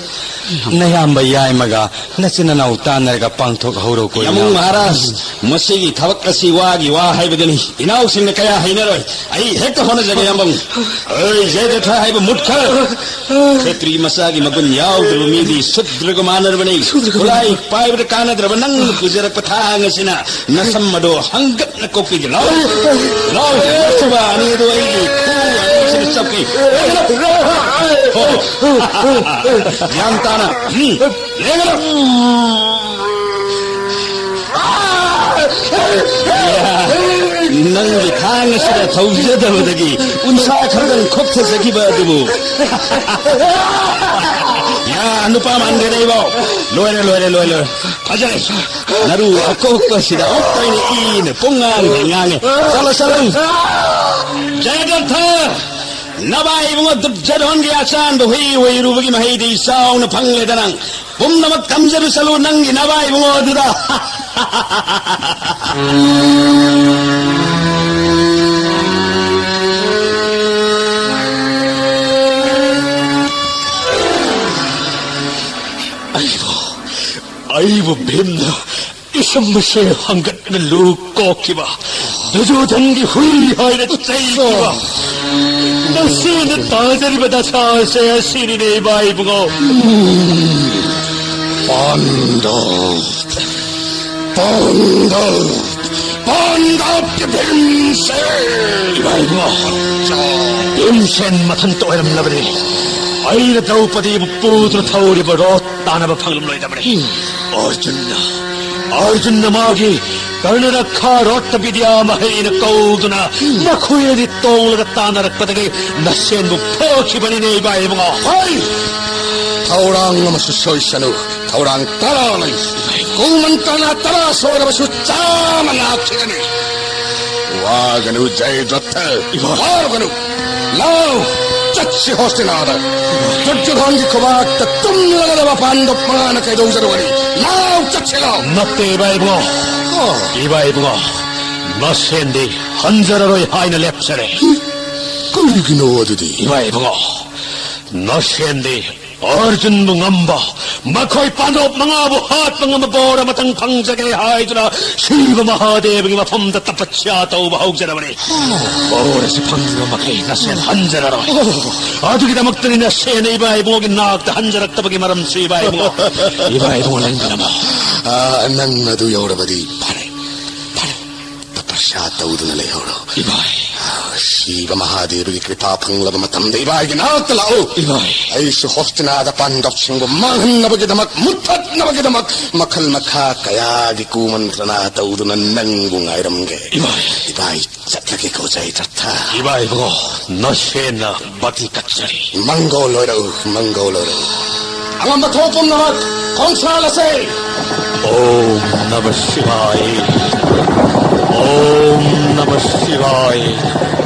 ꯅꯌꯥꯝꯕ ꯌꯥꯏꯃꯒ ꯅꯆꯤꯟ ꯅꯅꯥꯎ ꯇꯥꯟꯅꯔꯒ ꯄꯥꯡꯊꯣꯛꯍꯧꯔꯣꯀꯣ, ꯌꯥꯃꯨꯡ ꯏꯌꯥꯝꯕ꯫ ꯃꯍꯥꯔꯥꯖ, ꯃꯁꯤꯒꯤ ꯊꯕꯛ ꯑꯁꯤ ꯋꯥꯒꯤ ꯋꯥ ꯍꯥꯏꯕꯗꯨꯅꯤ꯫ ꯏꯅꯥꯎꯁꯤꯡꯅ ꯀꯌꯥ ꯍꯩꯅꯔꯣꯏ꯫ ꯑꯩ ꯍꯦꯛꯇ ꯍꯣꯠꯅꯖꯒꯦ, ꯌꯥꯝꯕꯨꯡ꯫ ꯑꯩ ꯖꯌꯗ꯭ꯔꯊ ꯍꯥꯏꯕ ꯃꯨꯠꯈ ꯈꯦꯇ꯭ꯔꯤ ꯃꯆꯥꯒꯤ ꯃꯒꯨꯟ ꯌꯥꯎꯗ꯭ꯔꯕ ꯃꯤꯗꯤ ꯁꯨꯗ꯭ꯔꯒ ꯃꯥꯟꯅꯔꯕꯅꯤ꯫ ꯁꯨꯗ꯭ꯔꯒ ꯈꯨꯠꯂꯥꯏ ꯄꯥꯏꯕꯗ ꯀꯥꯟꯅꯗ꯭ꯔꯕ ꯅꯪꯅ ꯄꯨꯖꯔꯛꯄ ꯊꯥꯡ ꯑꯁꯤꯅ ꯅꯁꯝ ꯑꯗꯣ ꯍꯪꯒꯠꯅ ꯀꯣꯛꯄꯤꯒꯦ꯫ ꯂꯥꯎ, ꯂꯥꯎ, ꯃꯁꯨꯕ ꯑꯅꯤ ꯑꯗꯣ ꯑꯩꯒꯤ ꯈꯨ ꯑꯅꯤꯁꯤꯅ ꯆꯞꯀꯦ꯫ ꯍꯣ, ꯒ꯭ꯌꯥꯟ ꯇꯥꯅ, ꯎꯝ, ꯂꯦꯡꯒꯅꯨ꯫ ꯅꯪꯒꯤ ꯊꯥꯡ ꯑꯁꯤꯗ ꯊꯧꯖꯗꯕꯗꯒꯤ ꯎꯟꯁꯥ ꯈꯔꯗꯪ ꯈꯣꯛꯊꯖꯈꯤꯕ ꯑꯗꯨꯕꯨ꯫ ꯅꯨꯄꯥ ꯃꯥꯟꯈ꯭ꯔꯦ ꯏꯕꯣ꯫ ꯂꯣꯏꯔꯦ, ꯂꯣꯏꯔꯦ, ꯂꯣꯏꯔꯦ, ꯂꯣꯏꯔꯦ꯫ ꯐꯖꯔꯦ꯫ ꯅꯔꯨ ꯑꯀꯣꯛꯄꯁꯤꯗ ꯑꯃꯨꯛꯇ ꯑꯩꯅ ꯏꯅ ꯄꯨꯡ ꯉꯥꯡ ꯍꯦꯛ ꯉꯥꯡꯉꯦ꯫ ꯆꯠꯂꯣ, ꯆꯠꯂꯣ꯫ ꯖꯌꯗ꯭ꯔꯊ, ꯅꯕꯥꯏ ꯏꯕꯨꯡꯉꯣ ꯗꯨꯔꯖꯣꯙꯟꯒꯤ ꯑꯆꯥꯟꯕ ꯍꯨꯏ ꯑꯣꯏꯔꯨꯕꯒꯤ ꯃꯍꯩꯗꯤ ꯆꯥꯎꯅ ꯐꯪꯂꯦꯗ ꯅꯪ꯫ ꯄꯨꯝꯅꯃꯛ ꯊꯝꯖꯔꯨ ꯆꯠꯂꯨ ꯅꯪꯒꯤ ꯅꯕꯥꯏ ꯏꯕꯨꯡꯉꯣ ꯑꯗꯨꯗ꯫ ꯑꯩꯕꯨ, ꯑꯩꯕꯨ ꯚꯤꯝꯅ ꯏꯁꯝꯕꯁꯦ ꯍꯪꯒꯠꯅ ꯂꯨ ꯀꯣꯛꯈꯤꯕ, ꯗꯨꯖꯣꯙꯟꯒꯤ ꯍꯨꯏ ꯍꯥꯏꯅ ꯆꯩꯈꯤꯕ, ꯃꯁꯤꯅ ꯇꯥꯖꯔꯤꯕ ꯗꯁꯥꯁꯦ ꯑꯁꯤꯅꯤꯅꯦ ꯏꯕꯥ ꯏꯕꯨꯡꯉꯣ꯫ ꯄꯥꯟꯗꯕ, ꯄꯥꯟꯗꯕ, ꯄꯥꯟꯗꯕꯀꯤ ꯚꯤꯝꯁꯦ꯫ ꯏꯕꯥ ꯏꯕꯨꯡꯉꯣ, ꯚꯤꯝꯁꯦꯟ ꯃꯊꯟꯇ ꯑꯣꯏꯔꯝꯂꯕꯅꯤ꯫ ꯑꯩꯅ ꯗ꯭ꯔꯧꯄꯗꯤꯕꯨ ꯄꯨꯗꯨꯅ ꯊꯧꯔꯤꯕ ꯔꯣꯠ ꯇꯥꯅꯕ ꯐꯪꯂꯝꯂꯣꯏꯗꯕꯅꯤ꯫ ꯑꯔꯖꯨꯟꯅ, ꯑꯔꯖꯨꯟꯅ ꯃꯥꯒꯤ ꯀꯔꯅꯔꯛꯈꯥ ꯔꯣꯠꯇ ꯕꯤꯗ꯭ꯌꯥ ꯃꯍꯩꯅ ꯀꯧꯗꯨꯅ ꯃꯈꯣꯏ ꯑꯅꯤ ꯇꯣꯡꯂꯒ ꯇꯥꯟꯅꯔꯛꯄꯗꯒꯤ ꯅꯁꯦꯟꯕꯨ ꯐꯣꯈꯤꯕꯅꯤꯅꯦ ꯏꯕꯥ ꯏꯕꯨꯡꯉꯣ꯫ ꯍꯣꯏ! ꯊꯧꯔꯥꯡ ꯑꯃꯁꯨ ꯁꯣꯏꯁꯅꯨ꯫ ꯊꯧꯔꯥꯡ ꯇꯔꯥ ꯂꯩ꯫ ꯀꯨꯃꯟꯇ꯭ꯔꯅ ꯇꯔꯥ ꯁꯣꯏꯔꯕꯁꯨ ꯆꯥꯝꯃ ꯂꯥꯛꯈꯤꯒꯅꯤ꯫ ꯋꯥꯒꯅꯨ ꯖꯌꯗ꯭ꯔꯊ꯫ ꯏꯕꯥ꯫ ꯋꯥꯔꯨꯒꯅꯨ꯫ ꯂꯥꯎ, ꯆꯠꯁꯤ ꯍꯣꯁꯇꯤꯅꯥꯗ꯫ ꯗꯨꯔꯖꯣꯙꯟꯒꯤ ꯈꯨꯕꯥꯛꯇ ꯇꯨꯝꯂꯒꯗꯕ ꯄꯥꯟꯗꯕ ꯃꯉꯥꯅ ꯀꯩꯗꯧꯖꯔꯨꯒꯅꯤ? ꯂꯥꯎ, ꯆꯠꯁꯤ ꯂꯥꯎ꯫ ꯅꯠꯇꯦ, ꯏꯕꯥ ꯏꯕꯨꯡꯉꯣ꯫ ꯑꯣ꯫ ꯏꯕꯥ ꯏꯕꯨꯡꯉꯣ, ꯅꯁꯦꯟꯗꯤ ꯍꯟꯖꯔꯔꯣꯏ ꯍꯥꯏꯅ ꯂꯦꯞꯆꯔꯦ꯫ ꯀꯔꯤꯒꯤꯅꯣ ꯑꯗꯨꯗꯤ? ꯏꯕꯥ ꯏꯕꯨꯡꯉꯣ, ꯅꯁꯦꯟꯗꯤ ꯑꯔꯖꯨꯟꯕꯨ ꯉꯝꯕ, ꯃꯈꯣꯏ ꯄꯥꯟꯗꯕ ꯃꯉꯥꯕꯨ ꯍꯥꯠꯄ ꯉꯝꯕ ꯕꯣꯔ ꯑꯃꯇꯪ ꯐꯪꯖꯒꯦ ꯍꯥꯏꯗꯨꯅ ꯁꯤꯕ ꯃꯍꯥꯗꯦꯕꯒꯤ ꯃꯐꯝꯗ ꯇꯄꯁ꯭ꯌꯥ ꯇꯧꯕ ꯍꯧꯖꯔꯕꯅꯤ꯫ ꯕꯣꯔ ꯑꯁꯤ ꯐꯪꯗ꯭ꯔꯤꯕ ꯃꯈꯩ ꯅꯁꯦꯟ ꯍꯟꯖꯔꯔꯣꯏ꯫ ꯑꯗꯨꯒꯤꯗꯃꯛꯇꯅꯤ ꯅꯁꯦꯟꯅ ꯏꯕꯥ ꯏꯕꯨꯡꯉꯣꯒꯤ ꯅꯥꯛꯇ ꯍꯟꯖꯔꯛꯇꯕꯒꯤ ꯃꯔꯝꯁꯨ ꯏꯕꯥ ꯏꯕꯨꯡꯉꯣ꯫ ꯏꯕꯥ ꯏꯕꯨꯡꯉꯣ ꯂꯦꯡꯕꯤꯔꯝꯃꯣ꯫ ꯑꯥ, ꯅꯪ ꯑꯗꯨ ꯌꯧꯔꯕꯗꯤ ꯐꯔꯦ, ꯐꯔꯦ꯫ ꯇꯄꯁ꯭ꯌꯥ ꯇꯧꯗꯨꯅ ꯂꯩꯍꯧꯔꯣ꯫ ꯏꯕꯥꯏ꯫ ꯁꯤꯕ ꯃꯍꯥꯗꯦꯕꯒꯤ ꯀ꯭ꯔꯤꯄꯥ ꯐꯪꯂꯕ ꯃꯇꯝꯗ ꯏꯕꯥꯏꯒꯤ ꯅꯥꯛꯇ ꯂꯥꯛꯎ꯫ ꯏꯕꯥꯏ꯫ ꯑꯩꯁꯨ ꯍꯣꯁꯇꯤꯅꯥꯗ ꯄꯥꯟꯗꯕꯁꯤꯡꯕꯨ ꯃꯥꯡꯍꯟꯅꯕꯒꯤꯗꯃꯛ, ꯃꯨꯠꯊꯠꯅꯕꯒꯤꯗꯃꯛ ꯃꯈꯜ ꯃꯈꯥ ꯀꯌꯥꯒꯤ ꯀꯨꯃꯟꯇ꯭ꯔꯅꯥ ꯇꯧꯗꯨꯅ ꯅꯪꯕꯨ ꯉꯥꯏꯔꯝꯒꯦ꯫ ꯏꯕꯥꯏ꯫ ꯏꯕꯥꯏ ꯆꯠꯂꯒꯦꯀꯣ ꯖꯌꯗ꯭ꯔꯊ꯫ ꯏꯕꯥꯏ ꯏꯕꯨꯡꯉꯣ, ꯅꯁꯦꯟꯅ ꯕꯥꯇꯤ ꯀꯠꯆꯔꯤ꯫ ꯃꯪꯒꯣꯜ ꯑꯣꯏꯔꯛꯎ, ꯃꯪꯒꯣꯜ ꯑꯣꯏꯔꯛꯎ꯫ ꯑꯉꯝꯕ ꯊꯣꯛ ꯄꯨꯝꯅꯃꯛ ꯈꯣꯡꯁꯥꯜꯂꯁꯦ꯫ Om Namah Shivaya. Om Namah Shivaya.